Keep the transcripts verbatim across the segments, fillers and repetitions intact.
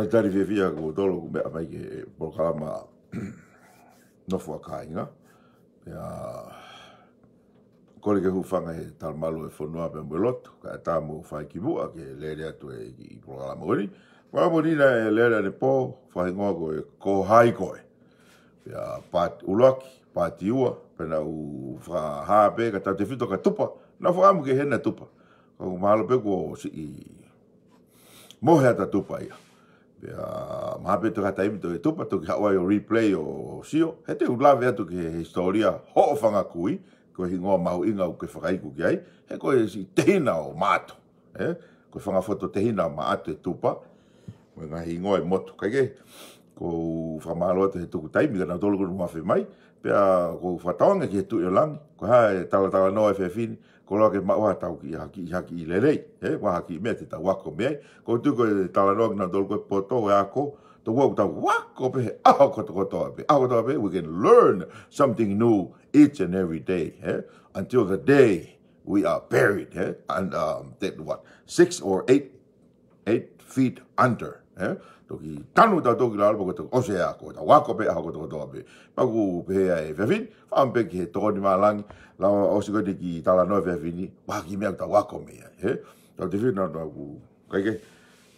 Talitali fiefia kimoutolu ʻoku mou meʻa mai ki he polokalama Nofo ʻa Kāinga. Pea kole ke hūfanga he talamalu ʻo e fonua pea mo e lotu, kae ʻatā mo fai ki muʻa ke lele atu e kiʻi polokalama ko eni. Pea mo ʻeni naʻe lele ʻanepō, fakahingoa ko e Ko Hai Koe. Pea paati ʻuluaki, paati ua, pea naʻa ku fakahā pē ka tautefito ka tupa, naʻa ku fakaʻamu ke hena tupa. Ka ʻoku mahalo pē kuo siʻi mohe ʻa e tupa ia. Pea mahalo pē toki ha taimi toe tupa, toki haʻu ai ʻo replay ʻo sio, he te u lave atu ki he hisitōlia hoʻo fanga kui, ko e hingoa mahuʻinga ʻoku ke fakaiku ki ai, he ko e siʻi tehina ʻo Maʻatu. Ē? Ko e fanga fototehina ʻo Maʻatu e tupa, mo e ngaahi hingoa e motu. Kae kehe, ʻoku ou fakamālō atu he tuku taimi kia nautolu kuo nau afe mai, pea ʻoku ou fakatauange ki he Tuʻi ʻo Langi, ko e hā e talatalanoa ʻa e efiafi ni, koloa ke maʻu ha tau kiʻi haki, haki lelei, ē, ʻa e kiʻi meʻa te tau ako mei ai. ʻOku ou tui ko e talanoa kia nautolu ko e poto, ʻa e ako, tau ua, tau ako pē he ʻaho kotokotoa pē, ʻaho kotokotoa pē, we can learn something new each and every day, ē? Until the day we are buried, ē? And, um, that what, six or eight, eight feet under, ē? Toki tanu tautolu ki lalo, pea ko e toki ʻosi e ako, tau ako pē ʻaho kotokotoa pē. Pea ʻoku pehē ʻa e efiafi ni, fakaʻamu pē ki he tokoni malangi, lava ʻosi ko eni e kiʻi talanoa efiafi ni, ʻa e kiʻi meʻa tau ako mei ai, ē? Tautefito naʻa ku, kae kehe,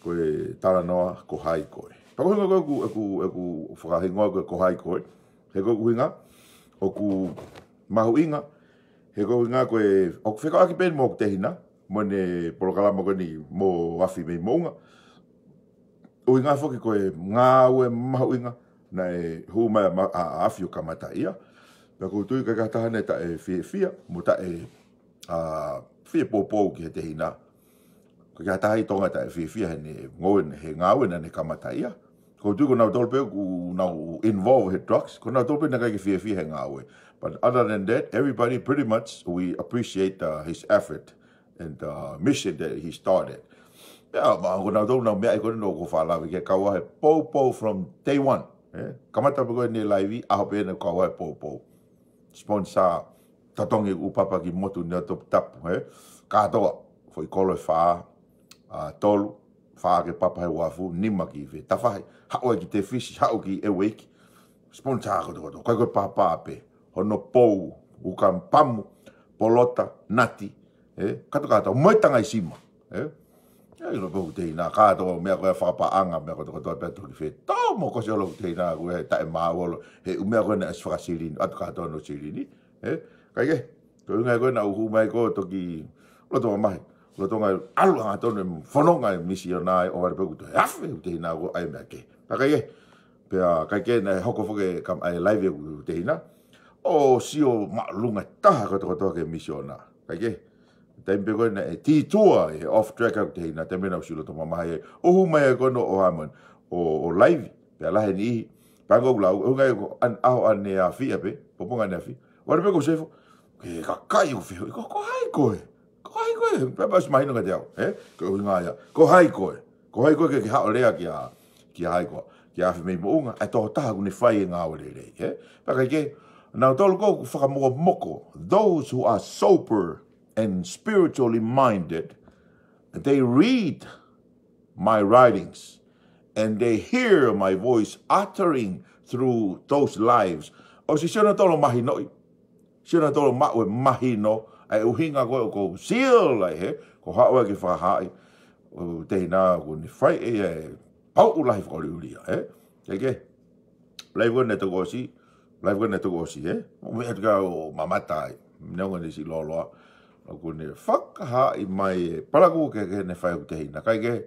ko e talanoa Ko Hai Koe. Pea ko e ʻuhinga ko ē ʻeku, ʻeku, ʻeku fakahingoa ko e Ko Hai Koe, he ko e ʻuhinga ʻoku mahuʻinga, he ko e ʻuhinga ko e, ʻoku fekauʻaki pē mo hoku tehina, mo ʻene polokalama ko eni mo Afi mei Moʻunga. ʻUhinga foki ko e ngāue mahuʻinga naʻe hū mai ʻa, ʻa, ʻa Afi ʻo kamataʻia. Pea ʻoku ou tui ʻikai ke ʻi ai ha taha naʻe taʻefiefia, mo taʻe, ʻa, fie poupou ki he tehina. ʻIkai ke ʻi ai ha taha ʻi Tonga taʻefiefia heʻene ngāue, he ngāue naʻa ne kamataʻia. ʻOku ou tui ko nautolu pē ʻoku nau involve he drugs, ko nautolu pē naʻe ʻikai ke fiefia he ngāue. But other than that, everybody pretty much, we appreciate, uh, his effort and, uh, mission that he started. Pea, ma, ko nautolu naʻa nau meʻa ai ko eni naʻa ku fakalave ki he kau he poupou from day one. Ē? Kamata pē ko eni e laivi, ʻaho pē naʻa ku kau he poupou. Sponsor, totongi ʻū papa ki motu ni ʻo Toputapu, ē? Kātoa, foʻi kolo ʻe fā, ʻa, tolu, fā ki he papa he uafu, nima ki he tafahi, haʻu ai ki Tefisi, haʻu ki ʻEueiki. Sponsor kotokotoa, ʻikai ko e papa pē, hono pou, ukapamu, polota, nati, ē? Kātoa kātoa, mo e tangaisima, ē? ʻIo, ʻilo pē hoku tehina, kātoa meʻa ko ē fakapaʻanga, meʻa kotokotoa pea toki fetomo, ko e sio hoku tehina, ko e taʻemaau holo, he ʻū meʻa ko ē naʻe ʻosi fakasilini, ʻoatu kātoa hono silini, ē? Kae kehe, ko e ʻuhinga ko ē naʻa ku hū mai ko e toki loto mamahi, loto ngai ʻalu hangatonu e fononga e misiona ʻo ʻalu pē ʻo toe afe, ʻo tehina ko ē ʻai meʻa kehe. Pea kae kehe, pea kae kehe naʻe hoko foki e kam-, ʻa e laivi ʻo e tehina, ʻo sio māʻolunga taha kotokotoa ki he misiona. Kae kehe, taimi pē ko ē naʻe detour, ē, off track ʻa e tehina, taimi naʻa ku sio loto mamahi ai. ʻO hū mai ai ko ē ʻo Harmon, ʻo, ʻo laivi, pea lahi e niʻihi. Pea ʻoku ou lau, ʻuhinga ia ko e ʻaho ʻa ʻene afiʻi pē, pongipongi ʻene afiʻi. ʻO ʻalu pē ʻo sefo, ke kakai ʻo fehuʻi, ko, ko hai koe? Ko hai koe? Pea pasi mahino kiate au, ē? Ko e ʻuhinga ia, ko hai koe? Ko hai koe ke, ke haʻu ʻo lea kia, kia hai koe? Kia Afi mei Moʻunga, ʻa e tokotaha ʻoku ne fai e ngāue lelei, ē? Pea kae kehe, nautolu ko ē ʻoku fakamokomoko, those who are sober and spiritually minded, they read my writings, and they hear my voice uttering through those lives. ʻOsi sio nautolu mahinoʻi, sio nautolu maʻu e mahino, ʻa e ʻuhinga ko ē ʻoku ou sio ai he, ko e haʻu ai ke fakahaaʻi, ʻo tehina ʻoku ne fai ʻe ia e pauʻu lahi fakaʻuliʻulia, ē? Kae kehe, laivi ko ē naʻe toki ʻosi, laivi ko ē naʻe toki ʻosi, ē? ʻO meʻa atu ka ʻo mamata ai, neongo ʻene siʻi lōloa, ʻoku ne fakahaaʻi mai e palakū kehekehe naʻe fai hoku tehina. Kae kehe,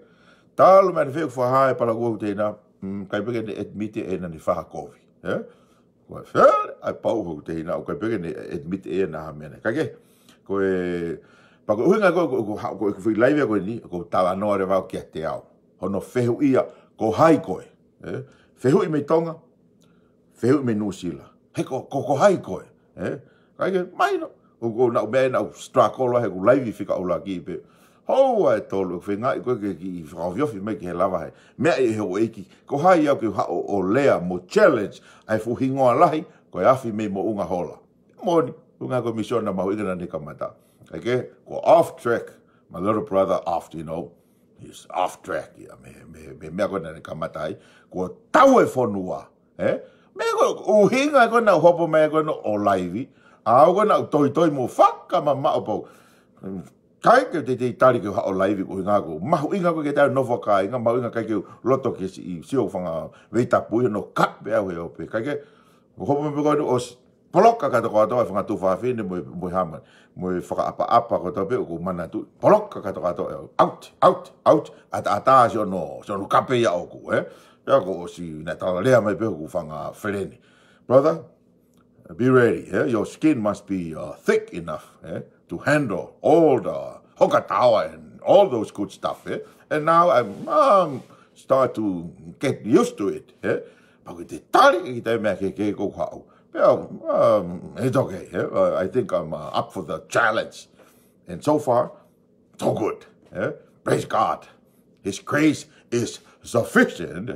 talu mei heʻene fehuʻi fakahā e palakū hoku tehina, mm, ʻikai pē ke ne admit ʻe ia naʻa ne fai ha kovi, ē? Ko e fele ʻa e pauʻu hoku tehina, ʻoku ʻikai pē ke ne admit ʻe ia naʻa ha meʻa naʻe. Kae kehe, ko e, pea ko e ʻuhinga ko ē, ko, ko, ko, ko e foʻi laivi ko eni, ʻoku ou talanoa leva au kiate au. Hono fehuʻia, ko hai koe? Ē? Fehuʻi mei Tonga, fehuʻi mei Nuʻusila. He ko, ko, ko hai koe? Ē? Kae kehe, mahino, ʻoku ou, naʻa ku meʻa naʻa ku struggle he ʻeku laivi fika ʻuluaki pē. Houa ʻe tolu, ʻoku feingaʻi ko ē ke kiʻi fakaofiofi mai ke lava he meʻa ʻe he houʻeiki. Ko hai au ke haʻu ʻo lea mo challenge ʻa e fuʻu hingoa lahi, ko e Afi mei Moʻunga hola. Moʻoni, ʻuhinga ko e misiona mahuʻinga naʻa ne kamata. Kae kehe, ko e off track, my little brother off, you know. He's off track ia. Mei, mei, mei he meʻa ko ē naʻa ne kamata ai, kuo tau e fonua. Ē? Meʻa ko e ʻuhinga ko ē naʻa ku hopo mai ko ē ʻo laivi. ʻA au ko ē naʻa ku toitoi mo fakamamaʻo pau. ʻIkai ke u teitei tali ke u haʻu ʻo laivi ko e ʻuhinga ko e mahuʻinga ko ē ke tau nofo ʻa kāinga, mahuʻinga ʻikai ke u loto ke si-, sio fanga veitapu ia no cut pē au he ope. ʻIkai ke, ko hopo mai pē ko ē ʻo s-, poloka kātoa kātoa e fanga tuofāfine mo e, mo e hāmani. Mo e fakaʻapaʻapa kotoa pē ʻoku ou manatuʻi. Poloka kātoa kātoa e au. Out, out, out. ʻAtaʻatā siʻono, siʻono kape ia ʻoʻoku, ē? Pea ko ʻosi naʻe tala lea mai pē hoku fanga feleni. Brother, be ready, eh? Your skin must be, uh, thick enough, eh, to handle all the hokatao and all those good stuff, eh? And now I'm, um, start to get used to it, eh? Pea ko e tali ki he meʻa kehekehe ʻoku ou haʻu. Pea, um, it's okay, eh? Uh, I think I'm, uh, up for the challenge. And so far, so good, eh? Praise God. His grace is sufficient,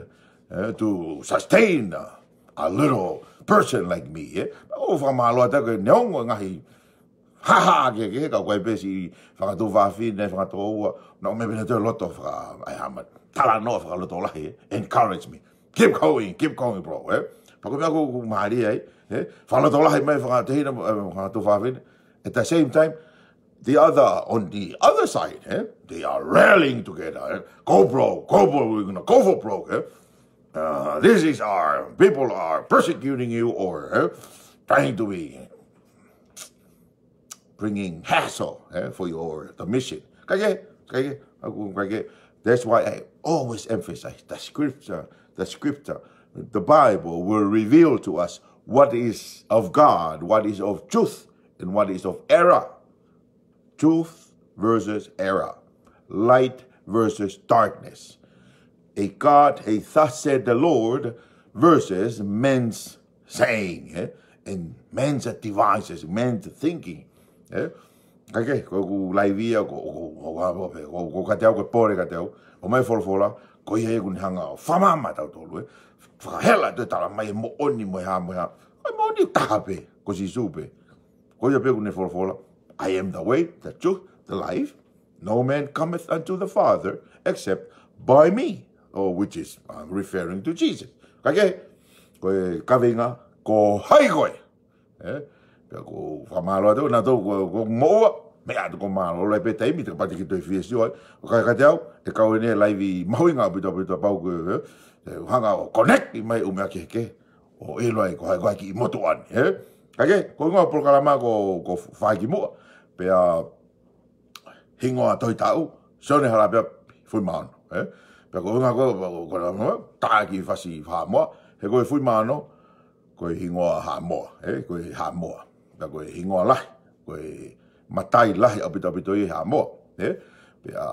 eh, to sustain a, a little person like me, eh? ʻOku ou fakamālō atu ko e neongo e ngaahi hāhā kehekehe, ka ʻoku ʻi ai pē siʻi fanga tuofāfine, fanga tokoua, naʻa nau meʻa pē nautolu loto faka-, ʻai hāmani. Talanoa fakalotolahi, eh? Encourage me. Keep going, keep going, bro, eh? Pea ko e meʻa ʻoku, ʻoku mālie ai, eh? Fakalotolahi mai fanga tehina, eh, fanga tuofāfine. At the same time, the other, on the other side, eh? They are rallying together, eh? Go, bro, go, bro, we're gonna go for broke, eh? Uh, this is our, people are persecuting you or, eh, trying to be bringing hassle, eh, for your, the mission. ʻIkai ke, ʻikai ke, ʻikai ke. That's why I always emphasize the scripture, the scripture, the Bible will reveal to us what is of God, what is of truth, and what is of error. Truth versus error. Light versus darkness. A God, a thus said the Lord versus men's saying, eh? And men's devices, men's thinking, eh? ʻIkai ke, ko ʻeku laivi ia, ko, ko, ko, ko, ko, ko kiate au, ko e pole kiate au. ʻOmai e folofola, ko ia ia ʻoku ne hanga ʻo fakamamaʻo tautolu, eh? Fakahela ʻo tala mai e moʻoni mo e hā, mo e hā. Ko e moʻoni taha pē, ko Sīsū pē. Ko ia pē ʻoku ne folofola, "I am the way, the truth, the life. No man cometh unto the Father except by me." Or which is, uh, referring to Jesus. ʻIkai ke, ko e kaveinga, ko hai koe. Eh? Pea ʻoku ou fakamālō atu, naʻa tau ko, ko moʻua, meʻa atu ko mālō, ʻoku ʻi ai pē taimi, te kapati ki toe fie sio ai. ʻOku ʻikai ke ʻiate au, e kau eni e laivi mahuʻinga ʻaupito ʻaupito pau ko e, eh, hanga ʻo connect mai ʻū meʻa kehekehe. ʻO ʻilo ai, ko hai, ko hai ki motuʻa ni, eh? ʻIkai ke, ko e hingoa polokalama ko, ko Fai ki Muʻa. Pea hingoa tohi taʻu, Sione Halapea Fuimaono, eh? Pea ko e hingoa ko, ko, ko, ko, tā ki fasi Haʻamoa, he ko e Fuimaono, ko e hingoa Haʻamoa, eh? Ko e Haʻamoa. Pea ko e hingoa lahi, ko e matai lahi ʻaupito ʻaupito ʻi Haʻamoa, eh? Pea,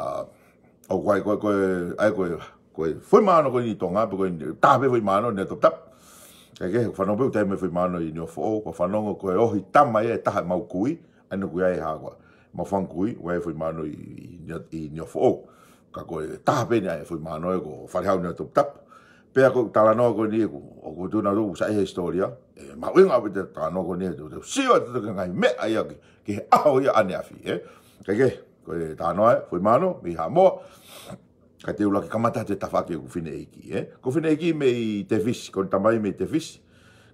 ʻoku ʻi ai ko e, ko e, ʻai ko e, ko e Fuimaono ko eni ʻi Tonga, pe ko e taha pē Fuimaono, Neotoputapu. ʻIkai ke, fanongo pē ʻoku taimi Fuimaono ʻi Niuafoʻou, ko e fanongo ko e ohi tama ia ʻe taha ʻemau kui, ʻa eni ʻoku ʻi ai ha kau, mau fanga kui, ʻoku ʻi ai Fuimaono ʻi, ʻi, ʻi Niuafoʻou. Ka ko e taha pē eni ʻa e Fuimaono ē ko Falehau Neotoputapu. Pea ko e talanoa ko eni ʻoku, ʻoku tuʻu naʻa tuʻu sai he hisitōlia, ʻe mahuʻinga ʻaupito e talanoa ko eni, te, te sio atu ki he ngaahi meʻa ia ki, ki he ʻaho ia ʻaneafi, eh? ʻIkai ke, ko e talanoa ē, Fuimaono, mei Haʻamoa, ka te u laki kamata he tafaʻaki ʻeku fineʻeiki, eh? Ko e fineʻeiki mei Tefisi, ko ʻene tamai mei Tefisi.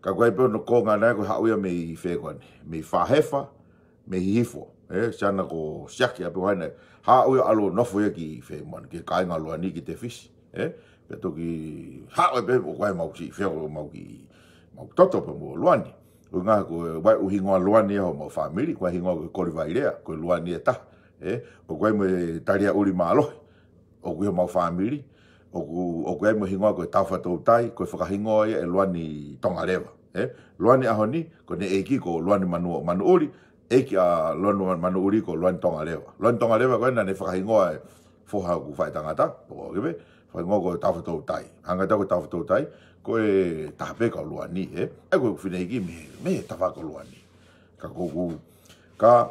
Ka ko e pē ʻoku ou konga naʻe ko e haʻu ia mei fē ko eni, mei Fahefa, mei Hihifo, eh? Siana ko Siaki ʻa pē ʻoku ʻi ai ʻene haʻu ia ʻalu ʻo nofo ia ki fē mo ʻene, ki he kāinga Luani ki Tefisi, eh? Pea toki haʻu ē pē ʻo ko e mau siʻi fē ʻo mau ki, mau toto pē mo Luani. ʻUhinga ko e ʻoku ʻi ai e hingoa Luani ʻi homau fāmili, ko e hingoa ko Kolivailea, ko e Luani ʻe taha, eh? ʻOku ʻi ai mo e Talia ʻUli Mālohi, ʻoku ʻi homau fāmili, ʻoku, ʻoku ʻi ai mo e hingoa ko e Taufa Toutai, ko e fakahingoa ia ʻe Luani Tongaleva, eh? Luani ʻaho ni, ko ʻene ʻeiki ko Luani Manu, Manuʻuli, ʻeiki ʻa Luani Manuʻuli ko Luani Tongaleva. Luani Tongaleva ko ē naʻa ne fakahingoa e foha ʻoku faʻitangata, ʻoku ʻikai pē, fakahingoa ko Taufa Toutai. Hanga atu ko Taufa Toutai, ko e taha pē kau Luani, eh? ʻA ia ko e fineʻeiki mei, mei he tafaʻaki Luani. Ka ko ʻeku, ka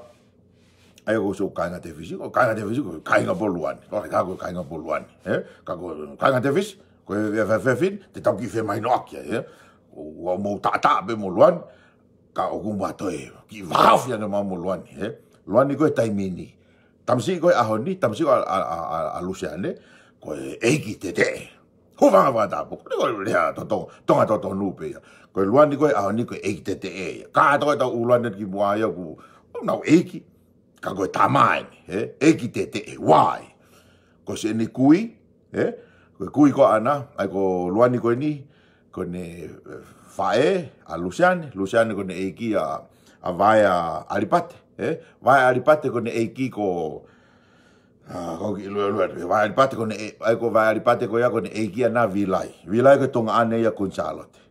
ʻA ia ko e sio kāinga Tefisi, ko e kāinga Tefisi, ko e kāinga pē ʻo Luani. Ko e kāinga, ko e kāinga pē ʻo Luani, eh? Ka ko e kāinga Tefisi, ko e, e, e, e, te tau kiʻi femahinoʻaki, eh? ʻOku mau taʻataʻa pē mo Luani, ka ʻoku mau toe kiʻi vāofi ange mo Luani, eh? Luani ko e taimi ni. Tamasiʻi ko ē ʻaho ni, tamasiʻi ko ē ʻa, ʻa, ʻa, ʻa Luseane, ko e ʻeiki teteʻe. Hūfanga he fakatapu, ko e lea to, to, Tonga totonu pē ia. Ko Luani ko ē ʻaho ni ko e ʻeiki teteʻe ia. Kātoa ʻetau ʻUluani ki muʻa ia ʻoku nau ʻeiki. Ka ko e tamai ni, ē? ʻEiki teteʻe, why? Ko siʻene kui, ē? Ko e kui ko ʻana, ʻa ia ko Luani ko eni, ko ʻene, ē, faʻē, ʻa Luseane, Luseane ko ʻene ʻeiki ʻa, ʻa Vaea ʻAlipate, ē? Vaea ʻAlipate ko ʻene ʻeiki ko, ʻa, ko ki lua lua, Vaea ʻAlipate ko ʻene ʻe-, ʻa ia ko Vaea ʻAlipate ko ia ko ʻene ʻeiki ʻana Vilai. Vilai ko e tuongaʻane ia ʻo Kuini Sālote.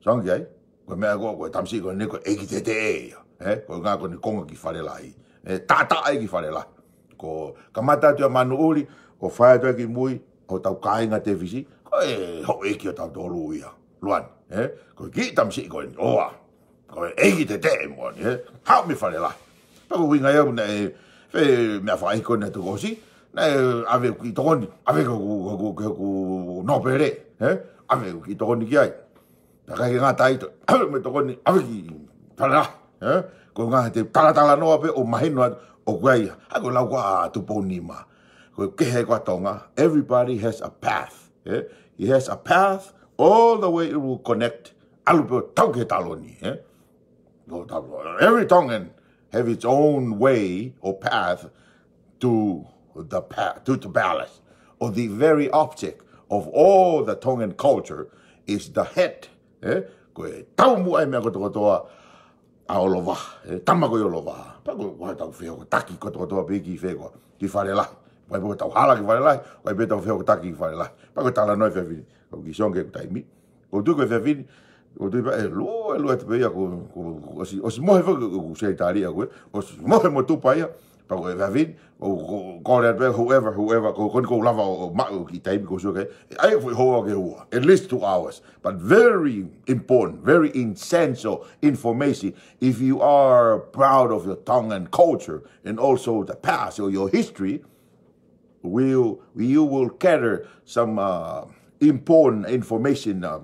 Soangi ai, ko e meʻa ko, ko e tamasiʻi ko eni ko e ʻeiki teteʻe ia, ē? Ko e ʻuhinga ko ʻene konga ki Falelahi. Ē, taʻataʻa ia ki Falelahi. Ko e kamata atu ia Manuʻuli, ʻo fai atu ia ki mui, ʻo tau kāinga Tefisi, ko e houʻeiki ʻo tautolu ia. Luani, ē? Ko e kiʻi tamasiʻi ko eni, ʻoua. Ko e ʻeiki teteʻe moʻoni, ē? Haʻu mei Falelahi. Pea ko e ʻuhinga ia naʻe, fē meʻa fakaʻeiki ko eni ʻa e tokosi, naʻe ʻave ki tokoni, ʻave ko ʻeku, ko ʻeku, ko ʻeku nōpele, ē? ʻAve ki tokoni ki ai. Pea ʻikai ke ngata ai, toe ʻave mo e tokoni, ʻave ki Falelahi, ē? Ko e ʻuhinga te u talatalanoa pē ʻo mahino atu ʻoku ʻi ai, ʻa ia ko e lau ko ē ʻa Tupou Nima. Ko e kehe ko ē ʻa Tonga, everybody has a path, ē? He has a path all the way it will connect, ʻalu pē ʻo tau ki he taloni, ē? Ko e tau, every Tongan have its own way or path to the pa-, to the palace, or the very object of all the Tongan culture is the head. Ē? Ko e taumuʻa ʻa e meʻa kotokotoa ʻa Olovaha, ē? Tama ko ē ʻo Olovaha. Pea ko e, ko ʻetau fehokotaki kotokotoa pē ki fē koā, ki Falelahi. Pea ko ʻetau hala ki Falelahi, ko e pē ʻetau fehokotaki ki Falelahi. Pea ko e talanoa ʻa e efiafi ni, ko e kiʻi songi ʻeku taimi. Ko e tuʻu ko e efiafi ni, ko e tuʻu pē, ʻe lua, ʻe lua te pē ia, ko, ko, ko, ʻosi, ʻosi mohe faka, ko, ko Seitali ia ko ē, ʻosi mohe mo Tupa ia, pea ko e efiafi ni, ko, ko, ko e lea pē, whoever, whoever, ko, ko eni ʻoku ou lava ʻo, ʻo maʻu kiʻi taimi ko e sio ki ai, ʻa ia ko e foʻi houa ki he ua, at least two hours, but very important, very essential information. If you are proud of your Tongan culture and also the past or your history, will, you will gather some, uh, important information, uh,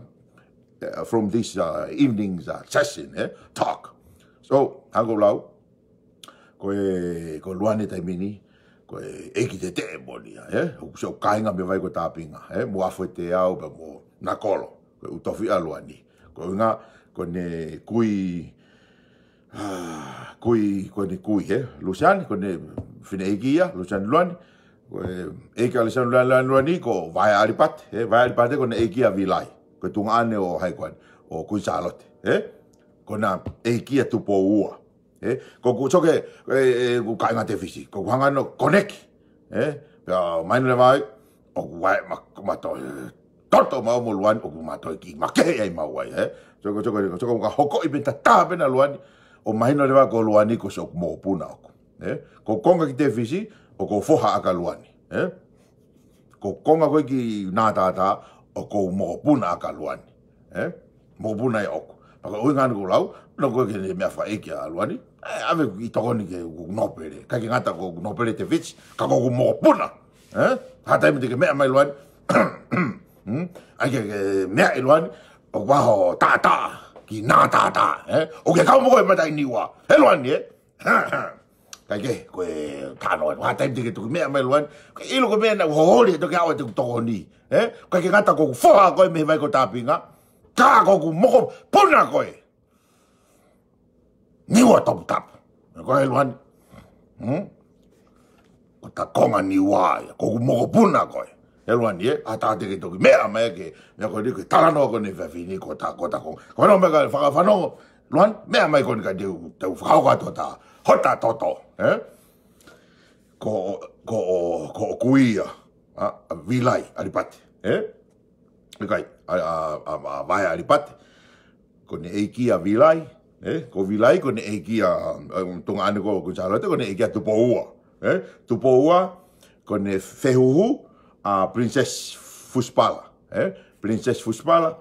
uh, from this, uh, evening's, uh, session, eh, talk. So, hangē ko e lau, ko e, ko Luani taimi ni, ko e ʻeiki teteʻe moʻoni ia, eh? ʻOku, so kāinga mei Vai ko Tāpinga, eh? Mo Afueteau, pea mo Nakolo, ko e ʻū tofiʻa ʻo Luani. Ko e ʻuhinga, ko ʻene kui, ʻa, kui, ko ʻene kui, eh? Luseane, ko ʻene fineʻeiki ia, Luseane Luani. Ko e ʻeiki ʻa Luseane Luani, Luani, Luani, ko Vaea ʻAlipate, eh? Vaea ʻAlipate ko ʻene ʻeiki ʻa Vilai. Ko e tuongaʻane ʻo hai ko ē, ʻo Kuini Sālote, eh? Ko ʻena ʻeiki ʻa Tupou Ua. Eh, ko ʻeku, so ke, eh, eh, ʻeku kāinga Tefisi. Ko ʻeku hanga ʻo connect. Eh, pea mahino leva ai, ʻoku ʻi ai ma, ma toe, eh, toto maʻu mo Luani, ʻoku ma toe kiʻi makehe ai maʻu ai, eh. So ko, so ko, so ko ka hoko ʻi pē tatā pē ʻa Luani, ʻo mahino leva ko Luani ko siʻoku mokopuna ʻoʻoku. Eh, ko e konga ki Tefisi, ʻoku ou foha ʻa Luani. Eh, ko e konga ko ē ki Natātā, ʻoku ou mokopuna ʻa Luani. Eh? Mokopuna ia ʻoʻoku. Pea ko e ʻuhinga ʻeni ʻoku ou lau, naʻa ko e ke ne meʻa fakaʻeiki ʻa Luani. Eh, ʻave ki tokoni ki heʻeku nōpele. ʻIkai ke ngata ko ʻeku nōpele Tefisi, ka ko ʻeku mokopuna. Eh? Ha taimi te ke meʻa mai Luani. Hmm? ʻAi ke, ke meʻa ʻi Luani, ʻoku ʻaho taʻataʻa, ki Natātā. Eh? ʻOku ke kau mo koe mata ʻi Niua. He Luani, eh? ʻIkai ke, ko e tano atu. Ha taimi te ke toki meʻa mai Luani. Ko e ʻilo ko e meʻa naʻa ku holi, toki aʻu atu ʻeku tokoni. Eh? ʻIkai ke ngata ko ʻeku foha koe mei Vai ko Tāpinga. Ka ko ʻeku mokopuna koe. Niua toputapu. Ko e Luani. Hmm? Ko ʻeta konga Niua ia. Ko ʻeku mokopuna koe. He Luani, eh? Ha taha te ke toki meʻa mai ke, meʻa ko eni ke talanoa ko eni fefini ko ʻeta, ko ʻeta konga. Ko ʻena meʻa ka fakafanongo. Luani, meʻa mai ko eni ka te u, te u fakahoko atu ʻeta, hota toto, eh? Ko, ko, ko ʻeku kui ia, ʻa, ʻa Vilai ʻAlipate, eh? ʻIkai, ʻa, ʻa, ʻa, ʻa Vaea ʻAlipate. Ko ʻene ʻeiki ʻa Vilai, eh? Ko Vilai, ko ʻene ʻeiki ʻa, ʻa, tuongaʻane ko, ko Sālote, ko ʻene ʻeiki ʻa Tupou Ua, eh? Tupou Ua, ko ʻene fehuhu, ʻa Princess Fusipala, eh? Princess Fusipala,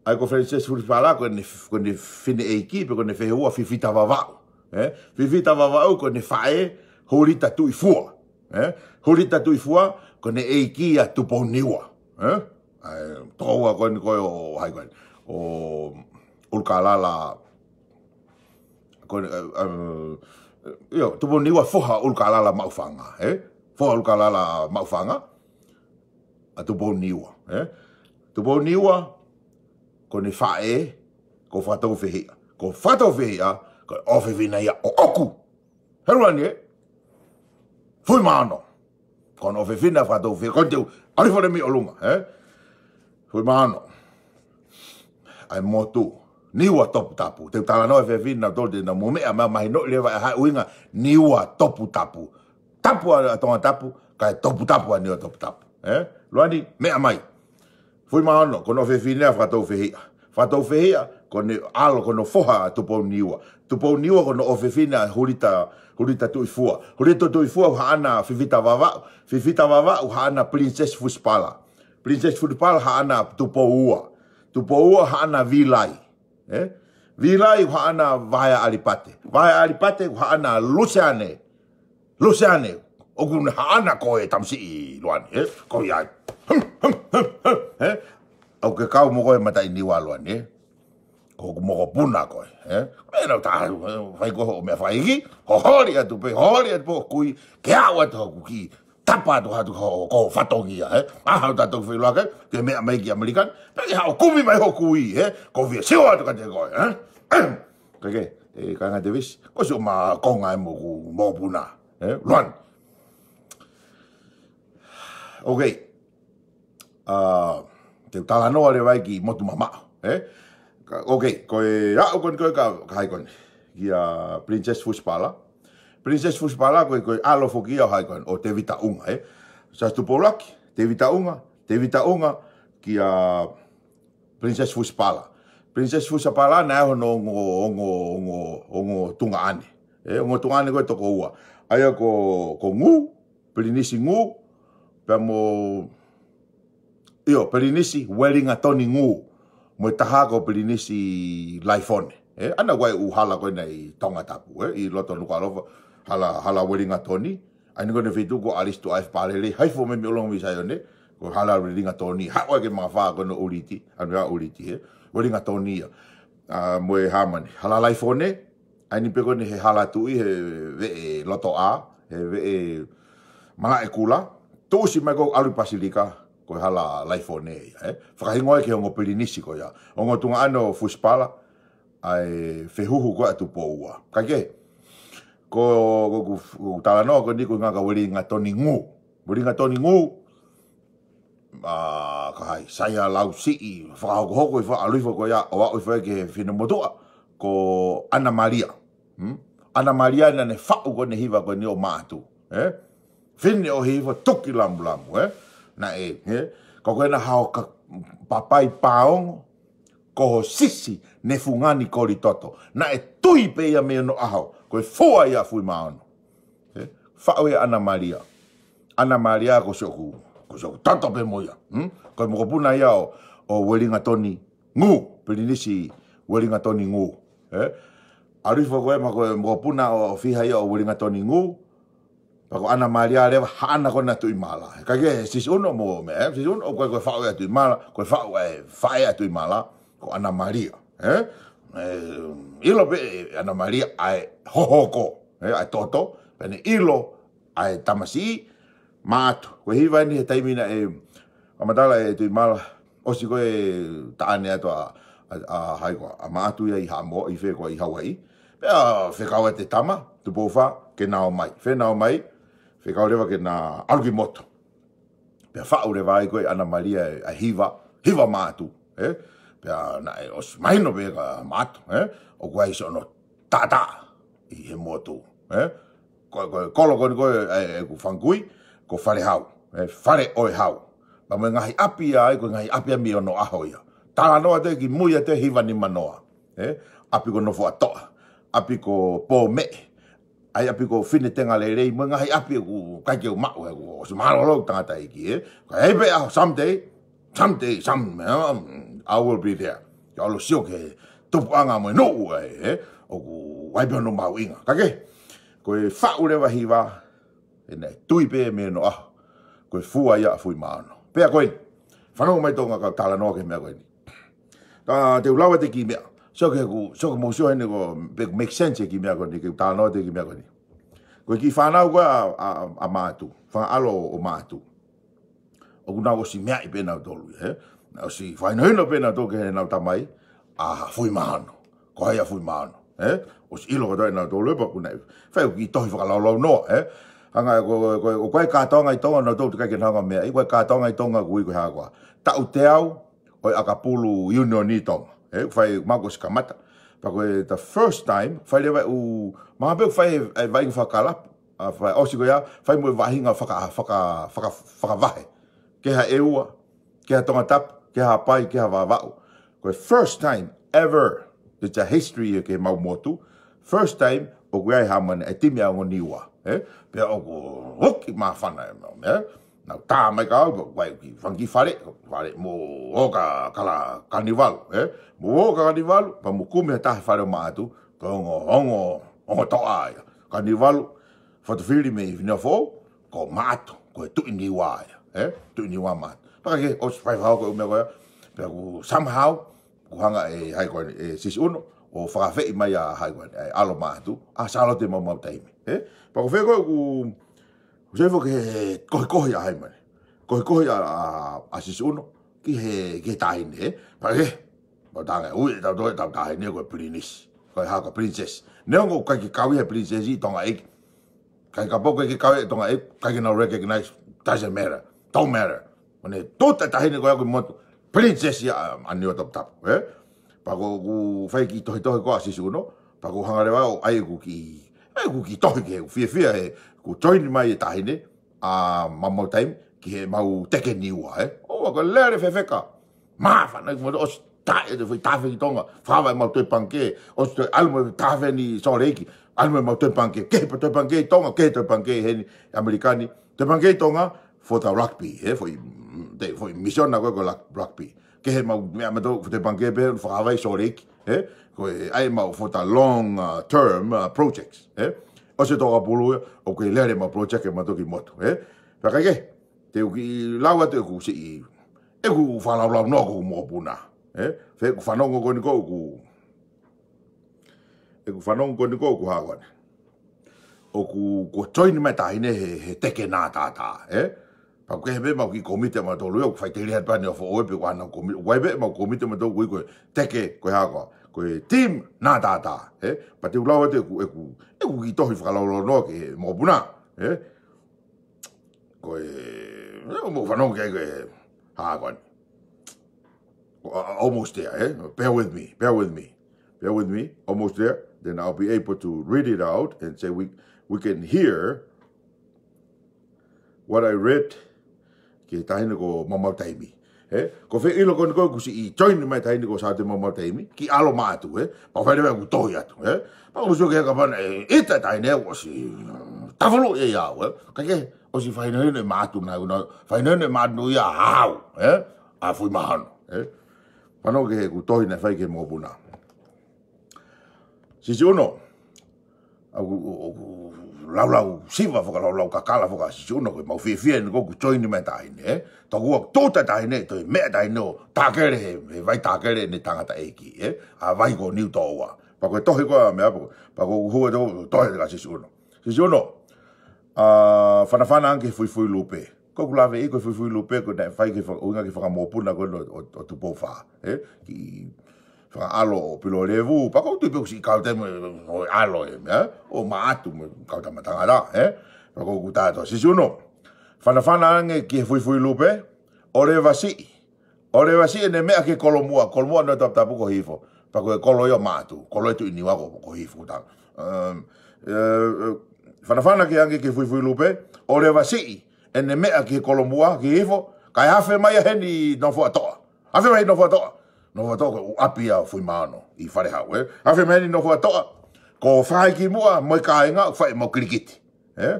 ʻa ia ko Princess Fusipala, ko ʻene, ko ʻene fineʻeiki, pe ko ʻene fehuhu ʻa Fifita Vavaʻu. Eh? Fifita Vavaʻu, ko ʻene faʻē, Hulita Tuʻifua. Eh? Hulita Tuʻifua, ko ʻene ʻeiki ʻa Tupouniua. Eh? ʻA e tokoua ko eni ko ē ʻo hai ko ē. ʻO ʻUlukalala, ko ʻene, eh, eh, ʻIo, Tupou Niua foha ʻUlukalala Maʻufanga, ē? Foha ʻUlukalala Maʻufanga, ʻa Tupou Niua, ē? Tupou Niua, ko ʻene faʻē, ko Fakatoufehiʻa. Ko Fakatoufehiʻa, ko e ʻofefine ia ʻoʻoku. He ʻuluaki, ē? Fuimaono. Ko hono ʻofefine ʻa Fakatoufehiʻa, ko e teu, ʻalifo le mi ʻolunga, ē? Fuimaono. ʻA e motu. Niua toputapu. Te u talanoa he efiafi ni, naʻa tolu te na mo meʻa ma mahinoʻi leva ʻa e ʻuhinga Niua toputapu. Tapu ʻa Tongatapu, kae toputapu ʻa Niua toputapu. Ē? ʻUluaki, meʻa mai. Fuimaono, ko hono ʻofefine ʻa Fakatoufehiʻa. Fakatoufehiʻa, ko hono ʻalo, ko hono foha ʻa Tupou Niua. Tupou Niua, ko hono ʻofefine ʻa Hulita, Hulita Tuʻifua. Hulita Tuʻifua, haʻana Fifita Vavaʻu. Fifita Vavaʻu, haʻana Princess Fusipala. Princess Fusipala, haʻana Tupou Ua. Tupou Ua, haʻana Vilai. Ē? Vilai, haʻana Vaea ʻAlipate. Vaea ʻAlipate, haʻana Luseane. Luseane, ʻoku ne haʻana koe tamasiʻi ʻUluaki, ē? Ko ia. Hum, hum, hum, hum, ē? ʻOku ke kau mo koe mataʻi Niua ʻUluaki, ē? Ko hoku mokopuna koe, ē? Meʻa naʻa ta, ē, fai ko hoʻo meʻa fakaiki, holi atu pē, holi atu pē hoku kui, ke aʻu atu hoku kiʻi tapa atu atu ko, ko fatongia, ē? ʻAho ta toki feʻiloaki, ke meʻa mai ki ʻAmelika ni, pea ke haʻu ʻo kumi mai hoku kui, ē? Ko fie sio atu kiate koe, ē? Kae kehe, ē, Kāinga Tevesi, ko siʻo ma konga ē mo hoku mokopuna, ē? ʻUluaki. Ok. ʻA, te u talanoa leva ai ki motu mamaʻo, ē? Ka, ok, ko e aʻu ko eni ko ē ka, ka hai ko eni. Kia Princess Fusipala. Princess Fusipala ko e, ko e ʻalo foki ia ʻo hai ko eni, ʻo Tevita ʻUnga, ē? Siaosi Tupou ʻUluaki, Tevita ʻUnga, Tevita ʻUnga, kia Princess Fusipala. Princess Fusipala naʻe ʻi ai hono ongo, ongo, ongo, ongo tuongaʻane. Ē, ongo tuongaʻane ko ē toko ua. ʻA ia ko, ko Ngū, Pilinisi Ngū, pea mo, ʻio, Pilinisi Uelingatoni Ngū, mo e taha ko Pilinisi Laifone. Ē, ʻa ia ko e ʻū hala ko ena ʻi Tongatapu, ē, ʻi loto Nukuʻalofa, hala, hala Uelingatoni, ʻa ia ko ʻene feituʻu ko ʻAlisi Tuʻaefe Palele, hai fo me mi ʻolonga mi Saione, ko hala Uelingatoni, haʻu ai ki he mafā ko ena ʻUliti, ʻa ia ʻUliti, ē, Uelingatoni ia. ʻA, mo e hā mai eni, hala Laifone, ʻa ia pē ko eni he hala tuʻi he veʻe lotoʻā, he veʻe malaʻe kula, tuʻusi mai ko ē ʻalu ki Pasilika, ko e hala Laifone ia, ē. Fakahingoa ki he ongo pilinisi ko ia. Ongo tuongaʻane ʻo Fusipala, ʻa e fehuhu ko ē ʻa Tupou Ua. Kae kehe, ko, ko, ko, ko talanoa ko eni ko e ʻuhinga kia Uelingatoni Ngū. Uelingatoni Ngū, ʻa, ka hai, sai ʻa e lau siʻi, fakahokohoko ʻi fo, ʻalu ʻi fo ko ia, ʻo aʻu ʻi fo ki he finemotuʻa, ko ʻAna Malia. Hmm? ʻAna Malia naʻa ne faʻu ko eni e hiva ko eni ʻo Maʻatu, ē? Fine ʻo Hihifo tuki lamulamu, ē? Naʻe, ē? Ko ē ko ena hao ka papai paongo, ko ho sisi ne fungani koli toto. Naʻe tui pē ia mei onoʻaho, ko e fua ia Fuimaono. Ē? Faʻu ia ʻAna Malia. ʻAna Malia ko siʻoku, ko siʻoku toto pē mo ia. Hmm? Ko e mokopuna ia ʻo, ʻo Uelingatoni Ngū, Pilinisi Uelingatoni Ngū. Ē? ʻAlu ʻi fo ko ē ma ko e mokopuna ʻo, ʻo fiha ia ʻo Uelingatoni Ngū, pea ko ʻAna Malia leva haʻana ko ena Tuʻimala. Kae kehe, Sisi ʻUno mo meʻa, ē, Sisi ʻUno, ko e, ko e faʻu ia Tuʻimala, ko e faʻu ē, faʻē ʻa Tuʻimala, ko ʻAna Malia, ē? Ē, ʻilo pē ʻe ʻAna Malia ʻa e hohoko, ē, ʻa e toto, pea ne ʻilo ʻa e tamasiʻi, Maʻatu. Ko e hiva eni he taimi naʻe, ʻa matala ʻe Tuʻimala, ʻosi ko ē taʻane atu ʻa, ʻa, ʻa hai ko ē, ʻa Maʻatu ia ʻi Haʻamoa, ʻi fē ko ē ʻi Hauaiʻi. Pea fekau atu e tama, Tupou Fā, ke na ō mai. Fē na ō mai, fekau leva ke na ʻalu ki motu. Pea faʻu leva ai ko ē ʻAna Malia ʻa e hiva, hiva Maʻatu, ē? Pea naʻe ʻosi mahino pē kia Maʻatu, ē? ʻOku ʻi ai siʻono taʻataʻa ʻi he motu, ē? Ko, ko, kolo ko eni ko ē, ē, ē, ʻeku fanga kui, ko Falehau, ē? Fale ʻo e Hau. Pea mo e ngaahi ʻapi ia ai, ko e ngaahi ʻapi ia mei onoʻaho ia. Talanoa atu ki mui atu e hiva nimanoa, ē? ʻApi ko Nofoʻatoʻa, ʻapi ko Pōmeʻe, ʻa e ʻapi ko Finetengalelei, mo e ngaahi ʻapi ʻoku ʻikai ke u maʻu, ʻoku ʻosi mālōlō tangataʻeiki, ē. Ka ʻi ai pē ʻaho someday, someday, some, um, I will be there. Ke ʻalu ʻo sio ki he tupuʻanga mo e nuʻu ai, ē. ʻOku ʻi ai pē hono mahuʻinga. Kae kehe, ko e faʻu leva hiva, ʻe naʻe tui pē mei onoʻaho, ko e fua ia ʻa Fuimaono. Pea ko eni, fanongo mai Tonga kau talanoa ki he meʻa ko eni. Ka te u lau atu e kiʻi meʻa. Sio ki heʻeku, sio ki hoʻomou sio heni ko e, pe make sense e kiʻi meʻa ko eni, ke u talanoa atu e kiʻi meʻa ko eni. Ko e kiʻi fānau ko ē ʻa, ʻa, ʻa Maʻatu, fanga ʻalo ʻo Maʻatu. ʻOku nau ʻosi meaʻi pē nautolu, ē? Nau ʻosi fakahinohino pē nautolu ki heʻenau tamai, ʻa Fuimaono. Ko hai ʻa Fuimaono, ē? ʻOsi ʻilo kotoa ʻe nautolu, ē, pea ʻoku nau fai ʻū kiʻi tohi fakalaulaunoa, ē? Hanga ko, ko, ko, ko e kātoanga ʻi Tonga, nautolu teʻeki ke nau hanga meaʻi, ko e kātoanga ʻi Tonga ʻoku ui ko e hā koā. Taʻu teau ʻo e ʻakapulu ʻiunioni Tonga. Ē, fai, mahalo kuo ʻosi kamata. Pea ko e the first time, fai leva ʻū, mahalo pē fai e, e vaʻinga fakakalapu, ʻa, fai, ʻosi ko ia, fai mo e vaʻinga faka-, faka-, faka-, fakavahe. Kehe ʻEua, kehe Tongatapu, kehe Haʻapai, kehe Vavaʻu. Ko e first time ever, ʻi he history ʻo e mau motu, first time, ʻoku ʻi ai hā mai ʻa e timi ʻa Niua, ē? Pea ʻoku huki māfana ʻenau meʻa, ē? Nau tā mai ka au, pea ʻoku ʻi ai e kiʻi fanga kiʻi fale, fale mo ō ka kala Kanivalu, ē? Mo ō ka Kanivalu, pea mo kumi ha taha he fale ʻo Maʻatu, ko e ongo, ongo, ongo toʻa ia. Kanivalu, Fotofili mei Fineʻofoʻou, ko Maʻatu, ko e Tuʻi Niua ia, ē? Tuʻi Niua Maʻatu. Pea ke, ʻosi fai fakahoko e ʻū meʻa ko ia, pea ʻoku somehow, ʻoku hanga ʻe hai ko ē, ʻe Sisi ʻUno, ʻo fakafeʻi mai ʻa hai ko ē, ʻa e ʻAlo Maʻatu, ʻa Sālote Maumau Taimi, ē? Pea ko fē ko ē ʻoku, ʻoku sai foki he kohikohi ʻa hai mai. Kohikohi ʻa, ʻa, ʻa Sisi ʻUno, ki he, ki he taʻahine, ē? Pea ke, pea tanga, ui, ʻetau toe, ʻetau taʻahine ko e pilinisi. Ko e hā ko e princess. Neongo ʻoku ʻikai ke kau ia he princess ʻi Tonga ʻEiki. ʻIkai kapau ʻoku ʻikai ke kau ia ʻi Tonga ʻEiki, ʻikai ke nau recognize, doesn't matter. Don't matter. Mane, tō e taʻahine ko ia ko e motu, princess ia ʻa, ʻa Niuatoputapu, ē? Pea ko ʻeku fai kiʻi tohitohi ko ē ʻa Sisi ʻUno, pea ʻoku hanga leva ʻo ʻai ʻeku kiʻi, ʻai ʻeku kiʻi tohi ki he, ʻeku fiefia he, kuo join mai e taʻahine, ʻa Maumau Taimi, ki he mau teke Niua, ē? ʻO, ko e lele fefeka. Māfana, mo ʻosi taʻe, te fai tafe ki Tonga, fava e mau toe pangikē, ʻosi toe ʻalu mo tafe ni Sōleki, ʻalu mo mau toe pangikē, kehe pē toe pangikē ʻi Tonga, kehe toe pangikē heni ʻAmelika ni, toe pangikē ʻi Tonga, for the rugby, ē, foʻi, mm, te, foʻi misiona ko ē ko e rug-, rugby. Kehe mau, meʻa mautolu, toe pangikē pē, fakavaʻe Sōleki, ē, ko e ʻai mau for the long, uh, term, uh, projects, ē. ʻOsi e toko ʻakapulu, ʻoku lele mau project ʻe mautolu ki motu, ē. Pea kai ke, te u kiʻi lau atu ʻeku siʻi, ʻeku fakalaulaunoa ko ē mokopuna, ē. Fē ʻeku fanongo ko eni ko ē ʻoku, ʻeku fanongo ko eni ko ē ʻoku hā ko eni. ʻOku, kuo join mai e taʻahine he, he teke nātātā, ē? Pea ʻoku kehe pē mau kiʻi kōmiti ʻa mautolu ia, ʻoku faʻiteliha pē ʻa Niuafoʻou ē pe ko e hā ʻenau kōmiti, ʻoku ʻi ai pē mau kōmiti ʻa mautolu ʻoku ui ko e teke, ko e hā koā, ko e team nātātā, ē? Pea te u lau atu ʻeku, ʻeku, ʻeku kiʻi tohi fakalaulaunoa ki he mokopuna, ē? Ko e, ē, mou fanongo ki ai ko e hā ko eni. Uh, almost there, eh? Bear with me, bear with me, bear with me. Almost there. Then I'll be able to read it out and say we, we can hear what I read ki he taʻahine ko Maumau Taimi. Eh? Ko fē ʻilo ko eni ko ē kuo siʻi join mai e taʻahine ko Sālote Maumau Taimi, ki ʻAlo Maʻatu, eh? Pea fai leva ʻeku tohi atu, eh? Pea ʻoku sio ki he kapau naʻe ʻita e taʻahine ʻoku ʻosi, mm, tafulu ʻe ia, eh? Kae kehe, ʻosi fakahinohino ʻe Maʻatu na, na, fakahinohino ʻe Maʻatu ia ʻa au, eh? ʻA Fuimaono, eh? Fanongo ki heʻeku tohi naʻe fai ki he mokopuna. Sisi ʻUno, ʻoku, ʻoku, ʻoku laulau siva foki, laulau kakala foki ʻa Sisi ʻUno, ko e mau fiefia eni ko ē kuo join mai e taʻahine, eh? Tokua ʻoku tō e taʻahine, toe meʻa e taʻahine ʻo tākele he, he vai tākele ʻene tangataʻeiki, eh? ʻA vai ko Niutōua. Pea ko e tohi ko ē meʻa, pea ko, pea ko e hua tō, tohi kia Sisi ʻUno. Sisi ʻUno, ʻa, fanafana ange ki he fuifui lupe. Ko ʻeku lave ʻi he fuifui lupe, ko ʻene fai ki he fa-, ʻuhinga ki he fanga mokopuna ko ē ʻo, ʻo, ʻo Tupou Fā, eh? Ki he fanga ʻalo ʻo Pilolevu, pea ʻoku ou tui pē ʻoku siʻi kau taimi ʻo e ʻalo ē, eh? ʻO Maʻatu mo e kau tama tangata, eh? Pea ko ʻeku tā atu, Sisi ʻUno, fanafana ange ki he fuifui lupe, ʻo leva siʻi, ʻo leva siʻi ʻene meʻa ki he kolomuʻa, kolomuʻa ʻo Niuatoputapu ko Hihifo. Pea ko e kolo ia ʻo Maʻatu, kolo e Tuʻi Niua ko, ko Hihifo tanga. Um, eh, eh, fanafana ki ange ki he fuifui lupe, ʻo leva siʻi ʻene meʻa ki he kolomuʻa, ki Hihifo, kae afe mai ia heni Nofoʻatoʻa. Afe mai Nofoʻatoʻa. Nofoʻatoʻa ko e ʻapi ʻa Fuimaono ʻi Falehau, eh? Afe mai heni Nofoʻatoʻa. Ko Faikimuʻa mo e kāinga, fai mau kilikiti, eh?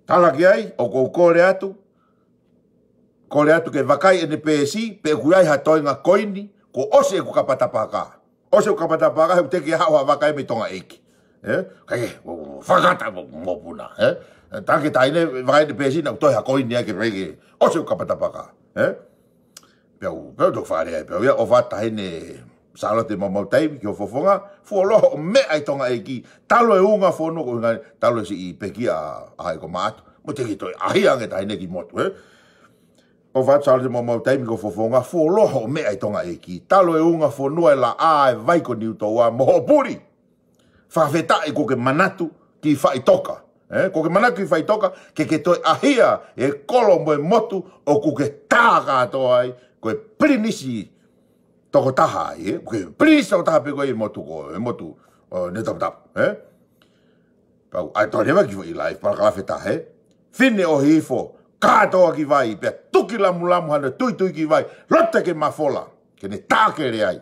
Tala ki ai, ʻoku ou kole atu, kole atu ke vakai ʻene peesi, pe ʻoku ʻi ai ha toenga koini, kuo ʻosi ʻeku kapa tapaka. ʻOsi ʻeku kapa tapaka, he ʻoku teʻeki haʻu ha vaka ia mei Tonga ʻEiki. Eh? Kae kehe, ʻo, ʻo, fakakata mo, mokopuna, eh? Taki taʻahine, vakai ʻene peesi, naʻa toe ha koini ai ke vakai ke ʻosi ʻeku kapa tapaka, eh? Pea u, pea u toki fale ai, pea u ia ʻofa atu taʻahine, Sālote Maumau Taimi ki hoʻo fofonga, fuoloa hoʻo meʻa ʻi Tonga ʻEiki, talu e unga fonua ko e ngaahi, talu e siʻi pekia ʻa e ko Maʻatu. Mo te ke toe ʻahiʻahi ange taʻahine ki motu, ē? ʻOfa atu Sālote Maumau Taimi ki hoʻo fofonga, fuoloa hoʻo meʻa ʻi Tonga ʻEiki, talu e unga fonua e laʻā e vai ko Niutoua, mo hoʻo puli. Fakafetaʻi kuo ke manatu ki faʻitoka. Ē, kuo ke manatu ki faʻitoka, ke ke toe ʻahiʻahi e kolo mo e motu ʻoku ke tā kātoa ai, ko e pilinisi tokotaha ai, ē? Ko e pilinisi tokotaha pē ko e motu ko, e motu, ʻo, Niu Taputapu, ē? Pau, ʻai tau leva ki foʻi live, palakalafe taha, ē? Fine ʻo Hihifo, kātoa ki vai, pea tuki lamulamu hano tuitui ki vai, lote ke mafola, ke ne tākele ai.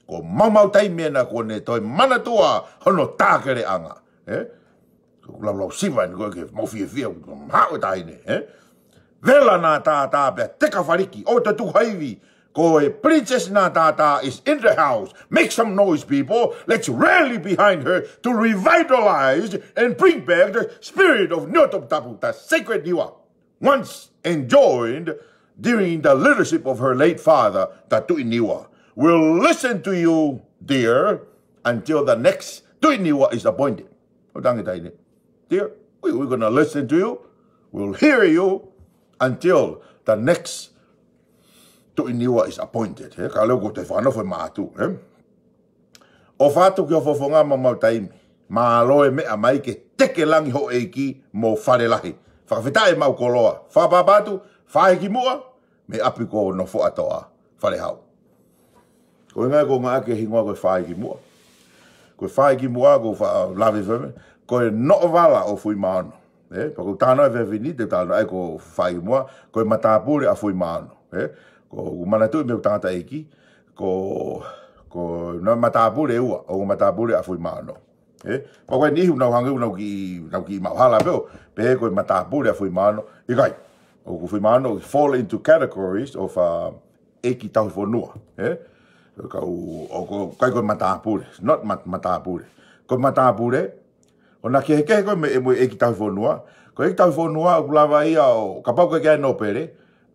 Ko Maumau Taimi ena kuo ne toe manatua hono tākeleʻanga, ē? Ko e laulau siva ni ko e ke mau fiefia, ko e mahaʻu e taʻahine, ē? Vela Natātā pea teka faliki, ʻo te tuku ha ivi, ko e Princess Natātā is in the house. Make some noise, people. Let's rally behind her to revitalize and bring back the spirit of Niuatoputapu, the sacred Niua, once enjoyed during the leadership of her late father, the Tuʻi Niua. We'll listen to you, dear, until the next Tuʻi Niua is appointed. ʻO tangi taʻahine. Dear, we, we're gonna listen to you. We'll hear you until the next Tuʻi Niua is appointed. Ē, ka leo ko te whanofo e Maʻatu, ē? ʻOfa atu ki hoʻo fofonga Maumau Taimi. Mālō e meʻa mai ke teke langi hoʻo ʻeiki mo Falelahi. Fakafetaʻi e mau koloa. Fakapapatu, Faikimuʻa, mei ʻapi ko Nofoʻatoʻa, Falehau. Ko e ngaahi ko ngā ake hingoa ko e Faikimuʻa. Ko e Faikimuʻa, ko fa-, lave feme. Ko e noʻovala ʻo Fuimaono. Ē, pea ko u tānaki e fefine, te u tānaki ai ko Faikimuʻa, ko e matāpule ʻa Fuimaono. Ē, ko u manatuʻi mei he tangataʻeiki, ko, ko e matāpule ʻe ua, ʻo e matāpule ʻa Fuimaono. Ē, pea ko e niʻihi ʻoku nau hangē ʻoku nau kiʻi, nau kiʻi maʻu hala pē ʻo pehē ko e matāpule ʻa Fuimaono, ʻikai. ʻOku Fuimaono fall into categories of, uh, ʻeiki tauhi fonua, ē? Ka u, ʻoku ʻikai ko e matāpule, not mat-, matāpule. Ko e matāpule, ʻo na kehekehe ko e mo e, mo e ʻeiki tauhi fonua, ko e ʻeiki tauhi fonua ʻoku lava ia ʻo, kapau ʻoku ʻikai ke ʻi ai e nōpele,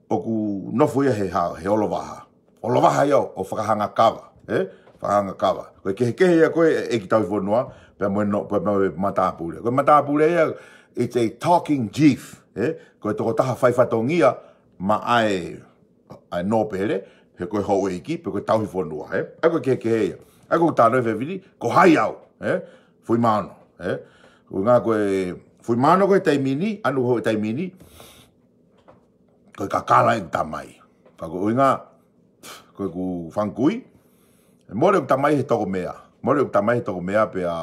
ʻoku nofo ia he ha-, he olovaha. Olovaha ia ʻo, ʻo fakahanga kava, ē? Fakahanga kava. Ko e kehekehe ia ko e ʻeiki tauhi fonua, pea mo e no-, pea mo e matāpule. Ko e matāpule ia, it's a talking chief, ē? Ko e tokotaha fai fatongia maʻa e ʻa e nōpele, he ko e houʻeiki, pe ko e tauhi fonua, ē? ʻA ia ko e kehekehe ia. ʻA ia ko u tānaki e fefine, ko hai au, ē? Fuimaono, ē? ʻUhinga ko e, Fuimaono ko e taimi ni, ʻa ia ko e taimi ni, ko e kakala ʻeku tamai. Pea ko e ʻuhinga, ko ʻeku fanga kui, mole ʻeku tamai he toko meʻa. Mole ʻeku tamai he toko meʻa pea,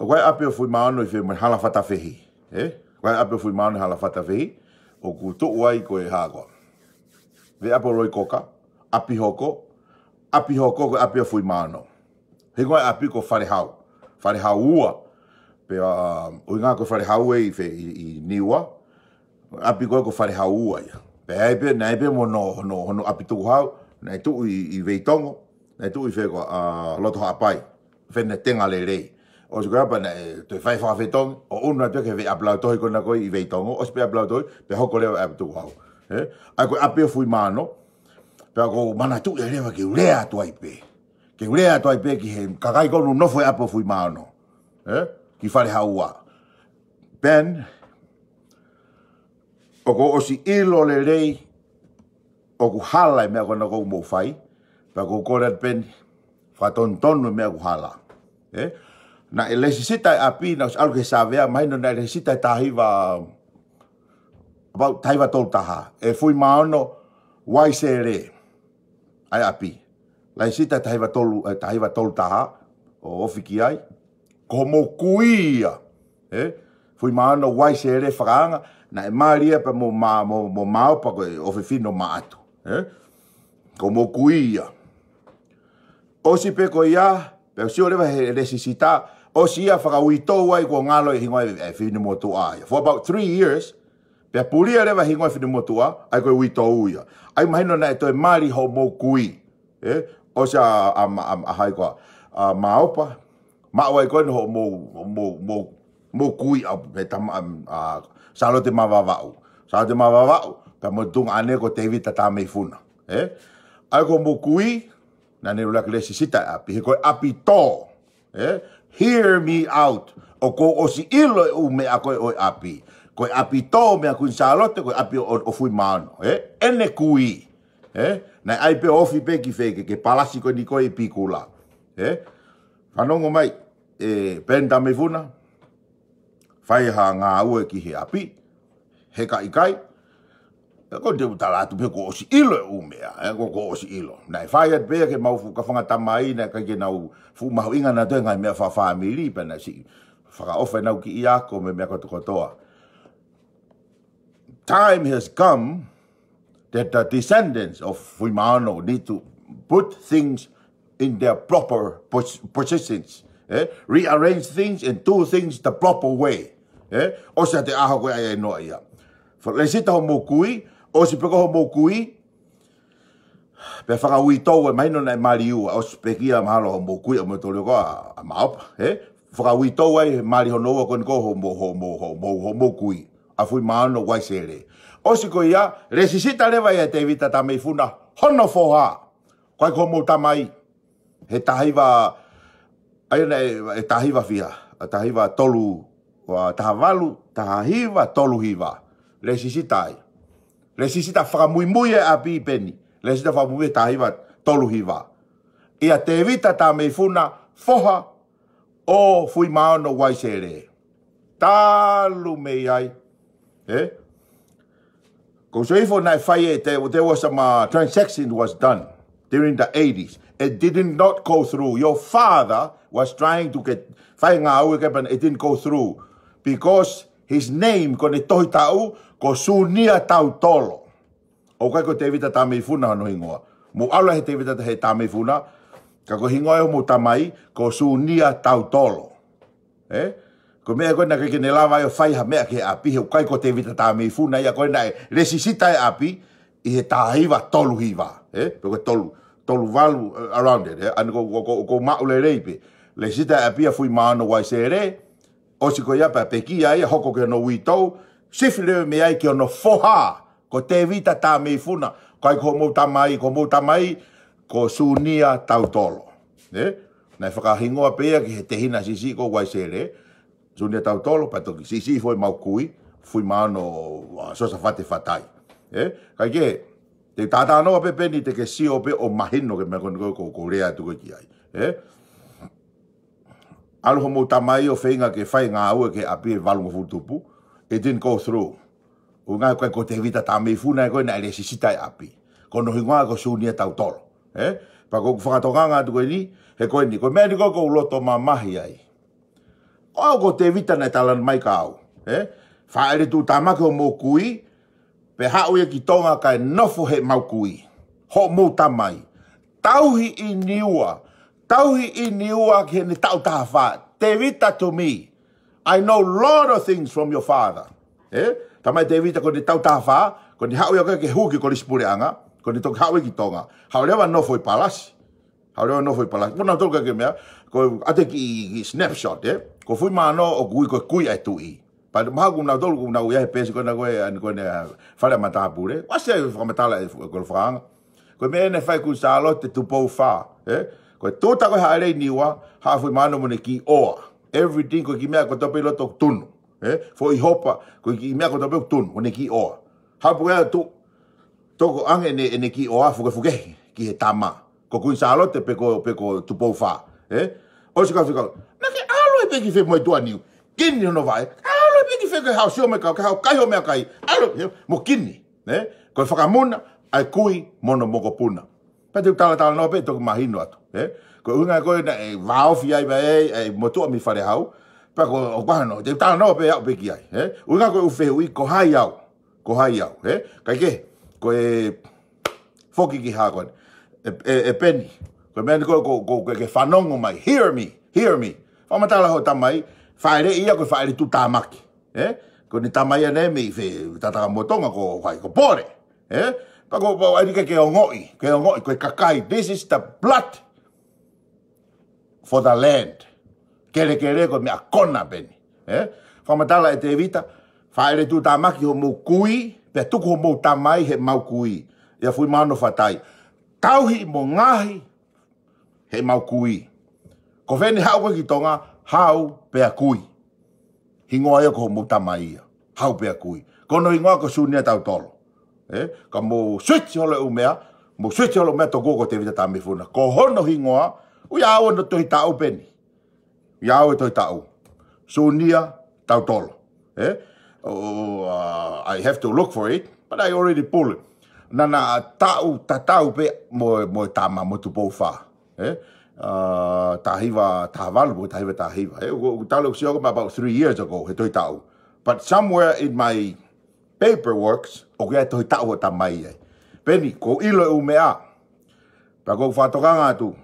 ʻoku ʻi ai e ʻapi ʻo Fuimaono ʻi fē, mo e Halafatafehi, ē? ʻOku ʻi ai e ʻapi ʻo Fuimaono ʻi Halafatafehi, ʻoku tuʻu ai ko e hā koā. Veʻe ʻapi ʻo Loikoka, ʻApihoko, ʻApihoko ko e ʻapi ʻo Fuimaono. Hingoa e ʻapi ko Falehau, Falehau Ua, pea, um, ʻuhinga ko Falehau ē ʻi fē, ʻi, ʻi Niua, ʻapi ko ē ko Falehau Ua ia. Pea ʻi ai pē, naʻe ʻi ai pē mo hono, hono, hono ʻapi tukuhau, naʻe tuʻu ʻi, ʻi Veitongo, naʻe tuʻu ʻi fē koā, ʻa, Lotohaʻapai, Fenitenga Lelei. ʻOsi ko ia pea naʻe toe fai fakafetongi, ʻo ʻunu atu ki he veʻe ʻapi Lautohi ko ena ko ē ʻi Veitongo, ʻosi pē ʻapi Lautohi, pea hoko leva ʻapi tukuhau. Ē? ʻA ia ko e ʻapi ʻo Fuimaono, pea ʻoku ou manatuʻi leva ke u lea atu ai pē. Ke u lea atu ai pē ki he kakai ko ē ʻoku nofo he ʻapi ʻo Fuimaono. Ē? Ki Falehau Ua. Ben, ʻoku ou ʻosi ʻilo lelei, ʻoku hala e meʻa ko ena ʻoku mou fai, pea ʻoku ou kole atu pē ni, fakatonutonu e meʻa ʻoku hala. Ē? Naʻe lēsisita e ʻapi, naʻe ʻosi ʻalu ki he savea, mahino naʻe lēsisita he taha hiva, about taha hiva tolu taha, ʻe Fuimaono Uaisele. ʻA e ʻapi. Lēsisita taha hiva tolu, eh, taha hiva tolu taha, ʻo ofi ki ai. Ko hoʻomou kui ia. Ē? Fuimaono Uaisele fakaanga, naʻe mali ia pea mo Ma-, mo, mo Maopa ko e ʻofefine ʻo Maʻatu. Ē? Ko hoʻomou kui ia. ʻOsi pē ko ia, pea sio leva he lēsisita, ʻosi ia fakauitou ai kuo ngalo e hingoa e, e finemotuʻa ia. For about three years, pea pulia leva e hingoa e finemotuʻa, ʻa ia ko e uitou ia. ʻA ia mahino naʻe toe mali hoʻomou kui. Ē? ʻOsi ʻa, ʻa, ʻa, ʻa hai koā, ʻa Maopa, maʻu ai ko ē hoʻomou, mou, mou, mou kui ʻa, he tama, ʻa, ʻa Sālote Mavavaʻu. Sālote Mavavaʻu, pea mo e tuongaʻane ko Tēvita Tameifuna. Ē? ʻA ia ko hoʻomou kui, naʻa ne ʻuluaki lēsisita e ʻapi, he ko e ʻapi tō. Eh? Hear me out. ʻOku ou ʻosi ʻilo e ʻū meʻa ko ē ʻo e ʻapi. Ko e ʻapi tō meia Kuini Sālote, ko e ʻapi ʻo, ʻo Fuimaono. Eh? ʻEne kui. Eh? Naʻe ʻai pē ʻo ofi pē ki fē, ki he palasi ko eni ko ē ʻi Pikula. Eh? Fanongo mai, ē, Peni Tameifuna, fai ha ngāue ki he ʻapi, he ka ʻikai, ē, ko te u tala atu pē kuo ʻosi ʻilo e ʻū meʻa, ē, ko, kuo ʻosi ʻilo. Naʻe fai atu pē ke mau fuʻu kafanga tamai, naʻe ʻikai ke nau fuʻu mahuʻinga nautolu e ngaahi meʻa fakafāmili, pea naʻe siʻi fakaʻofa ʻenau kiʻi ako mo e meʻa kotokotoa. Time has come that the descendants of Fuimaono need to put things in their proper pos-, positions, eh? Rearrange things and do things the proper way, eh? ʻOsi ʻa e ʻaho ko ē ʻa ia ʻe noa ia. Fa-, lēsisita hoʻomou kui, ʻosi pē ko hoʻomou kui, pea fakauitou e mahino naʻe mali ua, ʻosi pekia mahalo hoʻomou kui ʻa mo tolio ko ʻa, ʻa Maopa, eh? Fakauitou ai he mali hono ua ko eni ko hoʻomou, hoʻomou, hoʻomou, hoʻomou kui. ʻA Fuimaono Uaisele. ʻOsi ko ia, lēsisita leva ia ʻe Tēvita Tameifuna, hono foha. Ko ai ko hoʻomou tamai. He taha hiva, ʻa ia naʻe, he taha hiva fiha, ʻa taha hiva tolu, ua taha valu, taha hiva tolu hiva. Lēsisita ai. Lēsisita fakamuimui e ʻapi Peni. Lēsisita fakamuimui e taha hiva tolu hiva. ʻIa Tēvita Tameifuna, foha ʻo Fuimaono Uaisele. Talu mei ai. Eh? Ko Soifo naʻe fai e, there, there was some, uh, transaction was done during the eighties. It did not go through. Your father was trying to get, fai ngāue ke, but it didn't go through. Because his name, ko ʻene tohi taʻu, ko Sunia Tautolo. ʻOku ʻikai ko Tēvita Tameifuna hono hingoa. Mou ʻalu he Tēvita he Tameifuna, ka ko e hingoa ʻo hoʻomou tamai, ko Sunia Tautolo. Eh? Ko e meʻa ko ē naʻe ʻikai ke ne lava ai ʻo fai ha meʻa ki he ʻapi, he ʻoku ʻikai ko Tēvita Tameifuna ia ko ē naʻe lēsisita e ʻapi, ʻi he taha hiva tolu hiva. Eh? Pe ko e tolu, tolu valu, eh, around it, eh? ʻA ia ko, ko, ko, ko maʻu lelei pē. Lēsisita e ʻapi ʻa Fuimaono Uaisele, ʻosi ko ia pea pekia ia, hoko ki hono uitou, sifi leva mei ai ki hono foha, ko Tēvita Tameifuna, ko ai ko hoʻomou tamai, ko hoʻomou tamai, ko Sunia Tautolo. Eh? Naʻe fakahingoa pē ia ki he tehina siʻisiʻi ko Uaisele, Sunia Tautolo, pea toki siʻisiʻi foʻi mau kui, Fuimaono, ʻa, Sosafate Fatai. Eh? Kae kehe, te u talanoa pē Peni te ke sio pē ʻo mahino ki he meʻa ko eni ko, ko, ko u lea atu ko ē ki ai. Eh? ʻAlu hoʻomou tamai ʻo feinga ke fai ngāue ki he ʻapi ʻe valungofulu tupu. It didn't go through. ʻUhinga ko ē ko Tēvita Tameifuna ko ē naʻe lēsisita e ʻapi. Ko hono hingoa ko Sunia Tautolo. Eh? Pea ko ʻeku fakatokanga atu ko eni, he ko eni, ko e meʻa ni ko ē ʻoku ou loto mamahi ai. Ko au ko Tēvita naʻe tala mai kia au. Eh? Fāʻele tuʻutāmaki hoʻomou kui, pea haʻu ia ki Tonga kae nofo heʻemau kui. Hoʻomou tamai. Tauhi ʻi Niua. Tauhi ʻi Niua ki heʻene taʻu taha fā. Tēvita to me. I know lot of things from your father. Eh? Tamai Tēvita ko ʻene taʻu taha fā, ko ʻene haʻu ia ko ē ke hū ki Kolisi Puleʻanga, ko ʻene toki haʻu ia ki Tonga. Haʻu leva nofo ʻi palasi. Haʻu leva nofo ʻi palasi. Ko nautolu ka ke meʻa, ko ʻete kiʻi, kiʻi snapshot, eh? Ko Fuimaono ʻoku ui ko e kui ʻa e tuʻi. Pea mahalo ko nautolu ʻoku nau ʻi ai he peesi ko ena ko ē, ʻa eni ko ena, ʻa, Fale ʻa Matāpule. ʻOsi ʻa e fakamatala ʻe Kolofaʻanga. Ko e meʻa naʻe fai ʻe Kuini Sālote Tupou Fā, eh? Ko e tūʻuta ko ē haʻele ʻi Niua, haʻu ʻa Fuimaono mo ʻene kiʻi ʻoa. Everything ko e kiʻi meʻa kotoa pē ʻi loto ʻoku tunu. Eh? Foʻi hopa, ko e kiʻi meʻa kotoa pē ʻoku tunu, mo ʻene kiʻi ʻoa. Haʻu pē ia ʻo tō, tō ko ē ʻene, ʻene kiʻi ʻoa fukefukehi ki he tama. Ko Kuini Sālote pe ko, pe ko Tupou Fā. Eh? ʻOsi ka fika, naʻa ke ʻalu ai pē ki fē mo e tuʻa niu. Kini hono vaʻe. ʻAlu ai pē ki fē ke haʻu ʻo sio mo e kau, ke haʻu ʻo kai hoʻo meʻakai. ʻAlu, eh, mo kini. Eh? Ko e fakamuna, ʻa e kui mo hono mokopuna. Pea te u talatalanoa pē toki mahino atu. Eh? Ko e ʻuhinga ko ē naʻe vāofi ai pē ʻa e, ʻa e motuʻa mei Falehau. Pea ko, ʻoku hano, te u talanoa pē au pē ki ai. Eh? ʻUhinga ko e ʻū fehuʻi ko hai au. Ko hai au, eh? Kae kehe, ko e foki ki he hā ko eni. ʻE, ʻe, ʻe Peni. Ko e meʻa ni ko, ko, ko, ke, ke fanongo mai. Hear me, hear me. Fakamatala hoʻo tamai, fāʻeleʻi ia ko e fāʻele tuʻutāmaki. Eh? Ko ʻene tamai ʻanai mei fē, Tatakamotonga ko hai, ko Pole. Eh? Pea ko, pea ʻai ke, ke ongoʻi, ke ongoʻi, ko e kakai. This is the blood for the land. Kelekele ko e meʻa kona pē eni. Eh? Fakamatala ʻe Tēvita, fāʻele tuʻutāmaki hoʻomou kui, pea tuku hoʻomou tamai heʻemau kui. ʻIa Fuimaono Fatai. tauhi mo ngaohi heʻemau kui. Ko fē ʻene haʻu ko ē ki Tonga, haʻu pea kui. Hingoa ia ko homou tamai ia. Haʻu pea kui. Ko hono hingoa ko Sunia Tautolo. Ē? Ka mou switch holo e ʻū meʻa, mou switch holo e ʻū meʻa, tokua ko Tevita Tameifuna. Ko hono hingoa, ʻoku ʻi ai hono tohi taʻu, Peni. ʻI ai e tohi taʻu. Sunia Tautolo. Ē? Oh, uh, I have to look for it, but I already pull it. Naʻá na taʻu tatau pē mo, mo e tama, mo Tupou Fā. Ē? Uh, taha hiva taha valu, mo taha hiva taha hiva. Ē? ʻOku, ʻoku tala ʻoku sio ko ē about three years ago, he tohi taʻu. But somewhere in my paperworks, ʻoku ʻi ai e tohi taʻu hoʻo tamai ai. Peni, ʻoku ou ʻilo e ʻū meʻa. Pea ʻoku ou fakatokanga atu.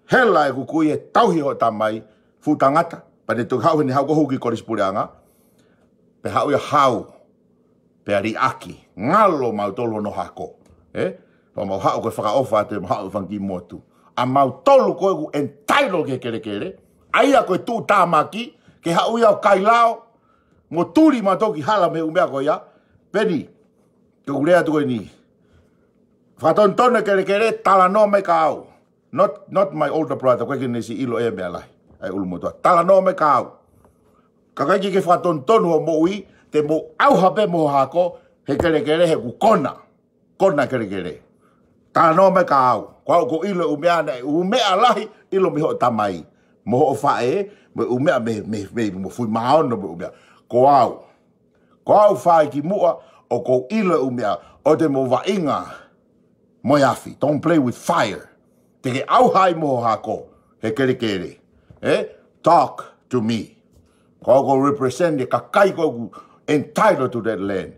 Hela ʻeku kui he tauhi hoʻo tamai, fuʻu tangata. Pea ne toki haʻu heni, haʻu ko ē ki Kolisi Puleʻanga. Pea haʻu ia hau. Pea liʻaki. Ngalo mautolu hono hako. Ē? Pea mau haʻu ko e fakaʻofa atu, mau haʻu e fanga kiʻi motu. ʻA mautolu ko ē ʻoku entitled ki he kelekele. ʻA ia ko e tuʻutāmaki, ke haʻu ia ʻo kailao, mo tuli mautolu ki hala mei he ʻū meʻa ko ia. Peni, ʻoku ou lea atu ko eni. Fakatonutonu e kelekele, talanoa mai kia au. Not, not my older brother, ʻoku ʻikai ke ne siʻi ʻilo e meʻa lahi. ʻA e ʻulumotuʻa. Talanoa mai kia au. Ka ʻikai ke ke fakatonutonu hoʻo moʻui, te mou ʻauha pē mo ho hako, he kelekele, he ʻoku kona. Kona e kelekele. Talanoa mai kia au. Ko au ʻoku ou ʻilo e ʻū meʻa naʻe, ʻū meʻa lahi, ʻilo mei hoʻo tamai. Mo hoʻo faʻē, mo e ʻū meʻa mei, mei, mei, mo Fuimaono mo e ʻū meʻa. Ko au. Ko au fai ki muʻa, ʻoku ou ʻilo e ʻū meʻa, ʻoua te mou vaʻinga mo e afi. Don't play with fire. Te ke ʻauha ai mo ho hako, he kelekele. Ē? Talk to me. Ko au ʻoku ou represent e kakai ko ē ʻoku entitled to that land.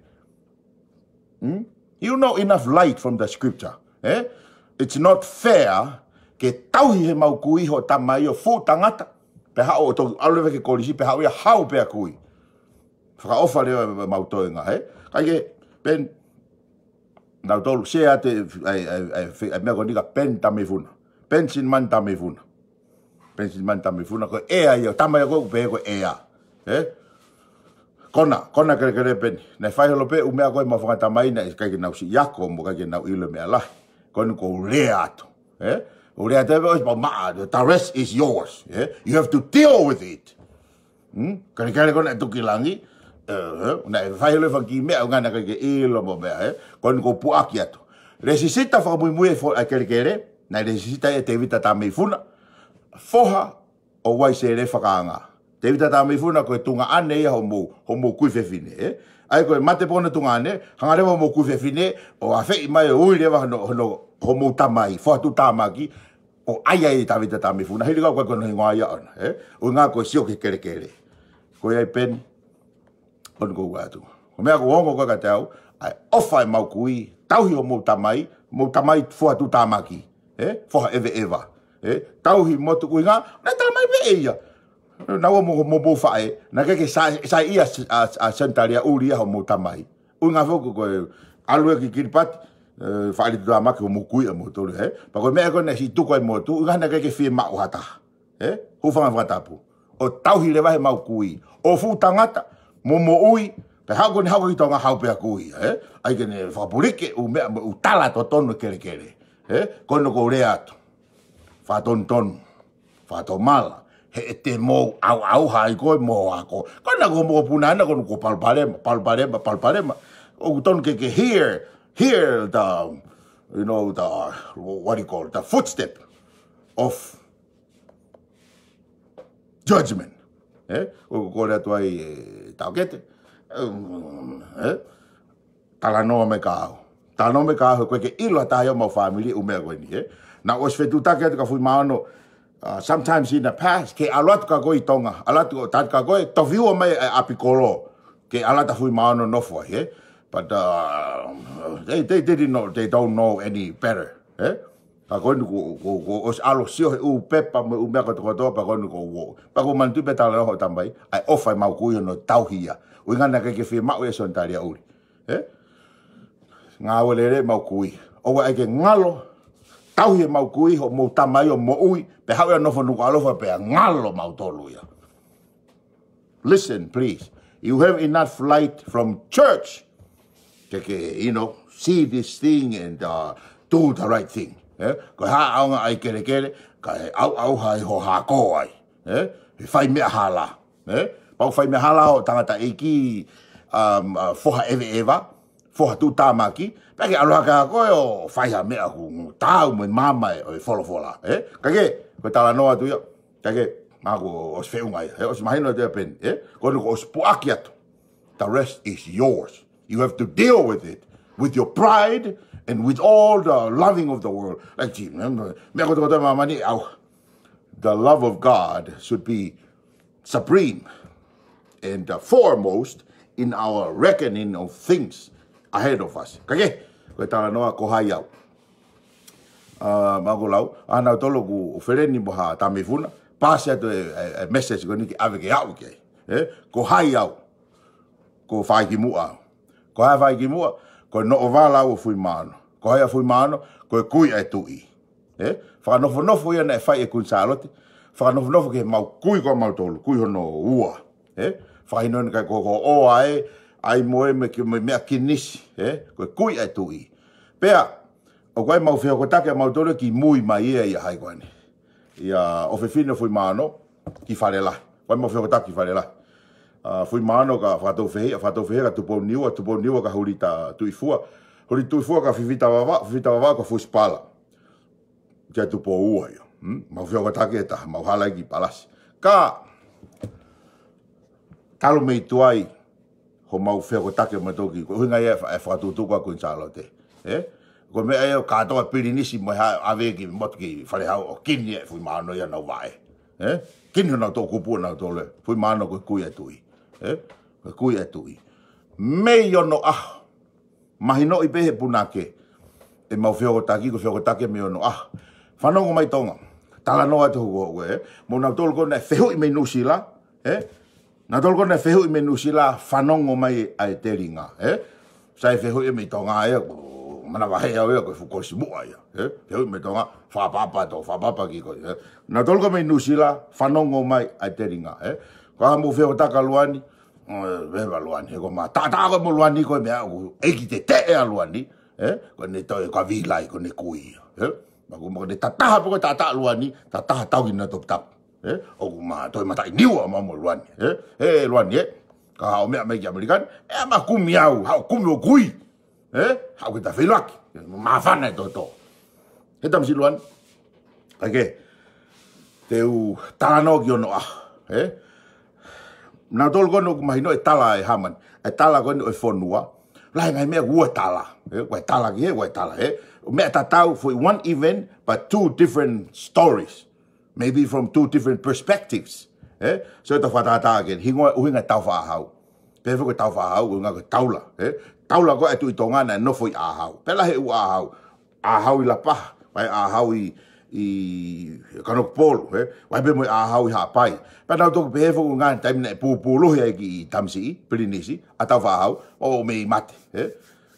Hmm? You know enough light from the scripture. Ē? It's not fair ke tauhi heʻemau kui hoʻo tamai ʻo fuʻu tangata. Pea haʻu ʻo toki ʻalu leva ki Kolisi, pea haʻu ia hau pea kui. Fakaʻofa leva ʻemau toenga, ē? Kae kehe, Peni, naʻá ku toe share atu e, ʻa e, ʻa e, ʻa e, ʻa e meʻa ko eni kia Peni Tameifuna. Peni Sinimani Tameifuna. Peni Sinimani Tameifuna, ko e ʻea ia, tama ia ko ē ʻoku pehē ko e ʻea. Ē? Kona, kona kelekele Peni. Naʻe fai holo pē ʻū meʻa ko ē ʻemau fanga tamai naʻe ʻikai ke nau siʻi ako, mo ʻikai ke nau ʻilo e meʻa lahi. Ko eni ʻoku ou lea atu. Ē? ʻOku ou lea atu ē, ʻosi pau maʻa, the rest is yours. Ē? You have to deal with it. Hmm? Kelekele ko ē naʻe tuki langi, ē, ē, naʻe fai holo e fanga kiʻi meʻa ʻoku ʻikai ke ʻilo mo e meʻa, ē. Ko eni ʻoku ou puʻaki atu. Lēsisita fakamuimui e fo-, ʻa e kelekele, naʻe lēsisita ʻe Tevita Tameifuna. Foha ʻo Uaisele Fakaanga. Tevita Tameifuna ko e tuongaʻane ia homou, homou kui fefine, ē. ʻA ia ko e mate pē hono tuongaʻane, hanga leva homou kui fefine, ʻo afeʻi mai ʻo ui leva hono, hono, homou tamai, foha tuʻutāmaki, ʻo ʻai ai ʻe Tevita Tameifuna, hili kau ko e ko hono hingoa ia ʻona, ē? ʻUhinga ko e sio ki he kelekele. Ko ia ai Peni, ʻoku ou ʻoatu. Ko e meʻa ʻoku ongo ko ē kiate au, ʻa e ʻofa ʻemau kui, tauhi homou tamai, mou tamai foha tuʻutāmaki, ē? Foha ʻeveʻeva, ē? Tauhi motu ʻuhinga, naʻe tamai pē ʻe ia. Naʻa mo, mo, mo faʻē, naʻe ʻikai ke sai, saiʻia ʻa, ʻa, ʻa Senitalia ʻuli ia homou tamai. ʻUhinga foki ko e ʻalu ē ki Kiripati, ē, faʻa lī tuʻutāmaki homou kui ʻa moutolu, ē? Pea ko e meʻa ko ē naʻe siʻi tuku ai moutolu, ʻuhinga naʻe ʻikai ke fiemaʻu ha taha, ē? Hūfanga he fakatapu. ʻO tauhi leva heʻemau kui. ʻO fuʻu tangata, mo moʻui, pea haʻu ko eni haʻu ki Tonga haʻu pea kui, ē? ʻAi ke ne fakapuliki ʻū meʻa mo ʻū tala totonu e kelekele, ē? Ko eni ʻoku ou lea atu. Fakatonutonu. Fakatomala, he ʻe te mou ʻauʻauha ai koe mo ho hako. Ko ena ko hoʻo mokopuna ena ko eni ʻoku palopalema, palopalema, palopalema. ʻOku tonu ke ke hear, hear the, you know, the, what do you call it, the footstep of judgment. Ē? ʻOku ou kole atu ai e taʻokete. Ē? Talanoa mai kia au. Talanoa mai kia au, he ʻoku ʻikai ke ʻilo ʻe ha taha ia ʻo homau fāmili e ʻū meʻa ko eni, ē. Naʻá ku ʻosi fetuʻutaki atu kia Fuimaono, uh, sometimes in the past, ke ʻalu atu kia koe ʻi Tonga, ʻalu atu ʻo tali kia koe, tofiua mai e ʻapi kolo, ke ʻalu atu ʻa Fuimaono ʻo nofo ai, ē. But, uh, they, they, they didn't know, they don't know any better, ē. Ka ko eni ʻoku, ʻoku, ʻoku ʻosi ʻalu ʻo sio he ʻū pepa mo e ʻū meʻa kotokotoa, pea ko eni ʻoku ou, pea ʻoku ou manatuʻi pē talanoa hoʻo tamai, ʻa e ʻofa ʻemau kui hono tauhi ia. ʻUhinga naʻe ʻikai ke fiemaʻu ia ʻe Senitalia ʻuli. Ē? Ngāue lelei ʻemau kui. ʻOua ʻe ʻai ke ngalo, tauhi ʻemau kui, homou tamai ʻo moʻui, pea haʻu ia ʻo nofo Nukuʻalofa pea ngalo mautolu ia. Listen, please. You have enough light from church ke ke, you know, see this thing and, uh, do the right thing. Ē? Ko e hā ʻaonga ʻa e kelekele, kae ʻauʻauha ʻi ho hako ai. Ē? He fai meʻa hala. Ē? Pau fai meʻa hala ʻo tangataʻeiki, um, uh, foha ʻeveʻeva, foha tuʻutāmaki, pea ke ʻalu hake ʻa koe ʻo fai ha meʻa ʻoku taau mo e maama ʻo e folofola. Ē? Kae kehe, ko e talanoa atu ia. Kae kehe, māku ʻosi feʻunga ia. Ē? ʻOsi mahino atu ia pē eni. Ē? Ko eni kuo ʻosi puʻaki atu. The rest is yours. You have to deal with it with your pride and with all the loving of the world. Like, gee, man, meʻa kotoa kotoa māmani, au. The love of God should be supreme and, uh, foremost in our reckoning of things ahead of us. Kae kehe, ko e talanoa ko hai au. Uh, māku lau, ʻa nautolu ʻoku feleni mo ha tamifuna, pasi atu e, e, e message ko eni ke ʻave ke aʻu ki ai. Ē? Ko hai au. Ko Faikimuʻa. Ko hai Faikimuʻa, ko e noʻovala au ʻo Fuimaono. Ko hai ʻa Fuimaono, ko e kui ʻa e tuʻi. Ē? Fakanofonofo ia naʻe fai ʻe Kuini Sālote. Fakanofonofo ki he mau kui ko mautolu, kui hono ua. Ē? Fakahinohino kai ko, ko ʻoa ē, ʻai mo e me, ki, mo e meʻa kinisi. Ē? Ko e kui ʻa e tuʻi. Pea, ʻoku ʻi ai mau fehokotaki ʻa mautolu ki mui mai ia ʻia hai ko eni. ʻIa ʻofefine ʻo Fuimaono, ki Falelahi. Ko e mau fehokotaki ki Falelahi. ʻA Fuimaono ka Fakatoufehiʻa, Fakatoufehiʻa ka Tupouniua, Tupouniua ka Hulita Tuʻifua. Hulita Tuʻifua ka Fifita Vavaʻu, Fifita Vavaʻu ka Fusipala. Kia Tupou ua ia. Hmm? Mau fehokotaki ʻe taha, mau hala ki Palasi. Ka, talu mei tuai, homau fehokotaki mo toki, ko e ʻuhinga ia e fa-, e fakatuʻutuʻu ko ē ʻa Kuini Sālote. Ē? Ko e meʻa ia ʻoku kātoa pilinisi mo e hā ʻave ki motu ki Falehau ʻo kini ʻe Fuimaono ia ʻenau vaʻe. Ē? Kini honau toʻukupu ʻonautolu ē. Fuimaono ko e kui ʻa e tuʻi. Ē? Ko e kui ʻa e tuʻi. Mei onoʻaho. Mahinoʻi pē he punake. ʻEmau fehokotaki, ko e fehokotaki mei onoʻaho. Fanongo mai Tonga. Talanoa atu hoku ē. Mo nautolu ko ē naʻe fehuʻi mei Nuʻusila. Ē? Nautolu ko ē naʻe fehuʻi mei Nuʻusila, fanongo mai ʻa e telinga, ē? Sai fehuʻi mei Tonga ia, ko manavahē au ia, ko e fuʻu kolisi muʻa ia, ē? Fehuʻi mei Tonga, fakaʻapaʻapa tō, fakaʻapaʻapa ki koe, ē? Nautolu ko ē mei Nuʻusila, fanongo mai ʻa e telinga, ē? Ko e hā mo fehokotaki ʻa Luani, ē, veva Luani, he ko ma, taʻataʻa ko ē mo Luani ko e meʻa, ʻoku ʻeiki teteʻe ʻa Luani, ē? Ko ʻene toe, ko e vīlai, ko ʻene kui ia, ē? Ma ko, ma ko ʻene tataha pē ko e taʻataʻa Luani, tataha tau ki na toputapu. Ē, ʻoku ma, toe mataʻi niua ma mo Luani. Ē, ē, Luani, ē. Ka haʻu meʻa mai ki ʻAmelika ni, ē, ma kumi au, haʻu kumi ʻo kui. Ē, haʻu ke ta feilaki. Māfana e toto. He tamasiʻi Luani. Kae kehe, te u talanoa ki onoʻaho. Ē. Nautolu ko ē ʻoku mahino e tala ʻe Hamani. E tala ko ē ʻo e fonua. Lahi e ngaahi meʻa ʻoku ua tala. Ē, ua tala ki he, ua tala, ē. Meʻa tatau for one event, but two different stories. Maybe from two different perspectives. Ē? So, ʻetau fakatātā ke hingoa ʻuhinga taufaʻāhau. Pehē foki ko e taufaʻāhau, ʻuhinga ko e taula. Ē? Taula ko ē ʻa e Tuʻi Tonga naʻe nofo ʻi ʻĀhau. Pea lahi e ʻū ʻāhau. ʻĀhau ʻi Lapaha, ʻi ai ʻĀhau ʻi, ʻi Kanokupolu, ē? ʻI ai pē mo e ʻāhau ʻi Haʻapai. Pea nau toki pehē foki ʻuhinga taimi naʻe pūpūluhi ai ki tamasiʻi, pilinisi, ʻa taufaʻāhau, ʻo mei mate, ē?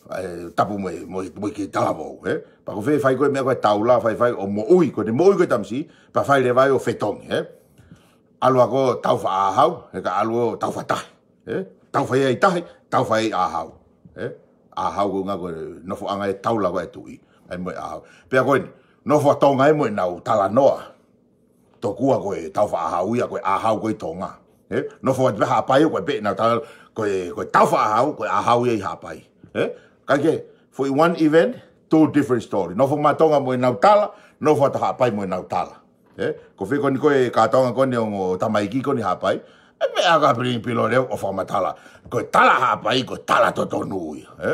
ʻE, tapu mo e, mo e, mo e ki talavou, ē? Pea ko fē fai ko ē meʻa ko e taula, fai fai ʻo moʻui, ko ʻene moʻui ko ē tamasiʻi, pea fai leva ai ʻo fetongi, ē? ʻAlu ʻa ko taufaʻāhau, ē ka ʻalu ʻo taufa tahi, ē? Taufa ia ʻi tahi, taufa ia ʻi ʻĀhau, ē? ʻĀhau ko e ʻuhinga ko e nofoʻanga e taula ko ē ʻa e tuʻi, ʻa ia mo e ʻāhau. Pea ko eni, nofo ʻa Tonga ia mo ʻenau talanoa. Tokua ko e taufaʻāhau ia, ko e ʻāhau ko ē ʻi Tonga. Ē? Nofo atu pē Haʻapai ko e pē nau tala, ko e, ko e taufaʻāhau, ko e ʻāhau ia ʻi Haʻapai. Ē? Kae kehe, for one event, two different story. Nofo mai Tonga mo ʻenau tala, nofo atu Haʻapai mo ʻenau tala. Ē? Ko fē ko eni ko e kātoanga ko eni ʻo e ongo tamaiki ko eni Haʻapai. ʻE meʻa ka pilingi pilo leo ʻo fakamatala. Ko e tala Haʻapai, ko e tala totonu ia. Ē?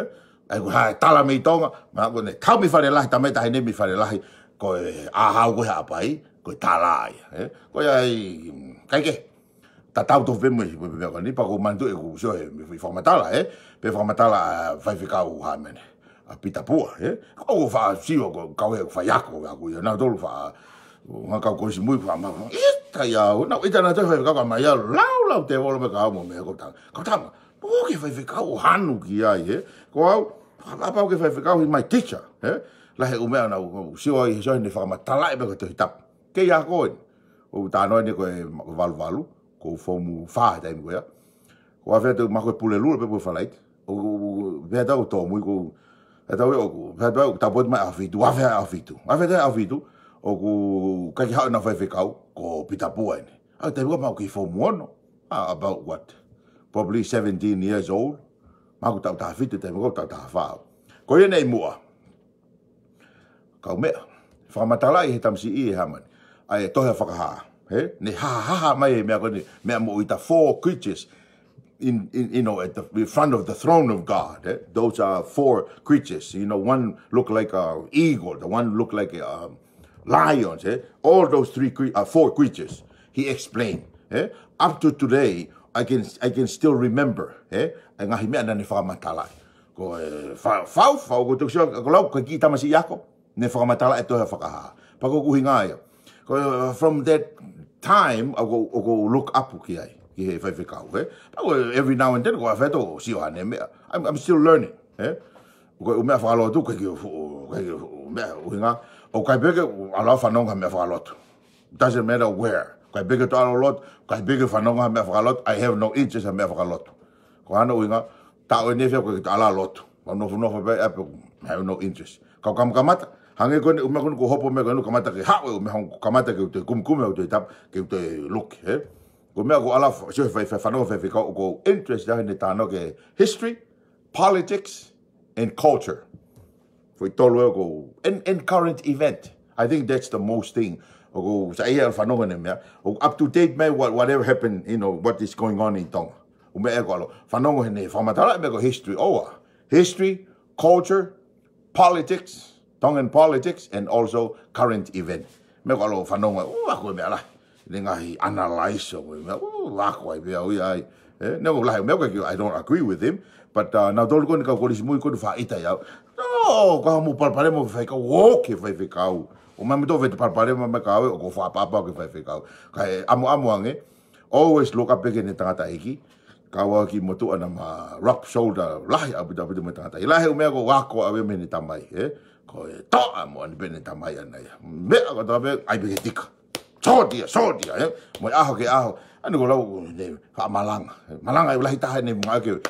ʻA ia ko e hā e tala mei Tonga, ma ko ʻene tau mei Falelahi, tamai taʻahine mei Falelahi, ko e ʻāhau ko ē ʻi Haʻapai, ko e tala ia, ē? Ko ia ai, kae kehe, tatau tofu pē mo e, mo e, mo e, ko eni, pea ko e manatu ʻeku sio he, mei fakamatala, ē? Pea fakamatala, ʻa, faifekau Hamani, ʻa Pita Pua, ē? ʻOku ou faʻa sio ko e kau he faiako, ʻa ko ia, nautolu faʻa, ngaahi kau kolisi mui faʻa ma, ʻita ia, nau ʻita nautolu faifekau ka mai ia, lau, lau, te volo me kau mo me ko tanga. Kau tama, ʻoku ke faifekau ʻo hanu ki ai, ē? Ko au, papa ʻoku ke faifekau, he's my teacher, ē? Lahi e ʻū meʻa naʻa ku sio ai, sio ai ʻene fakamatalaʻi pē ko e Tohi Tapu. Kei ako eni. ʻOku ou talanoa eni ko e, ko e valu valu, ko e fomu fā he taimi ko ia. Ko e ʻave atu ma ko e Pulelulu pē ko e Falaite. ʻO, ʻo, ʻo, pē atu ʻo tōmui ko e Tatau ʻoku, tatau ʻoku tau potu mai ʻaho fitu, ʻave ʻaho fitu. ʻAve ʻaho fitu, ʻoku ʻikai ke haʻu ʻenau faifekau, ko Pita Pua eni. ʻA, taimi ko ē ʻoku ma ʻi he Form One, ah, about what? Probably seventeen years old. Ma ʻoku taʻu taha fitu, taimi ko ē taʻu taha fā. Ko ia naʻe muʻa. Kau meʻa. Fakamatalaʻi he tamasiʻi ʻe Hāmani. ʻA e tohi Fakahā. He? Ne hahaha mai e meʻa ko eni, meʻa moʻui, the four creatures in, in, you know, at the in front of the throne of God. Eh? Those are four creatures. You know, one look like a eagle, the one look like a, um, lions. Eh? All those three cre- uh, four creatures. He explained. Eh? Up to today, I can, I can still remember. Eh? E ngaahi meʻa naʻa ne fakamatalaʻi. Ko e fa- fau, fau ko toksio, ko lau, ko e kiʻi tamasiʻi ako. Ne fakamatalaʻi e tohi Fakahā. Pea ko e ʻuhinga ia. Ko, uh, from that time, ʻoku, ʻoku look up ki ai, ki he faifekau, eh? Pea ko e every now and then, ko e ʻave atu ʻo sio haʻane meʻa. I'm, I'm still learning, eh? Ko e ʻū meʻa fakalotu, ko e kiʻi fu-, ko e kiʻi fu-, meʻa ʻuhinga. ʻOku ʻikai pē ke u ʻalu ʻo fanongo ha meʻa fakalotu. Doesn't matter where. ʻIkai pē ke u toe ʻalu ʻo lotu, ʻikai pē ke u fanongo ha meʻa fakalotu. I have no interest ha meʻa fakalotu. Ko hono ʻuhinga, taʻu ʻe niʻihi ʻoku ʻikai ke u toe ʻalu ʻo lotu. Mau nofonofo pē ʻi ʻapi, I have no interest. Kau kamakamata, hangē ko eni ʻū meʻa ko eni kuo hopo mai ko eni kamata ke haʻu e ʻū meʻa hong kamata ke u toe kumikumi, ke u toe tapu, ke u toe look, eh? Ko e meʻa ko e ʻalu ʻo sio he fai, fai fanongo faifekau ʻoku interest ʻi heʻene talanoa ki he history, politics, and culture. Foʻi tolu ē ʻoku, and, and current event. I think that's the most thing. ʻOku sai ia fanongo ʻene meʻa. ʻOku up to date mai what, whatever happened, you know, what is going on in Tonga. ʻŪ meʻa ē ko e ʻalu ʻo fanongo heʻene fakamatalaʻi meʻa ko e history ʻoʻou. History, culture, politics, Tongan politics, and also current event. Meʻa ko e ʻalu ʻo fanongo, ʻū, ako e meʻa lahi. Ne ngaahi analyze ʻo e meʻa, ʻū, ako ai pē au ia ai. Eh, ne ʻū lahi, meʻa ko ē, I don't agree with him, but, uh, nautolu ko eni kau Kolisi Mui ko eni faʻa ʻita ia. ʻŌ, ka mou palopalema mo faifekau, ʻo ke faifekau. ʻO mai mo tō vete palopalema mai ka ʻave, ʻoku ou fakaʻapaʻapa ki he faifekau. Kae ʻamuʻamu ange, always look up ki heʻene tangata ʻeiki. Kau au ki motuʻa naʻa ma rub shoulder lahi ʻaupito ʻaupito mo e tangata ʻeiki. Lahi ʻū meʻa ʻoku ou ako ʻave mei heʻene tamai, eh? Ko e toʻa moʻoni pē ʻene tamai ʻana ia. Meʻa ko e toʻa pē, ʻai pē ke tika. Sōtia, sōtia, eh? Mo e ʻaho ki he ʻaho. ʻAni ko e lau, ne, faʻa malanga. Malanga ʻe lahi taha ne ngāue ki he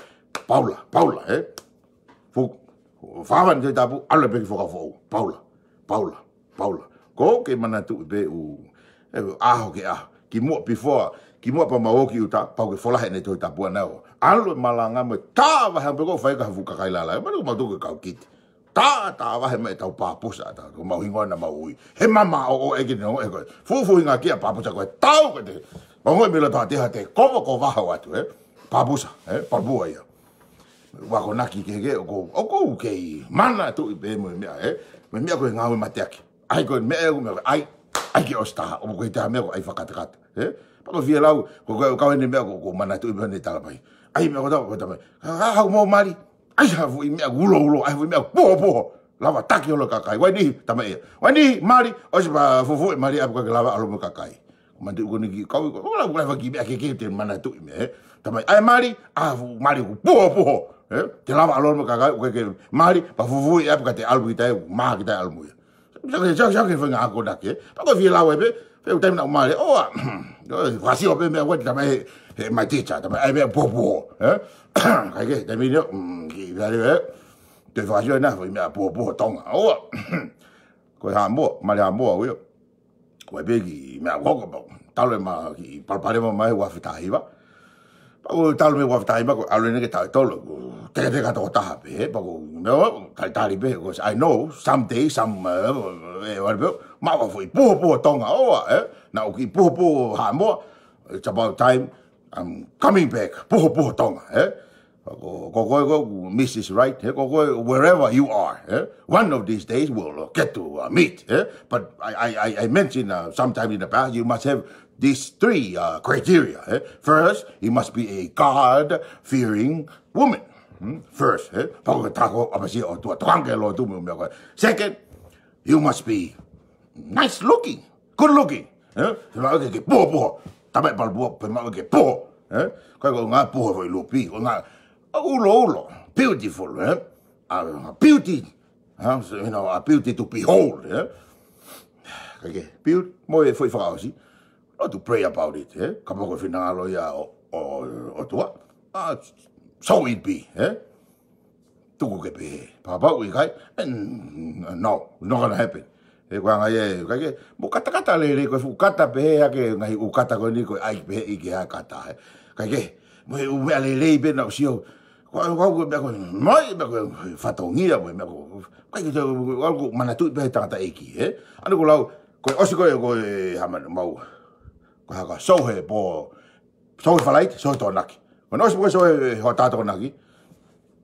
Paula, Paula, eh? Fu-, fakaava ʻene Tohi Tapu, ʻalu pē ki Fuakava Foʻou. Paula, Paula, Paula. Ko ke manatuʻi pē ʻū, eh, ʻaho ki he ʻaho. Kimuʻa before, kimuʻa pea mau ō ki ʻuta, pau ke folahi ʻene Tohi Tapu ʻana ʻo ʻalu ʻo malanga mo e tā vahe pē ko e fai ka fuʻu kakai lala. Manu ko mau tuku e kau kiti. Tā, tā vahe mai ʻetau papusa, tā, ko mau hingoa naʻa mau ui. He mama ʻo, ʻo, ʻEiki no, ʻe ko e. Fufuhinga kia papusa ko e tau ko te. Mau ngoi mila tā te ha te, kova ko vaho atu, eh? Papusa, eh? Papua ia. Ua ko naki ke ke, ʻoku, ʻoku kei manatuʻi pē mo e meʻa, eh? Mo e meʻa ko e ngāue mateaki. ʻAi ko e meʻa ʻoku meʻa, ʻai, ʻai ke ʻosi taha, ʻoku ʻikai te ha meʻa ʻoku ʻai fakakatakata, eh? Pea ko e fie lau, ko, ko, kau ʻene meʻa ʻoku, ʻoku manatuʻi pē ʻene tala mai. ʻAi meʻa ko e tau, ko e tau mai. Ka, ka, hau mo mali, ʻai ha fuʻi meʻa uloulo, ʻai ha fuʻi meʻa puhopuho. Lava taki holo kakai. Vai ni, tama ia. Vai ni, mali, ʻosi pea fufuʻi mali ʻapi ka ke lava ʻalu mo e kakai. Manatuʻi ko eni ki, kau, ko, ko, lava, lava ki meʻa ke ke te manatuʻi meʻa, eh? Tama ia, ʻai mali, ʻai ha fuʻi mali ʻoku puhopuho, eh? Te lava ʻalu mo e kakai, ʻoku ke mali, pea fufuʻi ʻapi ka te ʻalu ki tai, mā ki tai ʻalu mo ia. Sake, sake, sake, fenga ako dake. Pea ko e fie lau ai pē, pea ʻū taimi naʻa ku mali, ʻoua. Fakasio pē meʻa ʻoku ʻai tama he, he my teacher, tama ʻai meʻa puhopuho, eh? Kai ke, taimi ni, mm, ki, vale, eh? Te fakasio na, fai meʻa puhopuho Tonga, ʻoua. Ko e Haʻamoa, mali Haʻamoa, ui. Ko e pē ki meʻa koko, pau. Talu e ma, ki palopalema mai ua afe taha hiva. Pea ko e talu mei ua afe taha hiva, ko e ʻalu eni ke taʻu ʻe tolu, ko e tekateka toko taha pē, pea ko e meʻa, talitali pē, because I know, someday, some, eh, eh, whatever, maʻu ha foʻi puhopuho Tonga, ʻoua, eh? Naʻa ku kiʻi puhopuho Haʻamoa, it's about time I'm coming back, puhopuho Tonga, eh? Ko, ko, ko, ko, Missus Wright, eh? Ko, ko, wherever you are, eh? One of these days we'll, uh, get to, uh, meet, eh? But I, I, I, I mentioned, uh, sometime in the past, you must have these three, uh, criteria, eh? First, you must be a God-fearing woman. Hmm? First, eh? Pau ke tako ʻapasia ʻOtua, tokanga ki he lotu mo e meʻa ko ē. Second, you must be nice looking, good looking, eh? Fiemaʻu ke, ke puhopuho, tama ia palopalema, fiemaʻu ke puho, eh? Ko e ko e ngaahi puho foʻi lupi, ko e ngaahi, uloulo, beautiful, eh? A, a beauty, huh? So, you know, a beauty to behold, eh? Kae ke, beauty, mo e foʻi fakaʻosi, not to pray about it, eh? Kapau ko e finangalo ia ʻo, ʻo, ʻOtua. Ah, so it be, eh? tuku ke pehē. Pau ʻikai, eh, no, not gonna happen. He ko e anga ia, ʻikai ke, mou katakata lelei, ko e fuʻu kata pehē ake ngaahi ʻū kata ko eni ko e ʻai pehē ʻi ke ha kata, he. ʻIkai ke, mo e ʻū meʻa lelei pē naʻa ku sio, ko au, ko au, ko e meʻa ko e, mai, meʻa ko e fatongia, mo e meʻa ko, ʻikai ke te, ko au ko e manatuʻi pē he tangataʻeiki, he. ʻA eni ko e lau, ko e ʻosi ko e, ko e, hā mai, mau, ko e hā ko e, sō he pō, sō he Falaite, sō he Tokonaki. Ko hono ʻosi pē ko e sō he hoʻatā Tokonaki,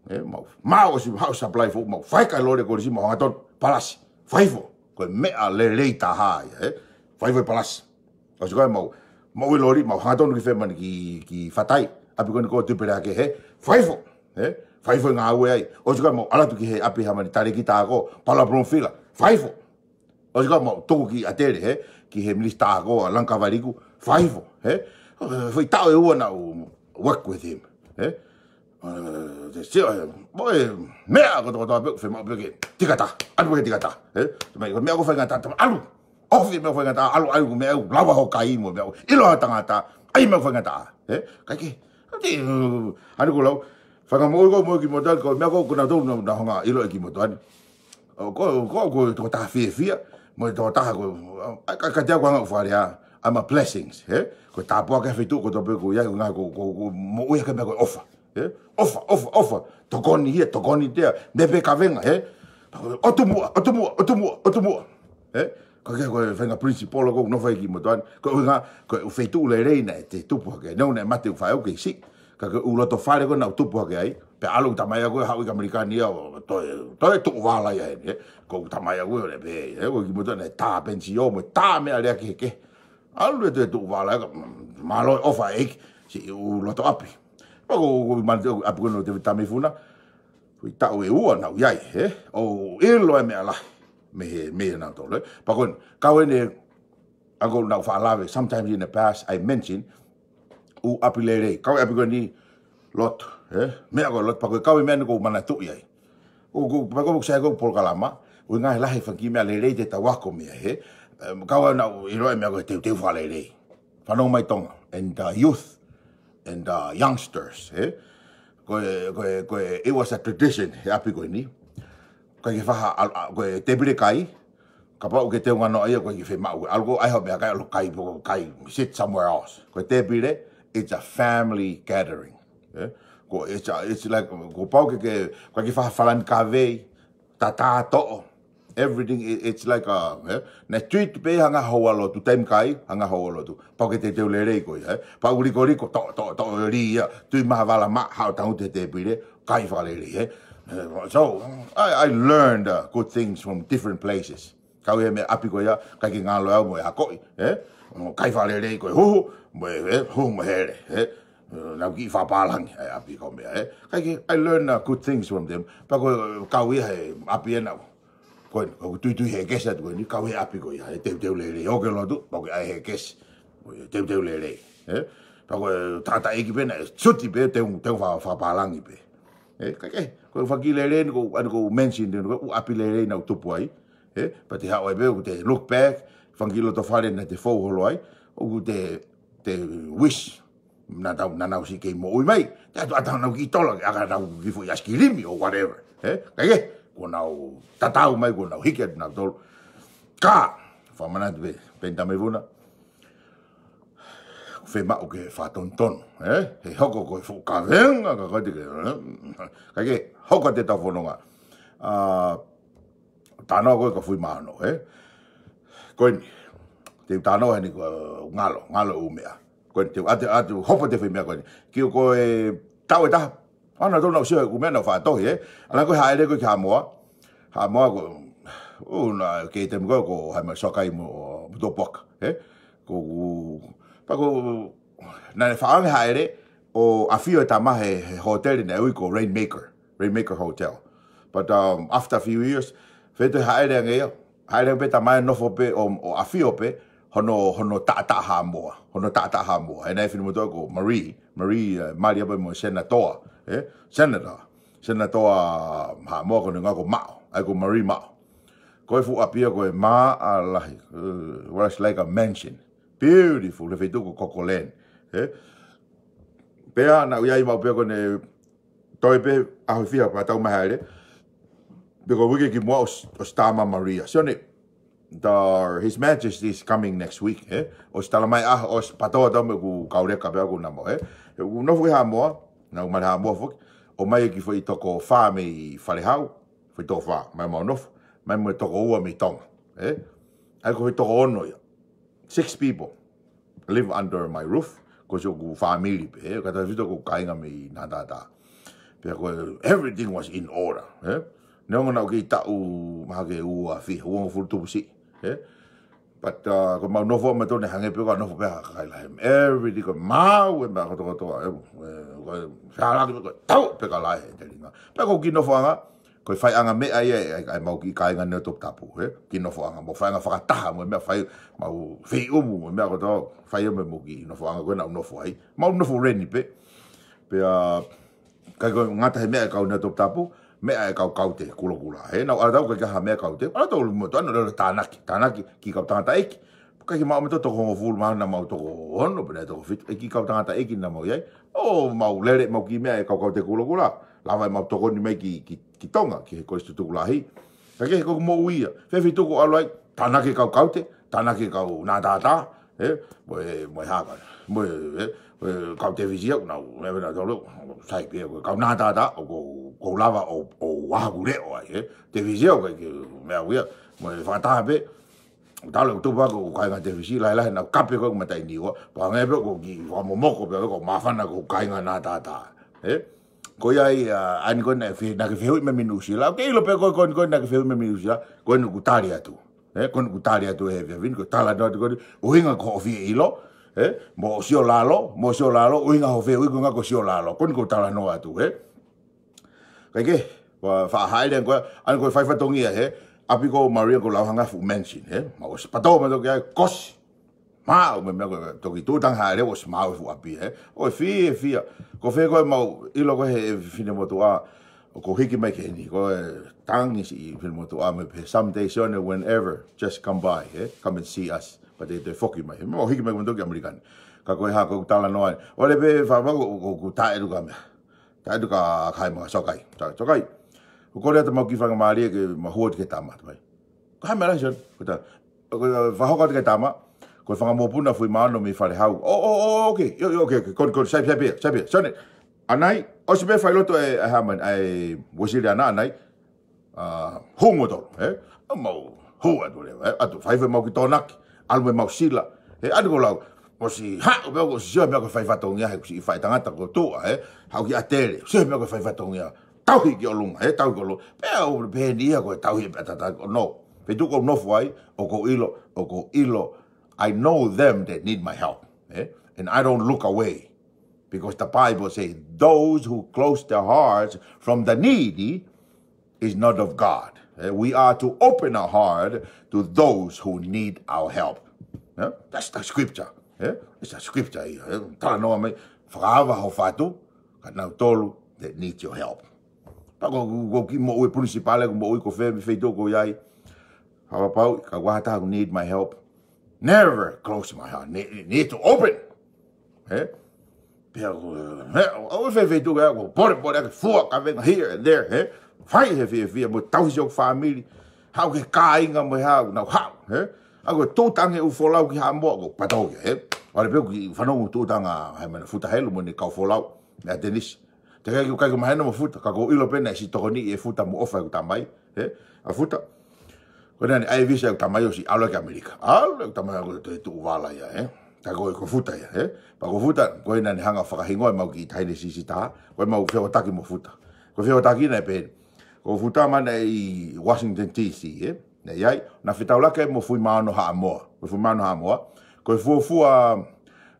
ē, mau, mau ʻosi, mau supply foʻou, mau fai ʻaki e lole kolisi, mau hangatonu, palasi, fai hifo. Ko e meʻa lelei taha ia, ē, fai hifo e palasi. ʻOsi ko ia mau, mau ʻi loli, mau hangatonu ki Femani ki, ki Fatai, ʻapi ko eni ko Tupele Ake, he, fai hifo, ē, fai hifo e ngāue ai. ʻOsi ko ia mau ʻalu atu ki he ʻapi hā mai Taleki Tako, Palabromfila, fai hifo. ʻOsi ko ia mau tuku ki ʻAtele, he, ki he minisitā ko ē, Langkavaliku, fai hifo, he. Foʻi taʻu ʻe ua naʻa ku work with him, he. Eh, te sio, he, mo e meʻa kotoa kotoa pē, fiemaʻu pē ke tika taha, ʻalu pē ke tika taha, he. Te mai, ko e meʻa ʻoku faingataʻa, tama, ʻalu. ʻOfi e meʻa ʻoku faingataʻa, ʻalu, ʻalu, ko e meʻa ʻoku lava hoʻo kai mo e meʻa ʻoku ʻilo ʻa e tangata, ʻai e meʻa ʻoku faingataʻa, he. ʻIkai ke, te, uh, ʻa eni ko e lau, fanga moʻui ko ē mo e kimoutolu, ko e meʻa ko ē, ko nautolu naʻa, naʻa hanga ʻo ʻilo e kimoutolu ni. ʻO ko, ko, ko e tokotaha fiefia, mo e tokotaha ko, ʻa, ka, ka te au ko e anga ʻoku fakalea, I'm a blessings, he? Ko e tāpuaki ki he feituʻu kotoa pē ʻoku ou ʻi ai, ko e anga ko, ko, ko e moʻui ʻaki e meʻa ko e ʻofa, he? ʻOfa, ʻofa, ʻofa. Tokoni ia, tokoni teʻa, meʻa pē kavenga, he? ʻOtu muʻa, ʻotu muʻa, ʻotu muʻa, ʻotu muʻa. He? Ko e, ko e faʻahinga principle ko ē ʻoku nofo ai e kimoutolu ni. Ko e ʻuhinga, ko e feituʻu lelei naʻe te tupu hake. Neongo naʻe mate hoku faʻē ʻoku kei siʻi. Ka ko e ʻū loto fale ko ē naʻa ku tupu hake ai. Pea ʻalu e tamaiki ko ē haʻu ʻi Kamelikani ia ʻo toe, toe tuʻu vala ia heni, he. Ko e tamaiki ko ē ʻo ne pehē, he. Ko e kimoutolu naʻe tā pensio mo e tā meʻa lea kehekehe. ʻAlu e toe tuʻu vala ia, ka, mālō e ʻofa ʻEiki, siʻi ʻū loto ʻapi. Pea ko, ko, ko, manu te, ʻapi ko ē ʻo Tevita Meifuna. Foʻi taʻu ʻe ua naʻa ku ʻi ai, he. ʻO ʻilo e meʻa lahi. Mei he, mei he nautolu, he. Pea ko eni, kau eni, ʻa ē naʻa ku faʻa lave, sometimes in the past, I mention, ʻū ʻapi lelei. Kau e ʻapi ko eni, lotu, he. Meʻa ko e lotu, pea ko e kau e meʻa ni ʻoku ou manatuʻi ai. ʻO, ʻo, pea ko e sai ko e polokalama, ʻuhinga he lahi e fanga kiʻi meʻa lelei te tau ako mei ai, he. Em, kau eni naʻa ku ʻilo e meʻa ko e teuteu fakalelei. Fanongo mai Tonga, and, uh, youth, and, uh, youngsters, he? Ko e, ko e, ko e, it was a tradition, he ʻapi ko eni. Ko e ke faha, al-, a-, ko e tēpile kai, kapau ʻoku ke teu ngano ai, ko e ke fiemaʻu, ʻalu ko ē ʻai hoʻo meʻakai, ʻalu kai, pō kai, sit somewhere else. Ko e tēpile, it's a family gathering, he? Ko, it's a, it's like, ko pau ke ke, ko e ke faha falani kavei, tatā toʻo. Everything, i-, it's like a, eh? Naʻe treat pē hangē ha houa lotu, taimi kai, hangē ha houa lotu. Pau ke teuteu lelei ko ia, eh? Pau likoliko, toʻo, toʻo, toʻo lī ia, tui maha vala maʻa, haʻu tangutu he tēpile, kai fakalelei, eh? Eh, so, I, I learned, uh, good things from different places. Kau e meʻa ʻapi ko ia, ʻikai ke ngalo au mo e akoʻi, eh? Kai fakalelei ko e huhu, mo e, eh, huhu mo e hele, eh? Naʻa ku kiʻi fakapālangi, ʻa e ʻapi ko e meʻa, eh? ʻIkai ke, I learn, uh, good things from them. Pea ko e kau ia he ʻapi ena. Ko eni, ʻoku tuitui he kesa tu ko eni, kau he ʻapi ko ia, he teuteu lelei. ʻOku ke lotu, pea ʻoku ke ʻai he kesa. Ko e teuteu lelei, eh? Pea ko e tangataʻeiki pē naʻe, suti pē, teu, teu fa-, fakapālangi pē. Eh, ʻikai ke, ko e fanga kiʻi lelei ni ʻoku, ʻa eni ʻoku ou mention, ko e ʻū ʻapi lelei naʻa ku tupu ai. Eh, pea te haʻu ai pē, ʻoku te look back, fanga kiʻi loto fale naʻa te fou holo ai, ʻoku te, te wish, naʻa tau, naʻa nau siʻi kei moʻui mai. Te atu ʻatā nau kiʻi tola, ke ʻaka nau kiʻi foʻi ʻaisikilimi or whatever. Eh? Kae kehe, kuo nau tatau mai, kuo nau hiki atu nautolu. Ka, fakamanatu pē, Penita Meifuna. Fiemaʻu ke fakatonutonu, eh? He hoko ko e fuʻu kavenga, ka ko e te ke, eh? Kae kehe, hoko atu ʻetau fononga. Ah, Talanoa ko ē ka fui mano, eh? Ko eni, te u talanoa heni ko e ngalo, ngalo ʻū meʻa. Ko eni, te u ʻatu, ʻatu, hopo atu e foʻi meʻa ko eni. Ki ko e taʻu ʻe taha, ʻa nautolu naʻa ku sio he ʻū meʻa naʻa ku faʻa tohi, eh? ʻAlu ko ē haʻele ko ē ki Haʻamoa. Haʻamoa ko, ʻū, naʻe kei taimi ko ē ko hai mai sokai mo, mo Topuaka, eh? Ko, pea ko, naʻe faʻa ʻoange haʻele, ʻo ʻafio e tama he, he hōtele naʻe ui ko Rainmaker, Rainmaker Hotel. But, um, after a few years, fai toe haʻele ange ia, haʻele ange pē tama ia nofo pē ʻo, ʻo ʻafio pē, hono, hono taʻataʻa Haʻamoa, hono taʻataʻa Haʻamoa. He naʻe fine moutolu ko Marie, Marie, uh, Malia pē mo Senatoa, eh? Senator, Senatoa Haʻamoa ko ʻene hingoa ko Maʻo, ʻa ia ko Marie Maʻo. Ko e fuʻu ʻapi ia ko e māʻa lahi, uh, was like a mansion. Beautiful, he feituʻu ko Cocoland, eh? Pea naʻa ku ʻi ai maʻu pē ko ʻene Toe pē ʻaho ʻe fiha pea tau mai hāʻele. Pea ko e uike kimuʻa ʻosi, ʻosi tā mai Maria. Sione, the, His Majesty is coming next week, ē? ʻOsi tala mai ʻaho, ʻosi pātoa tau mo ʻeku kau leka pea ko e namo, ē? ʻOku nofo ʻi Haʻamoa, naʻa ku mali Haʻamoa foki. ʻOmai e kiʻi foʻi toko fā mei Falehau, foʻi toko fā, mai mau nofo, mai mo e toko ua mei Tonga, ē? ʻA ia ko e foʻi toko ono ia. Six people live under my roof, ko e ʻoku ou fāmili pē, ē, ka tau fito ko e kāinga mei Nātātā. Pea ko e, everything was in order, ē. Neongo naʻa ku kei taʻu mahalo ke ua fiha, uongofulu tupu siʻi, ē. But, uh, ko ʻemau nofo ʻa mautolu naʻe hangē pē ko e nofo pē ha kakai lahi. Everything ko ʻemau e meʻa kotokotoa, ē, ē, ko e fālaki pē ko e tau pē ka lahi e telinga. Pea ko e kiʻi nofoʻanga, ko e faiʻanga meʻa ia ʻa e, ʻa e, ʻa ʻemau kiʻi kāinga Niuatoputapu, ē? Kiʻi nofoʻanga, mau faiʻanga fakataha mo e meʻa fai, mau feiʻumu mo e meʻa kotoa, fai ia mo e mau kiʻi nofoʻanga ko ē naʻa ku nofo ai. Mau nofo reni pē. Pea, ʻikai ko e ngata he meʻa e kau Niuatoputapu, meʻa e kau kaute kulokula. He naʻa ku ʻalu au ʻikai ke ʻi ai ha meʻa kaute, ʻalu au ʻo lele mo e motuʻa, naʻa ku lele ʻo tānaki, tānaki, kiʻi kau tangataʻeiki. Kae kiʻi maʻu mo e toko hongofulu mā naʻa mau toko ono, pe naʻe toko fitu, e kiʻi kau tangataʻeiki naʻa mau ʻi ai. ʻO mau lele, mau kiʻi meʻa e kau kaute kulokula. Lava ʻemau tokoni mai ki, ki, ki Tonga, ki he kolisi tutuku lahi. Kae kehe ko ʻeku moʻui ia. Fēfē tuʻu ʻoku ʻalu ai, tānaki e kau kaute, tānaki e kau Nātātā, ē, mo e, mo e hā ka, mo e, ē, mo e kau Tēvisi au, naʻa ku, ē, naʻa tolu, sai pē, ko e kau Nātātā, ʻoku, ʻoku ou lava ʻo, ʻo ʻoatu ʻeku leʻo ai, ē. Tēvisi au, ʻikai ke meʻa au ia, mo e fakataha pē, Talo ʻeku tupu ko e kāinga Tēvisi, lahilahi naʻa ku kape ko ē ʻeku mataʻi niua, pea hangē pē ko e kiʻi fakamomoko pē ko e māfana ko e kāinga Nātātā. Ē? Ko ia ai, ā, ʻa eni ko ē naʻe fe-, naʻa ke fehuʻi mai mei Nuʻusila. ʻOku ke ʻilo pē ko ē, ko eni ko ē naʻa ke fehuʻi mai mei Nuʻusila, ko eni ʻoku tali atu. Ē? Ko eni ʻoku tali atu he efiafi ni, ko e talanoa atu ko eni, ʻuhinga ko hoʻo fie ʻilo, ē? Mo hoʻo sio lalo, mo hoʻo sio lalo, ʻuhinga hoʻo fehuʻi ko e ʻuhinga ko hoʻo sio lalo. Ko eni ʻoku talanoa atu, ē? Kae kehe, ʻoku faʻa hāʻele ange ko ē, ʻa eni ko e fai fatongia he, ʻapi ko Maria ko e lau hangē ha fuʻu mansion, he, mau ʻosi pātoa mautolu ki ai, kosi. Mau, meʻa ko e toki tuʻutangi hāʻele ʻosi maʻu e fuʻu ʻapi, he. ʻOi fiefia, ko fē ko ē mau ʻilo ko ē he finemotuʻa, ʻoku ou hiki mai ki heni, ko e tangi siʻi finemotuʻa mo e pehē, "Someday, Sione, whenever, just come by, he, come and see us." Pea te, te foki mai, he, mau hiki mai ko ē ki ʻAmelika ni. Ka ko e hā, ko e talanoa eni. ʻOle pē faʻa mau, ʻoku, ʻoku taʻe luka mea. Taʻe atu ka kai ma, Sokai. Sokai. ʻOku ou kole atu mau kiʻi faingamālie ke mau hū atu ki he tama, tamai. Ko e hā e meʻa lahi, Sione? Ko e ta-, ko e fakahoko atu ki he tama, ko e fanga mokopuna Fuimaono mei Falehau. ʻŌ, ʻō, ʻō, ʻō, okay. ʻIo, ʻio, okay, okay. Ko eni, ko eni, sai pē, sai pē. Sione. ʻAnai, ʻosi pē failotu e, e hā mai, e Uēsiliana ʻanai. Ā, hū mautolu, ē? ʻA mau hū atu leva, ē? ʻAtu fai fai mau kiʻi tokonaki, ʻalu mo ʻemau sila, ē? ʻAtu ko e lau, ʻosi haʻu pē ʻoku ou sio he meʻa ko e fai fatongia he kuo siʻi fai tangata ko tuʻa, ē? Haʻu ki ʻAtele, sio he meʻa ko e fai fatongia, tauhi ki ʻolunga, ē? Tauhi ki ʻolunga. Pea u pehē ni ia ko e tauhi pē tata ko no. Pea tuʻu ʻoku ou nofo ai, ʻoku ou ʻilo, ʻoku ou ʻilo, I know them that need my help, ē? And I don't look away. Because the Bible says, "Those who close their hearts from the needy is not of God." Eh, we are to open our heart to those who need our help. Eh? That's the scripture. Eh? It's a scripture here. Eh? Talanoa mai, fakaava ho fatu, kia nautolu that need your help. Pea ko, ko, ko e kiʻi moʻui principle, ko e moʻui ko fē, feituʻu ʻoku ou ʻi ai. How about, kapau ʻoku ʻi ai ha taha who need my help, never close my heart. Need, need to open. Eh? Pea ko, eh, ʻoku ou fēfē tuʻu ʻoku ou pole pole ʻaki e fua kavenga here and there, eh? Fai he fiefia mo tauhi siʻoku fāmili. Haʻu ki he kāinga mo e haʻu, nau haʻu, eh? ʻA ia ko e tuʻutangi e ʻū folau ki Haʻamoa ʻoku ou pātoa ki ai, eh? ʻOle pē ʻoku ou fanongo tuʻutangi ʻa e meʻa Futa Helu mo ʻene kau folau, meʻa Denise. Teʻeki ke ʻikai ke mahino mo Futa, ka ʻoku ou ʻilo pē naʻe siʻi tokoniʻi ʻe Futa mo ʻofa ʻeku tamai, eh? ʻA Futa. Ko ena naʻe ʻai e visa ʻeku tamai ʻo siʻi ʻalu ki ʻAmelika. ʻAlu ʻeku tamai ʻo toe tuʻu vala ia, eh? Ka ko, ko Futa ia, eh? Pea ko Futa, ko ena naʻe hanga ʻo fakahingoa ʻemau kiʻi taʻahine siʻisiʻi taha, ko ʻemau feʻofaʻaki mo Futa. Ko e feʻofaʻaki naʻe pehē ni. Ko Futa mei Washington D C, eh? Naʻe ʻi ai, naʻe fetaulaki mo Fuimaono Haʻamoa. Ko Fuimaono Haʻamoa. Ko e fuofua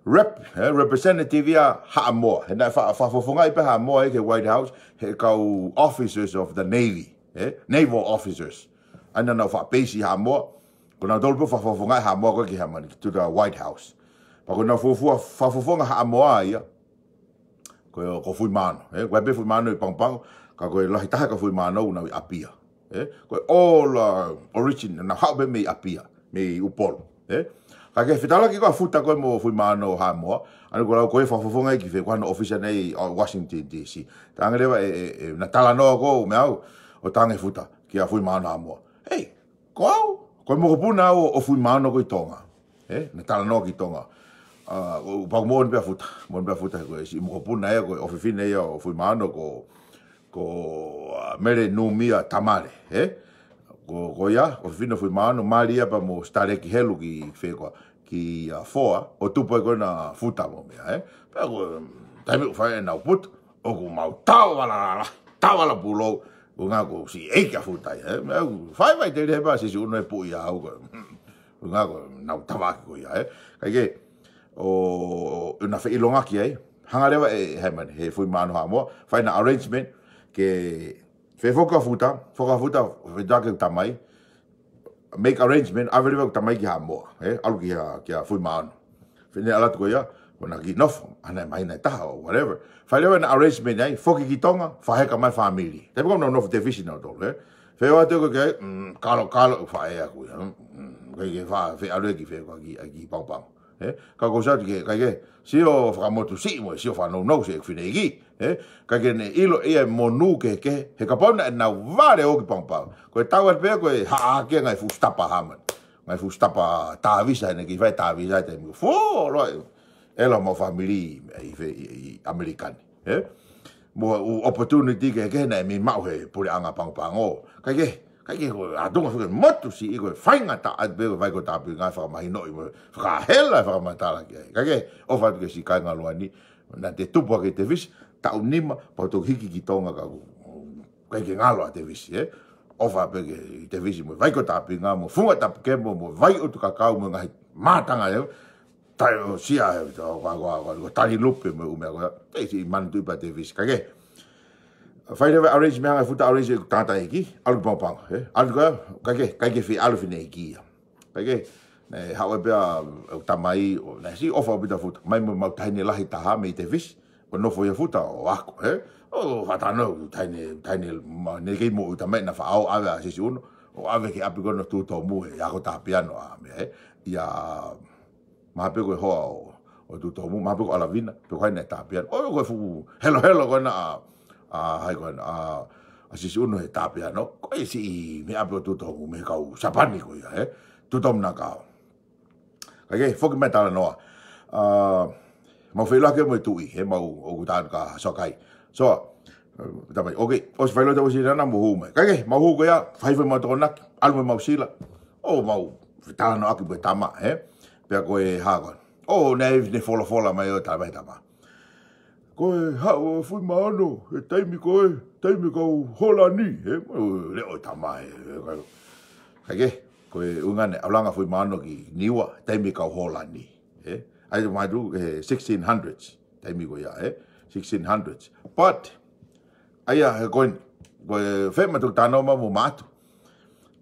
rep, eh, representative ia Haʻamoa. He naʻe fa-, fakafofongaʻi pē Haʻamoa ia ki he White House, he kau officers of the Navy, eh? Naval officers. ʻA ia naʻa nau fakapeisi Haʻamoa, ko nautolu pē fakafofongaʻi Haʻamoa ko ē ki he hā mai, to the White House. Pea ko ʻenau fuofua fakafofonga Haʻamoa ia, ko, ko Fuimaono, eh? Ko e pē Fuimaono ʻi Pago Pago, ka ko e lahi taha e kau Fuimaono ʻoku nau ʻi ʻApia, eh? Ko e all, uh, origin, nau haʻu pē mei ʻApia, mei ʻUpolu, eh? Ka ke fetalaki ko ē ʻa Futa ko ē mo Fuimaono ʻo Haʻamoa, ʻa ē ko ē lau ko e fakafofonga ki fē, ko hono ʻōfisa ʻi Washington D C. Talaange leva ʻe, ʻe, ʻe, naʻe talanoa ko ē meʻa au, ʻo talaange ʻe Futa kia Fuimaono Haʻamoa. Hei, ko au, ko e mokopuna au ʻo Fuimaono ko ē ʻi Tonga. Ē, naʻe talanoa ki Tonga. ʻA, ʻo, pau moʻoni pē ʻa Futa, moʻoni pē ʻa Futa, ko e siʻi mokopuna ia, ko e ʻofefine ia ʻo Fuimaono ko, ko, ʻa, Mele Numia Tamale, ē? Ko, ko ia, ʻofefine ʻo Fuimaono, mali ia pea mo Sitaleki Helu ki fē koā, ki, ʻa, Foa, ʻo tupu ai ko ē ʻa Futa mo meʻa, ē? Pea ko, taimi ʻoku fai ai ʻenau putu, ʻoku mau tau vala lala, tau vala pulou, ʻuhinga ko e siʻi ʻeiki ʻa Futa ia, ē? Meʻa ʻoku fai mai te lehe pea Sisi ʻUno ʻe puʻi au ko, ʻuhinga ko ʻenau tavaki ko ia, ē? Kae kehe, ʻo, ʻo na feʻilongaki ai, hanga leva ʻe, he mani, he Fuimaono Haʻamoa, fai ʻena arrangement, ke fefoki ʻa Futa, foki ʻa Futa, fetuʻutaki ʻeku tamai, make arrangement, ʻave leva ʻeku tamai ki Haʻamoa, ē, ʻalu ki ha, kia Fuimaono. Fēfē ʻalu atu ko ia, ko ʻena kiʻi nofo, ʻa ʻena māhina ʻe taha, or whatever. Fai leva ʻena arrangement ai, foki ki Tonga, fakaheka mai fāmili. Taimi ko ē naʻa nau nofo Tevisi nautolu, ē. Feʻao atu ko ē ki ai, mm, kalo, kalo, faʻē ʻaku ia, mm, mm, ʻikai ke fa-, feʻaluʻaki fē koā ki, ki Pago Pago. Ē, ka ko sati ke, ʻikai ke, sio fakamotusiʻi mo, sio fakanounou siʻeku fineʻeiki, ē, ʻikai ke ne ʻilo ia e monū kehekehe, he kapau naʻa nau vale ʻo ō ki Pago Pago. Ko e tau atu pē ko e haʻaki e ngaahi fuʻu sitapa hā mani. Ngaahi fuʻu sitapa tāvisa, ʻene kiʻi fai tāvisa, taimi ko ē fuoloa ē, ʻalu homau fāmili ʻi, ʻi, ʻi, ʻi ʻAmelika ni, ē? Mo e ʻū opportunity kehekehe naʻe mei maʻu he puleʻanga Pago Pago. ʻIkai ke, ʻikai ke ko e ʻatunga fakamotusiʻi ko e faingataʻa atu pē ko e Vai ko e Tāpuekina fakamahinoʻi mo fakahela e fakamatala ki ai. Kae kehe, ʻofa atu ki he siʻi kāinga Loani, naʻa te tupu hake Tevisi, taʻu nima, pea u toki hiki ki Tonga ka ʻoku, ʻikai ke ngalo ʻa Tevisi, ē? ʻOfa pē ki Tevisi mo Vai ko e Tāpuekina mo Funga Tapu Kemo mo Vai ʻUtukakau mo e ngaahi mātanga ē, tai ʻo Sia, ē, ko, ko, ko, ko, ko Tali Lupe mo e ʻū meʻa ko ia. Te isi i manu tui pa Tevisi. Kae kehe, fai leva arrangement hanga ʻe Futa arrange ʻeku tangataʻeiki, ʻalu ki Pago Pago, ē? ʻAlu ko ia, ʻikai ke, ʻikai ke feʻalu fineʻeiki ia. ʻIkai ke, naʻe haʻu ai pē ʻeku tamai, ʻo, naʻe siʻi ʻofa ʻaupito ʻa Futa. Mai mo ʻemau taʻahine lahi taha mei Tevisi, ʻo nofo ai ʻa Futa ʻo ako, ē? ʻO fakatalanoa ʻeku taʻahine, taʻahine, ma, ne kei moʻui, tamai ʻena faʻao, ʻave ʻa Sisi ʻUno, ʻo ʻave ki ʻapi ko ē ʻo Tutomu ē, ʻo ako tā piano ʻa meʻa, ē? ʻIa, mahalo pē ko e hoa ʻo, ʻo Tutomu, mahalo pē ko ʻAlavina, pe ko hai naʻe tā piano. ʻO, ko e fuʻu helohelo ko ena ʻa, ʻa, hai ko ena, ʻa, ʻa Sisi ʻUno he tā piano. Ko e siʻi meʻa pē ʻo Tutomu, mei he kau Siapani ko ia, ē? Tutomu Nakao. Kae kehe, foki mai talanoa. ʻA, mau feʻiloaki mo e tuʻi, he mau, ʻoku tau ka sokai. So, ē, tamai, okay, ʻosi fai loa ʻa e ʻosi nana mo hū mai. Kae kehe, mau hū ko ia, fai fai mau Tokonaki, ʻalu mo ʻemau sila. ʻO mau, talanoaʻaki mo e tama, ē? Pea ko e hā ko ē. ʻO, naʻe, ne folofola mai ʻo tala mai tama. Ko e haʻu ʻa Fuimaono, he taimi ko ē, taimi kau Hōlani, ē? ʻO, leʻo tama, ē? Kae kehe, ko e ʻuhinga naʻe ʻalu ange ʻa Fuimaono ki Niua, taimi kau Hōlani, ē? ʻAi te matu, he sixteen hundreds, taimi ko ia, ē? Sixteen hundreds. But, ʻa ia, he ko eni, ko e fē matu talanoa mo Maʻatu.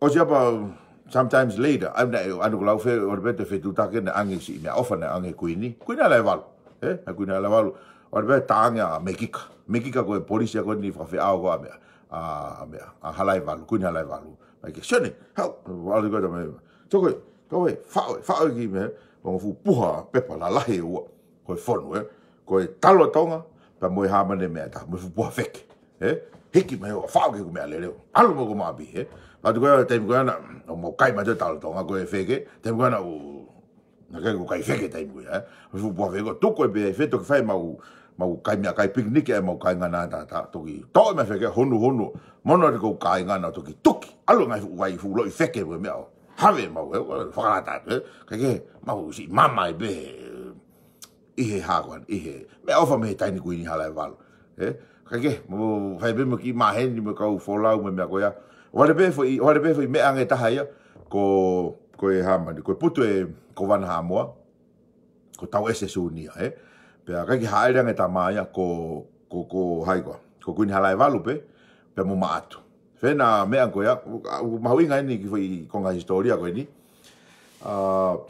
ʻOsi apa, sometimes later, ʻa ia naʻe, ʻa ia ko e lau fē, ʻoua pē te fetuʻutaki naʻe ʻange siʻi meʻaʻofa naʻe ʻange Kuini. Kuini Halaevalu, ē? ʻA Kuini Halaevalu. ʻOua pē te ʻange ʻa Mekika. Mekika ko e polisi ko eni fakafeʻao ko ē ʻa meʻa, ʻa, ʻa meʻa, ʻa Halaevalu, Kuini Halaevalu. Mai ke Sione, haʻu, ʻalu ko ē tamai. Toko ē, toko ē, faʻo ē, faʻo ē ki meʻa, ʻo fuʻu puha pepa lalahi ʻe ua. Ko e fonu, ē? Ko e talo Tonga, pea mo e hā mani meʻa ta, mo e fuʻu puha feke, ē? Hiki mai ʻo faʻo ki heʻeku meʻalele. ʻAlu mo ko maʻapi, ē? Pea tuku ē taimi ko ena, ʻo mau kai mai ʻa e talo Tonga, ko e feke, taimi ko ena ʻo, naʻe ʻikai ke u kai feke taimi ko ia, ē? Mo e fuʻu puha feke, ʻo tuku ē pē, fē toki fai mau, mau kai meʻakai picnic ē, mau kāinga Nātātā, toki toʻo mai feke, hunu hunu, mono atu ko e kāinga na toki tuki, ʻalu ngaahi fuʻu vai, fuʻu loʻi feke, ko e meʻa ʻo, have mau, ē, fakalata, ē? Kae kehe, mau siʻi mamae pē, ʻi he hā ko ē, ʻi he meʻaʻofa mei he taʻahine Kuini Halaevalu. Ē? Kae kehe, mo fai pē mo e kiʻi maheni mo e kau folau mo e meʻa ko ia. ʻOua pē foʻi, ʻoua pē foʻi meʻa ange taha ia, ko, ko e hā mani, ko e putu ʻe Kovana Haʻamoa, ko Tauese Sunia, ē? Pea ʻikai ke hāʻele ange tama ia, ko, ko, ko hai ko ē, ko Kuini Halaevalu pē, pea mo Maʻatu. Fē ʻena meʻa ko ia, ʻoku, ʻoku mahuʻinga eni ki he foʻi konga hisitōlia ko eni. ʻA,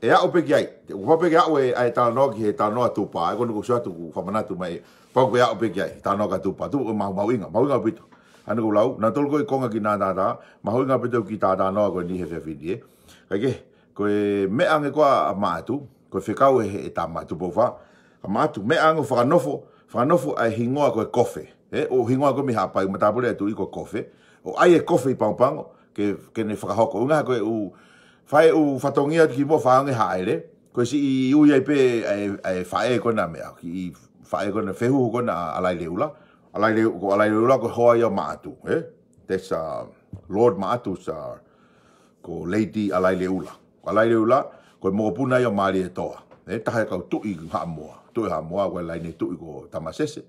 ʻe aʻu pē ki ai, ʻoku pau pē ke aʻu e, ʻa e talanoa ki he talanoa Tupa, ʻa ia ko eni ʻoku ou sio atu ʻoku fakamanatu mai, pau ke aʻu pē ki ai, talanoa kia Tupa, Tupa, ʻoku mahu, mahuʻinga, mahuʻinga ʻaupito. ʻA ia ʻoku ou lau, naʻa tolu ko ē konga ki Nātātā, mahuʻinga ʻaupito ki he talanoa ko eni he efiafi ni, ē. Kae kehe, Ko e meʻa ange ko ē ʻa Maʻatu, ko e fekau ʻe he, he tama Tupou Fā. ʻA Maʻatu, meʻa ange ʻo fakanofo, fakanofo ʻa e hingoa ko e Kofe. Ē, ʻo hingoa ko ē mei Haʻapai, matāpule ʻa e tuʻi ko Kofe. ʻO ʻai e kofe ʻi Pagopago, ke, ke ne fakahoko. ʻUhinga ko e ʻū, fai ʻū fatongia atu kimuʻa fakaongo hāʻele, ko e siʻi ui ai pē ʻa e, ʻa e faʻē ko ena meʻa, kiʻi faʻē ko ena, fehuhu ko ena ʻa Alaileula. Alaileu-, ko Alaileula ko e hoa ia ʻo Maʻatu, ē? That's, uh, Lord Maʻatu, uh, ko Lady Alaileula. Ko Alaileula, ko e mokopuna ia ʻo Malietoa. Ē, taha e kau tuʻi Haʻamoa. Tuʻi Haʻamoa, ko e laine tuʻi ko Tamasese.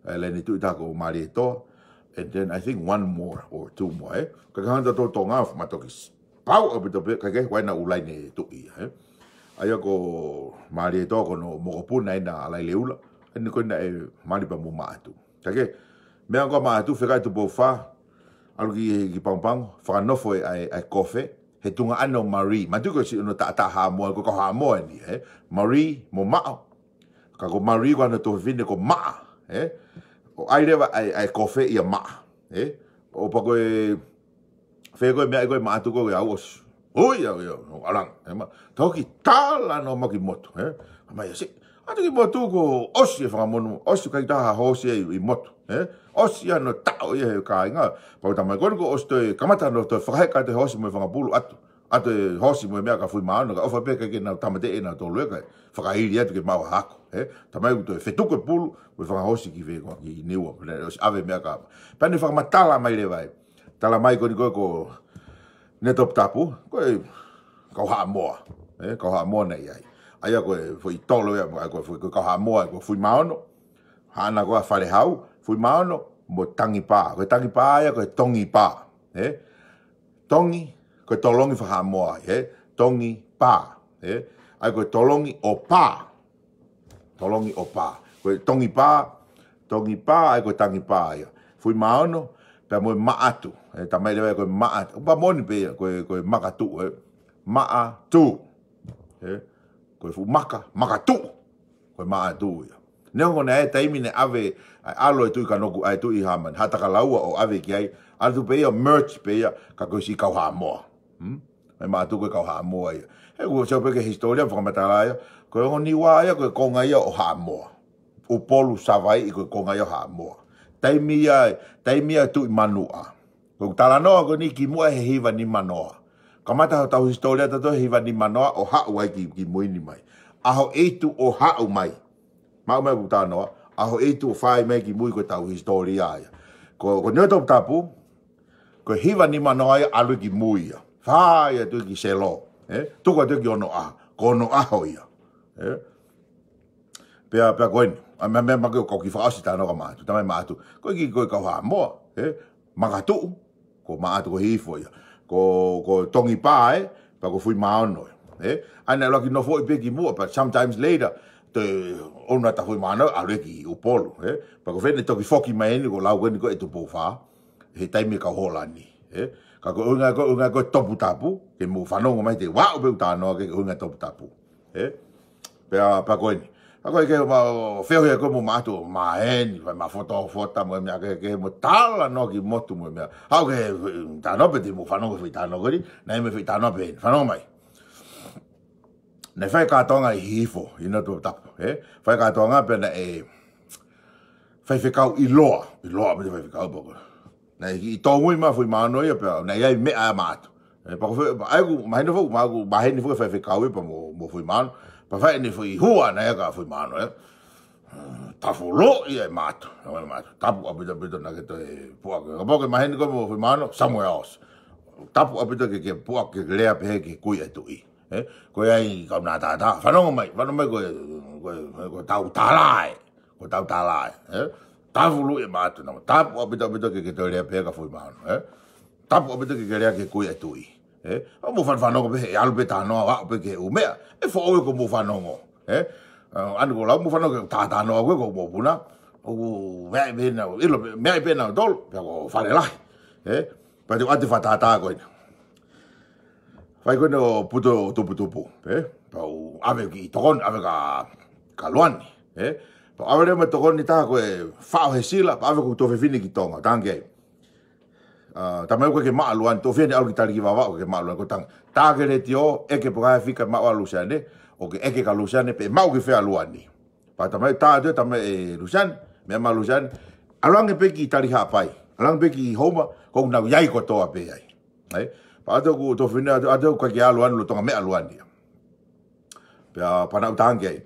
Ē, laine tuʻi taha ko Malietoa. And then I think one more or two more, ē. Ka ka hanga to Tonga fu matoki s-, pau ʻaupito pē, ka ke, ko ena ʻū laine tuʻi, ē. ʻA ia ko Malietoa ko hono mokopuna ʻena Alaileula. ʻEne ko ena ʻe mali pea mo Maʻatu. Ka ke, meʻa ko ē ʻa Maʻatu, fekau ʻe Tupou Fā, ʻalu ki, ki Pagopago, fakanofo e, ʻa e, ʻa e kofe, he tuʻunga ʻana ʻo Marie. Maʻatu ko e siʻi ʻuhinga taʻataʻa Haʻamoa, ko e kau Haʻamoa eni, ē? Marie mo Maʻa. Ka ko Marie ko hano tuofefine ko Maʻa, ē? ʻO ʻai leva ʻa e, ʻa e kofe ia Maʻa, ē? ʻO pea ko e, fē ko e meʻa ko ē ʻa Maʻatu ko e au ʻosi. Ui, au, au, au, ʻalu ange, ē ma. Toki talanoa mai ki motu, ē? Mai ʻasi. ʻAtu ki motu ko ʻosi e fanga monu, ʻosi ʻikai ke ʻi ai ha hoosi ʻi, ʻi motu, ē? ʻOsi hano taʻo ia he kāinga. Pau tamai ko eni ko ʻosi toe kamata hano toe fakaheka atu e hoosi mo e fanga pulu ʻatu. ʻAtu e hoosi mo e meʻa kia Fuimaono, ka ʻofa pē ʻikai ke nau tāmateʻi ʻenau tolu ē, kae fakaili atu ke maʻu ha hako, ē? Tamai kuo toe fetuku e pulu, mo e fanga hoosi ki fē ko ē ki Niua, pea ne ʻosi ʻave meʻa kia. Pea ne fakamatala mai leva ē. Tala mai ko eni ko ē ko ʻEne Toputapu, ko e kau Haʻamoa, ē, kau Haʻamoa naʻe ʻi ai. ʻA ia ko e foʻi tolo ia, ko e foʻi, ko e kau Haʻamoa, ko Fuimaono, haʻana ko ē ʻa Falehau, Fuimaono, mo Tangipā. Ko e Tangipā ia, ko e Tongipā, ē. Tongi, ko e tolongi faka-Haʻamoa, ē. Tongipā, ē. ʻA ia ko e tolongi ʻo pā. Tolongi ʻo pā. Ko e Tongipā, Tongipā, ʻa ia ko e Tangipā ia. Fuimaono, pea mo e Maʻatu. Ē, tamai leva ia ko e Maʻatu. ʻOku pā moʻoni pē ia, ko e, ko e Makatuʻu, ē. Maʻatu. Ē, ko e fuʻu maka, Makatuʻu. Ko e Maʻatu ia. Neongo naʻe ʻi ai e taimi ne ʻave, ʻa e ʻAlo e Tuʻi Kanoku, ʻa e Tuʻi Hāmani, Haʻatakalaua ʻo ʻave ki ai, ʻalu pē ia, merge pē ia, ka ko e siʻi kau Haʻamoa. Hmm? ʻA ia Maʻatu ko e kau Haʻamoa ia. He ʻoku sio pē ki he hisitōlia fakamatala ia, ko e ongo Niua ia, ko e konga ia ʻo Haʻamoa. ʻUpolu Savaiʻi ko e konga ia ʻo Haʻamoa. Taimi ia, taimi ia Tuʻi Manuʻa. Ko e talanoa ko eni kimuʻa he hiva nimanoa. Kamata hotau hisitōlia tautolu he hiva nimanoa ʻo haʻu ai ki, ki mui ni mai. ʻAho ʻEitu ʻo haʻu mai. Maʻu mai ʻeku talanoa, ʻAho ʻEitu ʻo fai mai ki mui ko ʻetau hisitōlia ia. Ko, ko ʻEne Toputapu, ko e hiva nimanoa ia ʻalu ki mui ia. Fai atu ki Selo, ē? Tuku atu ki Onoʻaho, ko Onoʻaho ia, ē? Pea, pea ko eni, ʻa meʻa, meʻa, meʻa ko e kau kiʻi fakaʻosi talanoa kia Maʻatu, tamai Maʻatu. Ko e kiʻi, ko e kau Haʻamoa, ē? Makatuʻu, ko Maʻatu ko e Hihifo ia. Ko, ko Tongipā, ē, pea ko Fuimaono, ē. ʻA ia naʻe ʻuluaki nofoʻi pē kimuʻa, but sometimes later, toe ʻunu atu ʻa Fuimaono, ʻalu ia ki ʻUpolu, ē. Pea ko fē naʻe toki foki mai eni, ko e lau ko eni ko ē ʻa Tupou Fā, he taimi e kau Hōlani, ē. Ka ko e ʻuhinga ko ē, ʻuhinga ko ē Toputapu, ke mou fanongo mai te u aʻu pē ʻeku talanoa ki he ʻuhinga Toputapu, ē. Pea, pea ko eni. Pea ko e ke ma feohi ko ē mo Maʻatu, maheni, fai ma fotofota mo e meʻa kehekehe mo talanoa ki motu mo e meʻa. Haʻu ki he, talanoa pē te mou fanongo foʻi talanoa ko eni, naʻe ʻi ai mo e foʻi talanoa pē, fanongo mai. Naʻe fai kātoanga ʻi Hihifo, ʻi ʻEne Toputapu, ē? Fai kātoanga pea naʻe faifekau ʻiloa, ʻiloa mo e faifekau pea ko ē. Naʻe kiʻi tōmui mai Fuimaono ia pea, naʻe ʻi ai meʻa ʻa Maʻatu. Ē, pea ko fē, ʻa ia ʻoku maheni foki, ma ʻoku maheni foki faifekau ia pea mo, mo Fuimaono. Pea fai ʻene foʻi hua naʻe ʻikai Fuimaono, ē. Tafulu ia ʻe Maʻatu, ʻe Maʻatu. Tapu ʻaupito ʻaupito naʻa ke toe puʻaki. Kapau ʻoku ke maheni koe mo Fuimaono, somewhere else. Tapu ʻaupito ke, ke puʻaki ke lea pehē ki he kui ʻa e tuʻi. Ē, ko ia ai kau naʻa tātā. Fanongo mai, fanongo mai ko e, ko e, ko e tau tālai. Ko e tau tālai, ē? Tafulu ʻe Maʻatu naʻa. Tapu ʻaupito ʻaupito ke, ke toe lea pehē kia Fuimaono, ē? Tapu ʻaupito ke, ke lea ki he kui ʻa e tuʻi, ē? ʻO mou fan-, fanongo pē, ʻe ʻalu pē talanoa, ʻo aʻu pē ki he ʻū meʻa. ʻE foʻou ia ko mou fanongo, ē? ʻA, ʻa eni ko e lau mou fanongo ki he talanoa ko ē ko e mokopuna. ʻOku meʻa pē naʻa, ʻilo pē, meʻa pē naʻa tolu, pea ko Falelahi, ē? Pea te u ʻoatu e fakatātā ko eni. Fai ko eni ʻo putu, tuputupu, ē? Pea u ʻave ki tokoni, ʻave kia, kia Luani, ē? Pea u ʻave leva mo e tokoni ʻe taha ko e faʻo he sila, pea ʻave ko e tuofefine ki Tonga, tangi ai. ʻA, talamai ʻoku ʻikai ke maʻu ʻa Luani, toʻo fiha ni ʻalu ki Talikivaavā ʻoku ʻikai ke maʻu ʻa Luani, ko e tangi. Tā ke leti ō, ʻeke pe ko e hā e fika maʻu ʻa Lusiane, ʻoku ke ʻeke kia Lusiane, pe maʻu ki fē ʻa Luani. Pea talamai tā atu, talamai ʻe Lusiane, meʻa mai Lusiane, ʻalu ange pē ki Talihaʻapai, ʻalu ange pē ki Houma, ʻoku nau ʻi ai kotoa pē ai. ʻAi, pea ʻoatu ʻeku tuofefine, ʻoatu, ʻoatu ʻeku ʻikai ke ʻalu ʻalu lolotonga meʻa ʻa Luani ia. Pea, pea naʻá ku tangi ai.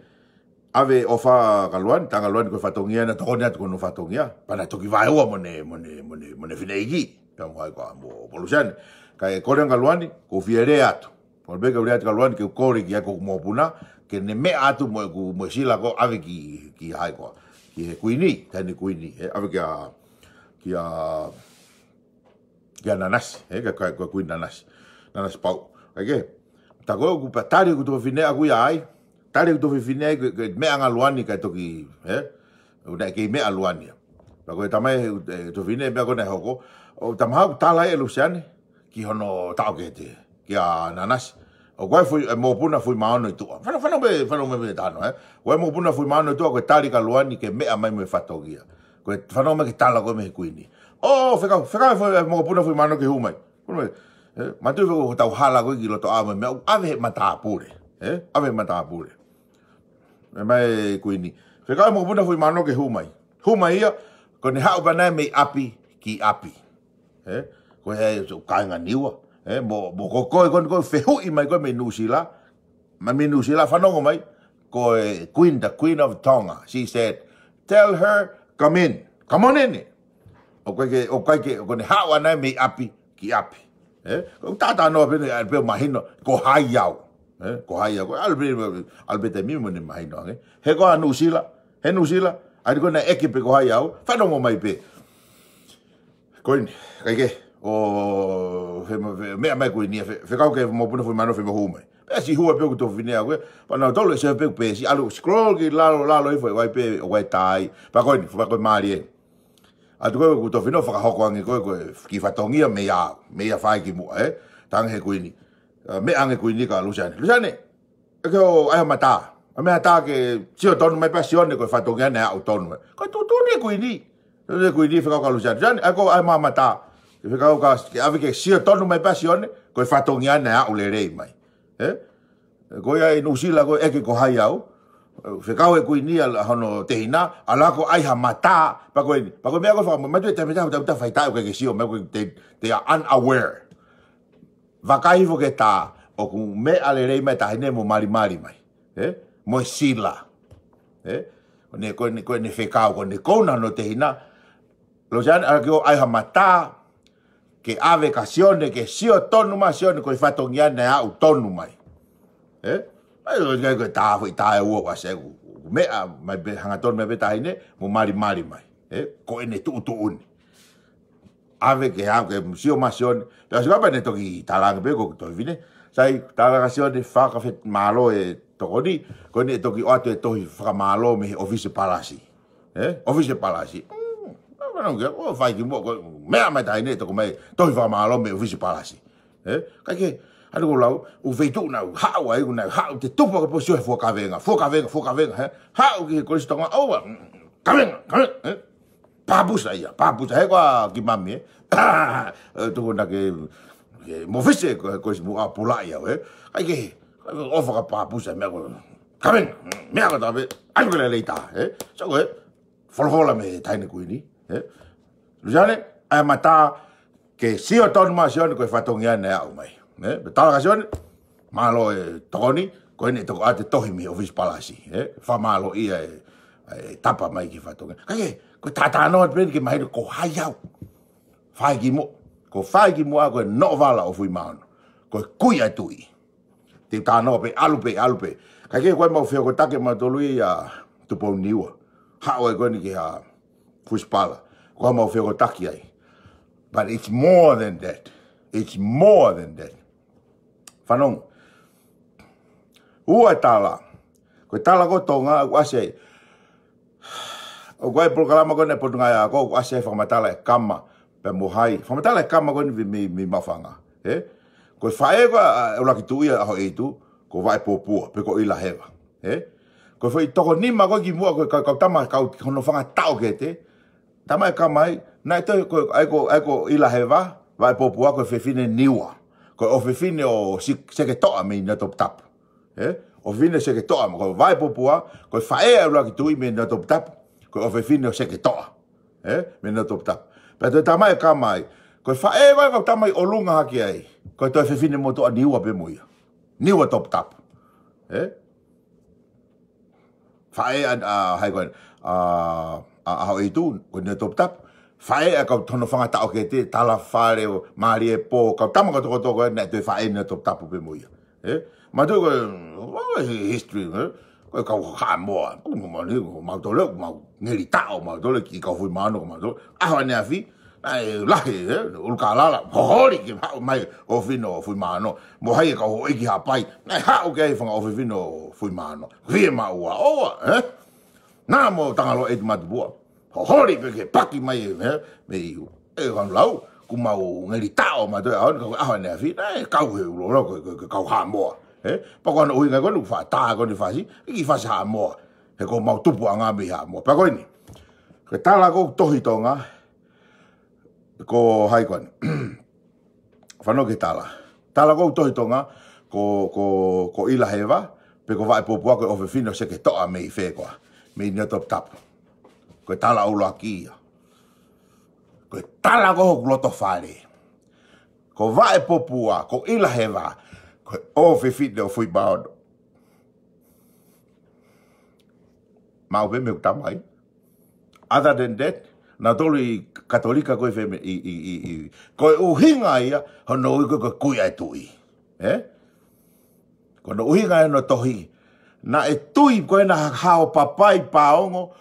ʻAve ʻofa kia Luani, talaange ʻe Luani ko e fatongia naʻe tokoni atu ki hono fatongia. Pea naʻe toki vaeua mo ʻene, mo ʻene, mo ʻene, mo ʻene fineʻeiki. Pea mo hai koā, mo, mo Lusiane. Kae kole ange kia Luani, ʻoku ou fie lea atu. Kole pē ke u lea atu kia Luani, ke u kole ki ai ko hoku mokopuna, ke ne meʻa atu mo ʻeku, mo e sila ko ē ʻave ki, ki hai koā. Ki he kuini, taʻahine kuini, ē, ʻave kia, kia, kia Nanasi, ē, kia, kia, kia Kuini Nanasi. Nanasipauʻu. ʻAi ke, tā ko ē ʻoku pea tali ʻeku tuofefine ʻaʻaku ia ai, tali ʻeku tuofefine ai, ke, ke meʻa ange ʻa Luani kae toki, ē, ʻoku naʻe kei meʻa ʻa Luani ia. Pea ko e talamai ʻe he, ē, tuofefine, meʻa ko ē naʻe hoko. ʻO talamai ʻoku tala ʻe Lusiane ki hono taʻokete, kia Nanasi. ʻOku ʻi ai e foʻi, e mokopuna foʻi maono ʻi tuʻa. Fanongo, fanongo pē, fanongo pē ki he talanoa, ē. ʻOku ʻi ai e mokopuna foʻi maono ʻi tuʻa, ko e tali kia Luani ke meʻa mai mo e fatongia. Ko e fanongo mai ki he tala ko ē mei he kuini. ʻŌ, fekau, fekau e foʻi, e mokopuna foʻi maono ke hū mai. Ko e, ē, manatuʻi foki ko hotau hala ko ē ki loto ʻā mo e meʻa, ʻoku ʻave he matāpule. Ē? ʻAve he matāpule. Meʻa mai e kuini. Fekau e mokopuna foʻi maono ke hū mai. Hū mai ia, ko ʻene haʻu pē ʻana ia mei ʻapi ki ʻapi. Ē? Ko e hā e kāinga Niua. Ē? Mo, mo ko koe, ko koe, ko e fehuʻi mai ko ē mei Nuʻusila. Mai mei Nuʻusila, fanongo mai. Ko e Queen, the Queen of Tonga. She said, "Tell her, come in. Come on in." ʻOku ʻikai ke, ʻoku ʻikai ke, ko ʻene haʻu ʻana ia mei ʻapi ki ʻapi. Ē? ʻOku ou talanoa pē ʻeni, ʻalu pē ʻo mahino, ko hai au. Ē? Ko hai au. ʻAlu pē, ʻalu pē taimi mo ʻene mahino ange. He ko ā Nuʻusila, he Nuʻusila, ʻa ia ko ē naʻe ʻeke pe ko hai au, fanongo mai pē. Ko eni, kae kehe, ʻo, fe-, fe-, meʻa mai ko eni, fe-, fekau ki he mokopuna foʻi maono, femohū mai. Pea siʻi hū ai pē ʻeku tuofefine ʻaʻaku ia, pea nautolu ʻe sio pē ʻeku peesi, ʻalu scroll ki lalo, lalo hifo, ʻoku ʻi ai pē, ʻoku ʻi ai e tā ai, pea ko eni, pea ko e mālie. ʻAtu ko ē ʻeku tuofefine ʻo fakahoko ange ko ē, ko e kiʻi fatongia meia au, meia fai kimuʻa, ē? Talaange ʻe he kuini. Ā, meʻa ange kuini kia Lusiane. Lusiane, ʻeke ʻo ʻai ha mata. ʻA, meʻa ha tā ke sio tonu mai pē ʻa Sione ko e fatongia naʻe aʻu tonu mai. Ko e tuʻutuʻuni ʻa e kuini. Tuʻutuʻuni ʻa e kuini fekau kia Lusiane. Lusiane, ʻai koe ʻo ʻai mai ha mata. Ke fekau ka, ke ʻave ke sio tonu mai pē ʻa Sione, ko e fatongia naʻe aʻu lelei mai. Ē? Ko ia ʻi Nuʻusila ko e ʻeke ko hai au. Fekau ʻe he kuini ʻa hono tehina, ʻalu ʻo ʻai ha mata, pea ko eni. Pea ko e meʻa ko ē fakamoʻoni, manatuʻi e taimi ʻe taha, ʻoku tau, tau faitā, ʻoku ʻikai ke sio, meʻa ko ē te, they are unaware. Vakai hifo ki he tā, ʻoku meʻa lelei mai e taʻahine mo malimali mai. Ē? Mo e sila. Ē? Ko ʻene, ko ʻene, ko ʻene fekau, ko ʻene kouna hono tehina. Lusiane, ʻalu koe ʻo ʻai ha mata, ke ʻave kia Sione, ke sio tonu mai ʻa Sione, ko e fatongia naʻe aʻu tonu mai. Ē? ʻAi, ʻo, ko e tā foʻi tā ʻe ua ʻoku ʻasi ai, ʻoku meʻa mai pē, hangatonu mai pē e taʻahine, mo malimali mai. Ē? Ko ʻene tuʻutuʻuni. ʻAve ke, ʻave ke sio mai ʻa Sione. Pea ʻosi ko ia pea ne toki talaange pē ko e tuofefine. Sai, talaange kia Sione, fakafetaʻi, mālō e tokoni, ko eni ʻe toki ʻoatu e tohi fakamālō mei he ʻōfisi palasi. Ē? ʻŌfisi palasi. Mm, ʻa, ʻa, ʻo fai kimuʻa ko e meʻa mai e taʻahine ʻo toko mai e tohi fakamālō mei he ʻōfisi palasi. Ē? Kae kehe, ʻa ia ko e lau, ʻū feituʻu naʻa ku haʻu ai, ʻoku nau haʻu ʻo tupu hake pē ʻo sio he fua kavenga, fua kavenga, fua kavenga, hē? Haʻu ki he Kolisi Tonga, ʻo ua, mm, kavenga, kavenga, ē? Papusa ia, papusa, he ko ā ki mami, ē? Ē, tuku na ke, ke mo ʻōfisi ko, ko si mu a pula ia, ē? Kae kehe, ʻo fakapapusa, meʻa ko e, kavenga, meʻa ko e tape, ʻai ko e lelei tā, ē? So ko e, folofola mei he taʻahine kuini, ē? Lusiane, ʻai ha mata, ke sio tonu mai ʻa Sione ko e fatongia naʻe aʻu mai. Ē? Pea talaange kia Sione, mālō e tokoni, ko eni ʻe toki ʻoatu e tohi mei he ʻōfisi palasi. Ē? Fakamālō ia e, e tapa mai ki he fatongia. Kae kehe, ko e talanoa pē ʻeni ke mahino ko hai au. Fai kimuʻa. Ko e fai kimuʻa ko e noʻovala ʻo Fuimaono. Ko e kui ʻa e tuʻi. Te u talanoa pē, ʻalu pē, ʻalu pē. Kae kehe ko e mau fehokotaki ʻa mautolu ia Tupou Niua. Haʻu ai ko eni ki he ʻōfisi pala. Ko e mau fehokotaki ai. But it's more than that. It's more than that. Fanongo. Ua e tala. Ko e tala ko ē Tonga, ʻoku ʻasi ai. ʻOku ʻi ai e polokalama ko eni ʻa e Potungāue Ako, ʻoku ʻasi ai e fakamatala ʻa e kama, pea mo hai. Fakamatala ʻa e kama ko eni mei, mei, mei Maʻufanga. Ē? Ko e faʻē ko ē ʻa, ʻa e ʻuluaki tuʻi ʻa Hoʻeitu, ko Vaʻepōpua, pe ko ʻIlaheva. Ē? Ko e foʻi toko nima ko ē kimuʻa ko e kau, kau tama, kau hono fanga taʻokete, tama e kama ai, Naʻe toe, ko, ʻa ia ko, ʻa ia ko ʻIlaheva, Vaʻepopua ko e fefine Niua. Ko e ʻofefine ʻo Si-, Seketoʻa mei Niuatoputapu. Ē? ʻOfefine Seketoʻa, ko Vaʻepopua, ko e faʻē ʻa e ʻuluaki tuʻi mei Niuatoputapu, ko e ʻofefine ʻo Seketoʻa. Ē? Mei Niuatoputapu. Pea toe tala mai e kama ai, ko e faʻē ko ē kau tala mai ʻolunga hake ai, ko e toe fefine motuʻa Niua pē mo ia. Niuatoputapu. Ē? Faʻē ʻa, ʻa, hai ko ē, ʻa, ʻa, ʻAhoʻeitu, ko Niuatoputapu. Faʻē ʻa e kau Tonofanga Taʻokete, Talafale, ʻo Maliepō, kau tama kotokotoa ko ē, naʻe toe faʻē Niuatoputapu pē mo ia. Ē? Mātuʻa ko e, ʻo, e history, ē? Ko e kau Haʻamoa, ko mau ni, ko mau tole, ko mau ngeli taʻo, mau tole ki kau Fuimaono, ko mau tole. ʻAho ʻaneafi, naʻe lahi, ē? ʻUlukālala, hoholi ke haʻu mai ʻofefine ʻo Fuimaono. Mo hai e kau houʻeiki Haʻapai, naʻe haʻu ki ai e fanga ʻofefine ʻo Fuimaono. Fiemaʻu ʻa ʻoua, ē? Naʻa mo Tangaloa ʻEitumātupuʻa. Hoholi pē ke paki mai, ē? Mei ʻIu. Ē, kau lau, ko mau ngeli taʻo mātuʻa ʻaho ni, ka ko e ʻaho ʻaneafi, naʻe kau he ʻuloʻulo ko e, ko e, ko e kau Haʻamoa. Ē? Pea ko hono ʻuhinga ko eni ʻoku faʻa tā ko eni fasi, ʻi he fasi Haʻamoa. He ko mau tupuʻanga mei Haʻamoa. Pea ko eni. Ko e tala ko ē ʻoku tohi Tonga, ko hai ko eni. Fanongo ki he tala. Tala ko ē ʻoku tohi Tonga, ko, ko, ko ʻIlaheva, pe ko Vaʻepopua ko e ʻofefine ʻo Seketoʻa mei fē koā. Mei Niuatoputapu. Ko e tala ʻuluaki ia. Ko e tala ko ē hoku loto fale. Ko Vaʻepopua, ko ʻIlaheva, ko e ʻofefine ʻo Fuimaono. Maʻu pē mei heʻeku tamai. Other than that, naʻa tau ʻi Katolika ko ē fē mei, ʻi, ʻi, ʻi, ʻi. Ko e ʻuhinga ia, hono ui ko e, ko e kui ʻa e tuʻi. Ē? Ko hono ʻuhinga ia hono tohi. Naʻe tui ko ena Haʻo Papai Paongo,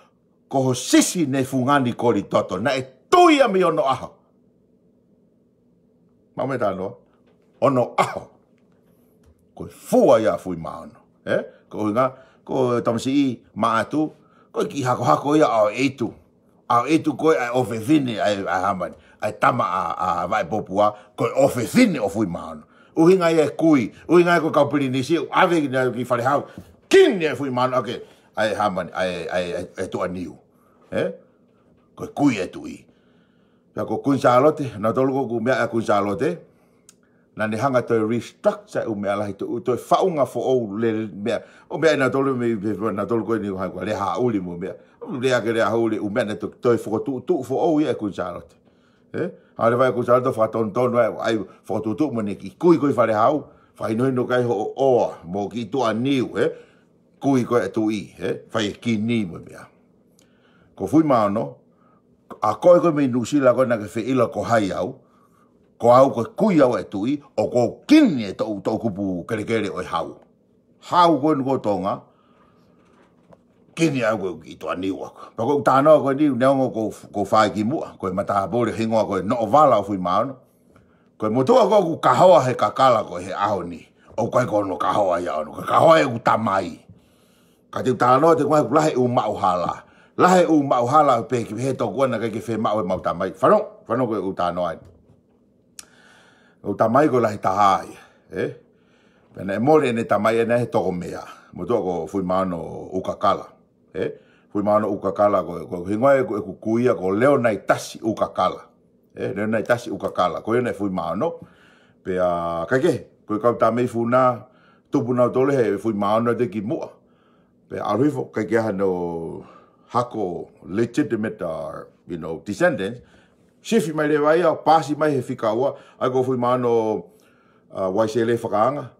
ko ho sisi ne fungani Kolitoto. Naʻe tui ia mei onoʻaho. Maʻu mai e talanoa. Onoʻaho. Ko e fua ia ʻa Fuimaono. Ē? Ko e ʻuhinga, ko e tamasiʻi Maʻatu, ko e kiʻi hakohako ia ʻa ʻAhoʻeitu. ʻAhoʻeitu ko e ʻa e ʻofefine, ʻa e, ʻa e hā mai, ʻa e tama ʻa, ʻa Vaʻepopua, ko e ʻofefine ʻo Fuimaono. ʻUhinga ia e kui, ʻuhinga ia ko e kau Pilinisi, ʻave ki he, ki Falehau. Kini ʻa Fuimaono, ʻa e, ʻa e hā mai, ʻa e, ʻa e, ʻa e, ʻa e tuʻa Niu. Ē? Ko e kui ʻa e tuʻi. Pea ko Kuini Sālote, naʻa tau ʻilo ko e ʻū meʻa ʻa Kuini Sālote, naʻa ne hanga toe restructure e ʻū meʻa lahi, toe, toe faʻunga foʻou lele meʻa. ʻO meʻa naʻa tau ʻilo mei, naʻa tau ʻilo ko eni hai ko e Lehāʻuli mo e meʻa. Lea ki he Lehāʻuli, ʻū meʻa naʻe toe, toe fokotuʻutuʻu foʻou ia ʻe Kuini Sālote. Ē? Hale vai Kuini Sālote fakatonutonu ai, ʻai fokotuʻutuʻu mo ʻene kiʻi kui ko ē ʻi Falehau, fakahinohino ki ai hoʻo ʻoa, mo e kiʻi tuʻa Niu, ē? Kui ko ē ʻa e tuʻi, ē? Fai e kini mo e meʻa. Ko Fuimaono, ʻa koe ko ē mei Nuʻusila ko ē naʻa ke fie ʻilo ko hai au, ko au ko e kui au ʻa e tuʻi, ʻoku ou kini ʻa e toʻu, toʻukupu kelekele ʻo e hau. Hau ko eni ko Tonga, kini au ko e kiʻi tuʻa Niu ʻaku. Pea ko ʻeku talanoa ko eni, neongo ko, ko e fai ki muʻa, ko e matāpule hingoa ko e Noʻovala ʻo Fuimaono. Ko e motuʻa ko ē ʻoku kahoa he kakala ko ē he ʻaho ni. ʻOku ʻikai ko hono kahoa ia ʻoʻona. Ko e kahoa ʻeku tamai. Ka te u talanoa atu ko e hā ʻoku lahi e ʻū maʻuhala. Lahi e ʻū maʻuhala pē ki he tokua naʻe ʻikai ke fiemaʻu ʻe heʻemau tamai. Fanongo, fanongo ko e ʻū talanoa eni. ʻEku tamai ko e lahi taha ia. Ē? Pea naʻe mole ʻene tamai ʻena he toko meʻa. Motuʻa ko Fuimaono ʻUkakala. Ē? Fuimaono ʻUkakala ko, ko e hingoa ʻeku, ʻeku kui ia ko Leonaitasi ʻUkakala. Ē, Leonaitasi ʻUkakala. Ko ia naʻe Fuimaono. Pea, kae kehe, ko e kau Tameifuna, tupu nautolu he Fuimaono te ki muʻa. Pea ʻalu hifo, ʻikai ke ʻi ai hano hako legitimate, uh, you know, descendants. Sifi mai leva ia, pasi mai he fika ua, ʻa ia ko Fuimaono, uh, Waisele Fakaanga.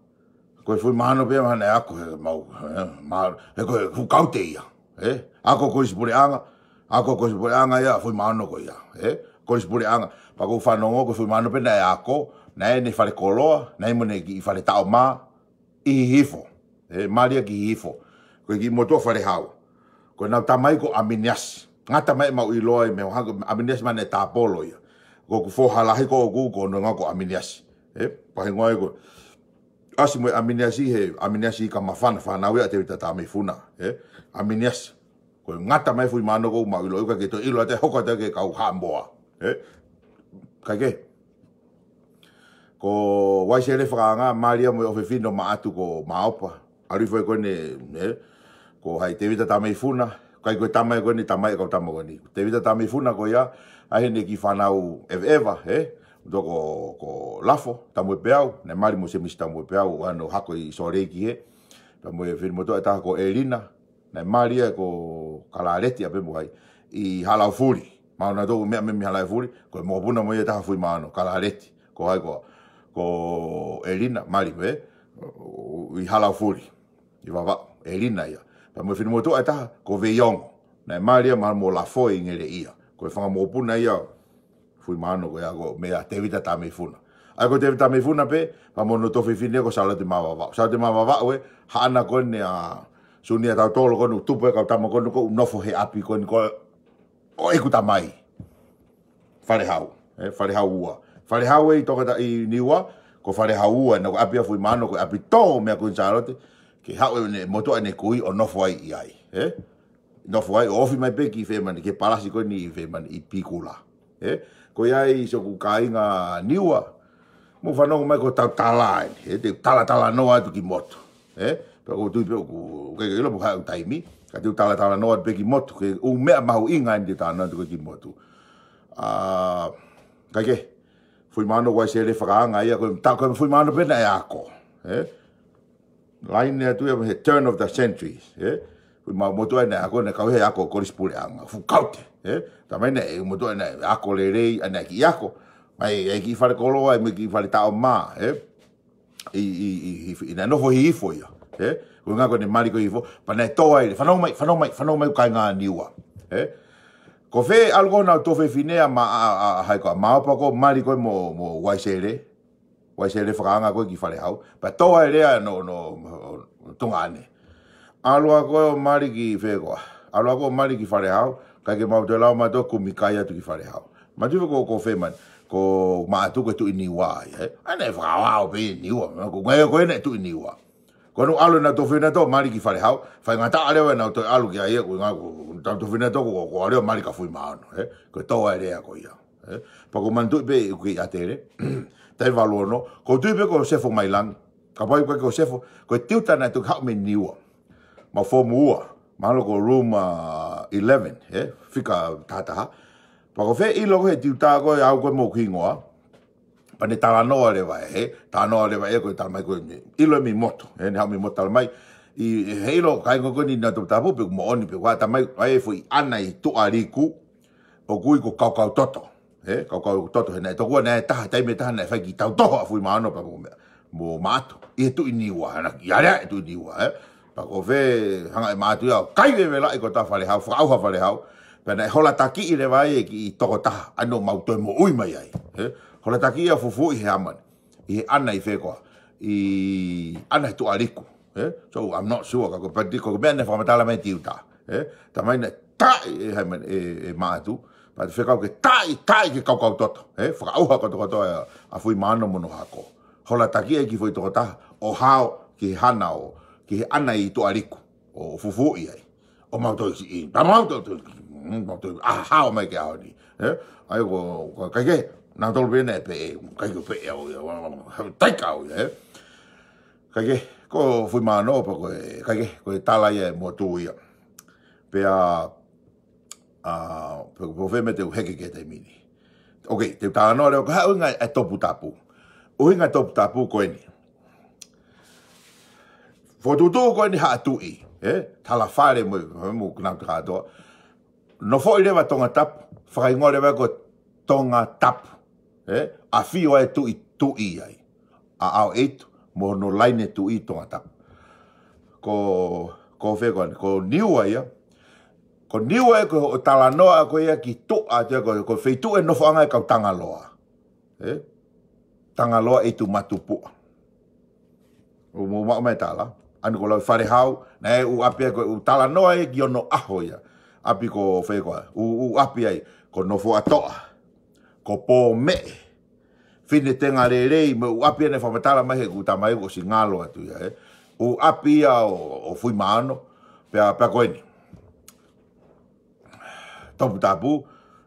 Ko e Fuimaono pē mahana e ako he mau, he, ma, he ko e Fukaute ia, ē? Ako Kolisi Puleʻanga, ako Kolisi Puleʻanga ia, Fuimaono ko ia, ē? Kolisi Puleʻanga, pea ko e fanongo ko Fuimaono pē naʻe ako, naʻe ʻi ai ʻene fale koloa, naʻe ʻi ai mo ʻene kiʻi fale taʻo mā, ʻi Hihifo, ē? Malia ki Hihifo, ko e kiʻi motuʻa Falehau. Ko ʻenau tamai ko ʻAminiasi, ngata mai ʻemau ʻiloa ʻi he meʻa hangē ko ʻAminiasi mahana e tāpolo ia. Ko ʻeku foha lahi ko ʻoku, ko hono hingoa ko ʻAminiasi, ē? Pea hingoa ia ko ʻAsi mo e ʻAminiasi he, ʻAminiasi Kamafana, fānau ia ʻa Tēvita Tameifuna, ē? ʻAminiasi. Ko e ngata mai Fuimaono ko ʻemau ʻiloa, ʻikai ke toe ʻilo atu, hoko atu ki he kau Haʻamoa, ē? Kae kehe. Ko Waisele Fakaanga, Malia mo e ʻofefine ʻo Maʻatu ko Maopa. ʻAlu hifo ko eni, ē? Ko hai Tēvita Tameifuna, ʻIkai ko e tamai ko eni, tamai e kau tama ko eni. Tēvita Tameifuna ko ia, ʻa ē naʻe kiʻi fānau ʻeveʻeva, ē? Toko ko Lafo Tamuepeau, naʻe mali mo Semisi Tamuepeau, ʻa ē naʻe hako ʻi Sōleki hē. Pea mo e finemotuʻa ʻe taha ko ʻElina, naʻe mali ia ko Kalaleti ʻapē mo hai, ʻi Halaufuli. Mahalo naʻe toki meʻa mei Halaufuli, ko e mokopuna mo ia ʻe taha Fuimaono, Kalaleti. Ko hai ko, ko ʻElina, mali, ē? ʻI Halaufuli. ʻI Vavaʻu, ʻElina ia. Pea mo e finemotuʻa ʻe taha, ko Veiongo. Naʻe mali ia mahalo mo Lafo ʻi Ngeleʻia. Ko e fanga mokopuna ia Fuimaono ko ia ko meia Tēvita Tameifuna. ʻA ia ko Tēvita Tameifuna pē, pea mo hono tuofefine ko Sālote Mā Vavaʻu. Sālote Mā Vavaʻu ē, haʻana ko eni ʻa Sunia Tautolo ko eni, tupu e kau tama ko eni ʻoku nofo he ʻapi ko eni ko ē ʻo ʻeku tamai. Falehau, ē, Falehau ua. Falehau ē ʻi Tongatapu ʻi Niua, ko Falehau ua, naʻe ko e ʻapi ʻa Fuimaono, ko e ʻapi tō meia Kuini Sālote, ke haʻu ʻene motuʻa ʻene kui ʻo nofo ai ʻi ai, ē? Nofo ai, ʻo ofi mai pē ki Fēmani, ki he palasi ko eni ʻi Fēmani, ʻi Pikula, ē? Ko ia ai siʻoku kāinga Niua, mou fanongo mai ko ʻetau tala eni, ē, te u talatalanoa atu kimoutolu, ē? Pea ʻoku ou tui pē ʻoku, ʻikai ke ʻilo pe ko e hā ʻeku taimi, ka te u talatalanoa atu pē kimoutolu, ko e ʻū meʻa mahuʻinga eni te u talanoa atu kimoutolu. ʻA, kae kehe, Fuimaono Uaisele Fakaanga ia, ko e ta-, ko Fuimaono pē naʻe ako, ē? Laine atu ia he turn of the centuries, ē? Fuimaono motuʻa naʻe ako, naʻe kau he ako Kolisi Puleʻanga, fuʻu kaute, ē? Tamai naʻe motuʻa naʻe ako lelei, ʻa naʻe kiʻi ako mai, ʻi he kiʻi fale koloa, ʻi he kiʻi fale taʻo mā, ē? ʻI, ʻi, ʻi, ʻi, ʻi, naʻe nofo hihifo ia, ē? Ko e ʻuhinga ko ʻene mali ko ē hihifo, pea naʻe tō ai, fanongo mai, fanongo mai, fanongo mai kāinga Niua, ē? Ko fē ʻalu ko ē honau tuofefine ʻa Ma-, ʻa, ʻa, ʻa hai ko ā, Maopa ko ē mali ko ē mo, mo Uaisele, Uaisele Fakaanga ko ē ki Falehau, pea tō ai leva hono, hono, hono tuongaʻane. ʻAlu ā ko ē ʻo mali ki fē koā. ʻAlu ā ko ē ʻo mali ki Falehau, ʻikai ke mau toe lau mautolu kumi kai atu ki Falehau. Mātuʻa ko, ko Fēmani, ko Maʻatu ko e Tuʻi Niua ia, ē? ʻA ia naʻe fakaaoao pē Niua, ko e ʻuhinga ko ē naʻe Tuʻi Niua. Ko hono ʻalu ʻenau tuofefine ʻo mali ki Falehau, faingataʻa leva ʻenau toe ʻalu ki ai, ko e ʻuhinga ko, ko ʻenau tuofefine ko, ko, ko ʻalu ʻo mali kia Fuimaono, ē? Ko e tō ai leva ko ia, ē? Pea ʻoku ou manatuʻi pē ʻeku kei ʻatele, taʻu valu ono, ʻoku ou tui pē ko Sefo Mailangi, kapau ʻoku ʻikai ko Sefo, ko e tiuta naʻe toki haʻu mei Niua. Mau foomu ua, mahalo ko room, ā, eleven, ē? Fika taha taha. Pea ko fē ʻilo ko ē he tiuta ko ē ʻa au ko ē mo hoku hingoa, pea ne talanoa leva ē, he, talanoa leva ē ko e talamai ko ē, ʻilo ē mei motu, ē, ne haʻu mei motu talamai, ʻi, he ʻilo kāinga ko eni ʻi Tongatapu pe ʻoku moʻoni pe ʻoku ʻā, talamai, ʻa e foʻi ʻana ʻi Tuʻaliku, ʻoku ui ko Kaukautoto, ē, Kaukautoto, he naʻe tokua naʻe taha, taimi ʻe taha naʻe fai kiʻi tautoho ʻa Fuimaono pea mo meʻa, mo Maʻatu, ʻi he Tuʻi Niua, naʻe ʻi ai leva e Tuʻi Niua, ē. Pea ko fē hanga ʻe Maʻatu ia ʻo kai vevelaʻi ko ē Falehau, fakaʻauha Falehau, pea naʻe holatakiʻi leva ai e kiʻi tokotaha, ʻa ia naʻa mau toe moʻui mai ai, ē. Holatakiʻi ia ʻo fufuuʻi he hāmani, ʻi he ʻana ʻi fē koā, ʻi ʻana ʻi Tuʻaliku, ē. So, I'm not sure, ka ko e pati, ko e meʻa naʻe fakamatala mai tiuta, ē. Talamai naʻe taaʻi ʻe hai man, ʻe, ʻe Maʻatu, pea fekau ke taaʻi, taaʻi ki Kaukautoto, ē. Fakaʻauha kotokotoa ʻa, ʻa Fuimaono mo hono hako. Holatakiʻi e kiʻi foʻi tokotaha, ʻo hao ki he hana ʻo, ki he ʻana ʻi Tuʻaliku, ʻo fufuuʻi ai. ʻO mau toe siʻi, pea mau toe, toe, mm, mau toe, ʻa, hao mai ki he ʻaho ni, ē? ʻA ia ko, ko, ʻikai ke, naʻa tolu pē naʻe pehē, ʻikai ke pehē au ia, wa, wa, wa, taika au ia, ē? ʻIkai ke, ko Fuimaono, pea ko e, ʻikai ke, ko e tala ia ʻa e motu ia. Pea, ā, pe, pe ko fē meʻa te u heke ki he taimi ni. Ok, te u talanoa leva, ko e hā e ʻuhinga e toputapu. ʻUhinga e toputapu ko eni. Fokotuʻutuʻu ko eni haʻa tuʻi, ē? Talafale mo, mo kinautolu kātoa. Nofoʻi leva Tongatapu, fakahingoa leva ko Tongatapu, ē? ʻAfio ai e tuʻi, tuʻi ai. ʻA ʻAoʻeitu, mo hono laine tuʻi Tongatapu. Ko, ko fē ko eni, ko Niua ia. Ko Niua ia ko e talanoa ko ia ki tuʻa, te ko, ko e feituʻu e nofoʻanga e kau Tangaloa. Ē? Tangaloa ʻEitumātupuʻa. ʻOku mou maʻu mai e tala. ʻA eni ko lau Falehau, naʻe ʻū ʻapi ia ko e ʻū talanoa ia ki onoʻaho ia. ʻApi ko fē koā, ʻū, ʻū ʻapi ai, ko Nofoʻatoʻa, ko Pōmeʻe, Finetengalelei, mo e ʻū ʻapi ia naʻe fakamatala mai heʻeku tamai kuo ʻosi ngalo atu ia, ē. ʻŪ ʻapi ia ʻo, ʻo Fuimaono, pea, pea ko eni. Toputapu,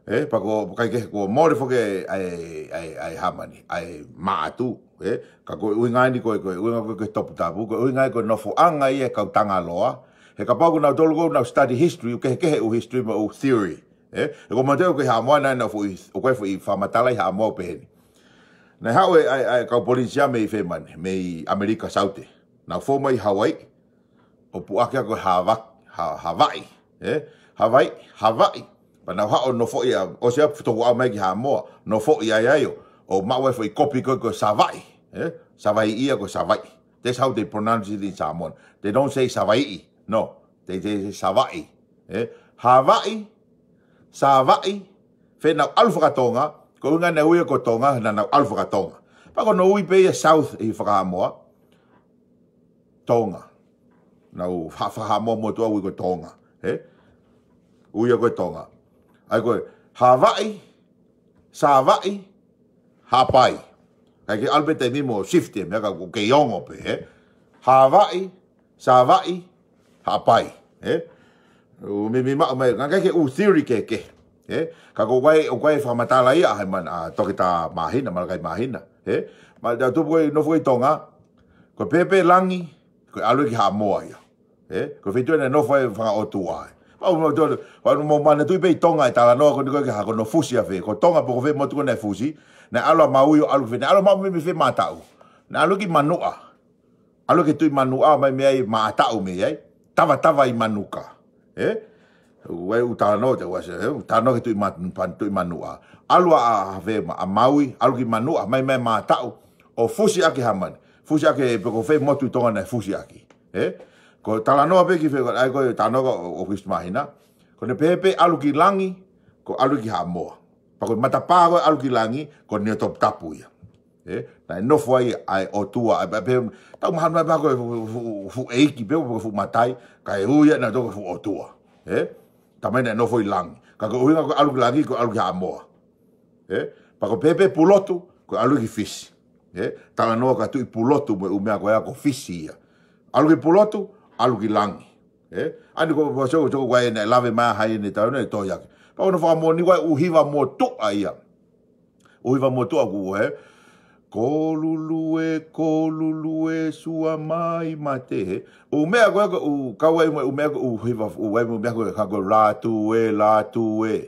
ē, pea ko, ʻikai ke, kuo mole foki ʻa e, ʻa e, ʻa e hāmani, ʻa e Maʻatu, ē, ka ko e ʻuhinga eni ko e, ko e ʻuhinga ko e, ko e toputapu, ko e ʻuhinga ia ko e nofoʻanga ia e kau Tangaloa, He kapau ko nautolu ko ē naʻa nau study history, ʻoku kehekehe ʻū history mo ʻū theory. Ē? He ko e mate ʻoku ʻi Haʻamoa naʻe ʻi ai ʻena ʻū foʻi, ʻoku ʻi ai e foʻi fakamatala ʻi Haʻamoa ʻoku pehē ni. Naʻe haʻu e, ʻa e, ʻa e kau Polinisia mei fē mani, mei ʻAmelika Saute. Naʻa nau fou mai ʻi Hawaii, ʻo puʻaki ʻaki ko e Hava-, Ha-, Havaiʻi, ē? Havaiʻi, Havaiʻi. Pea nau haʻu ʻo nofoʻi ʻa, ʻosi ʻa e toki aʻu mai ki Haʻamoa, nofoʻi ai ai ʻo, ʻo maʻu ai e foʻi kopi ko ē ko Savaiʻi, ē? Savaiʻi ia ko Savaiʻi. That's how they pronounce it in Samoan. They don't say Savaiʻi. No. They, they say Savaiʻi. Ē? Havaiʻi, Savaiʻi, fēnau ʻalu fakatonga, ko e ʻuhinga naʻe ui ia ko Tonga, naʻa nau ʻalu fakatonga. Pea ko hono ui pē ia South ʻi fakahaʻamoa, Tonga. Nau ha-, fakahaʻamoa motuʻa ui ko Tonga. Ē? Ui ia ko Tonga. ʻA ia ko e Havaiʻi, Savaiʻi, Haʻapai. Kae ke ʻalu pē taimi mo shift e meʻa ka ʻoku kei ongo pē, ē? Havaiʻi, Savaiʻi, Haʻapai, ē? ʻOku meimei maʻu mai, ngaahi ʻū theory kehekehe, ē? Ka ko e, ʻoku ʻi ai e fakamatala ia ʻa Haimana, ʻa Toketā Māhina, Malakai Māhina, ē? Ma ta tupu ko ē nofo ʻi Tonga, ko e pēpē langi, ko e ʻalu ki Haʻamoa ia. Ē, ko e feituʻu naʻe nofo ai e fanga ʻotua ē. Pau mo tolu, pau mo manatuʻi pē ʻi Tonga e talanoa ko eni ko ē ki he hako ʻo Fusi ʻa fē. Ko Tonga pe ko fē motu ko ē naʻe fusi, naʻe ʻalu ʻa Maui ʻo ʻalu ki fē, naʻe ʻalu ʻa Maui mei fē Maʻataʻu. Naʻe ʻalu ki Manuʻa. ʻAlu ki he Tuʻi Manuʻa mai mei ai Maʻataʻu mei ai. Tavatava ʻi Manuka. Ē? ʻOku ʻi ai ʻū talanoa te ua se, ē? ʻŪ talanoa ki he Tuʻi Ma-, Tuʻi Manuʻa. ʻAlu ʻa, ʻa fē Ma-, ʻa Maui, ʻalu ki Manuʻa, mai mei Maʻataʻu. ʻO fusi ʻaki Haʻamoa. Fusi ʻaki pe ko fē motu ʻi Tonga naʻe fusi ʻaki. Ē? Ko e talanoa pē ki fē, ʻa ia ko e talanoa ko ē ʻo, ʻo Fusi Māhina. Ko ʻene pehē pē ʻalu ki langi, ko e ʻalu ki Haʻamoa. Pea ko e matapā ko ē ʻalu ki langi, ko Niuatoputapu ia. Ē? Naʻe nofo ai ʻa e ʻotua, ʻa e, ʻa e, pē, tau mahalo pē ko e fuʻu, fuʻu, fuʻu ʻeiki pē, ko e fuʻu matai, kae ui ia nautolu ko e fuʻu ʻotua. Ē? Talamai naʻe nofo ʻi langi. Ka ko e ʻuhinga ko e ʻalu ki langi, ko e ʻalu ki Haʻamoa. Ē? Pea ko e pehē pē Pulotu, ko e ʻalu ki Fisi. Ē? Talanoa ki he Tuʻi Pulotu mo e ʻū meʻa ko ia ko Fisi ia. ʻAlu ki Pulotu, ʻalu ki langi. Ē? ʻA eni ko, ko, so, so, ko e naʻe lave mai ʻa Haʻamoa ʻi he taʻu naʻe toe ake. Pea ko hono fakamoʻoni ko e ʻū hiva motuʻa ia. ʻŪ hiva motuʻa ko ē. Kolulue, kolulue, sua mai mate he. ʻŪ meʻa ko ē ko e ʻū kau ai mo e ʻū meʻa ko e ʻū hiva, ʻū ai mo e meʻa ko ē, ka ko e Lātū ē, Lātū ē.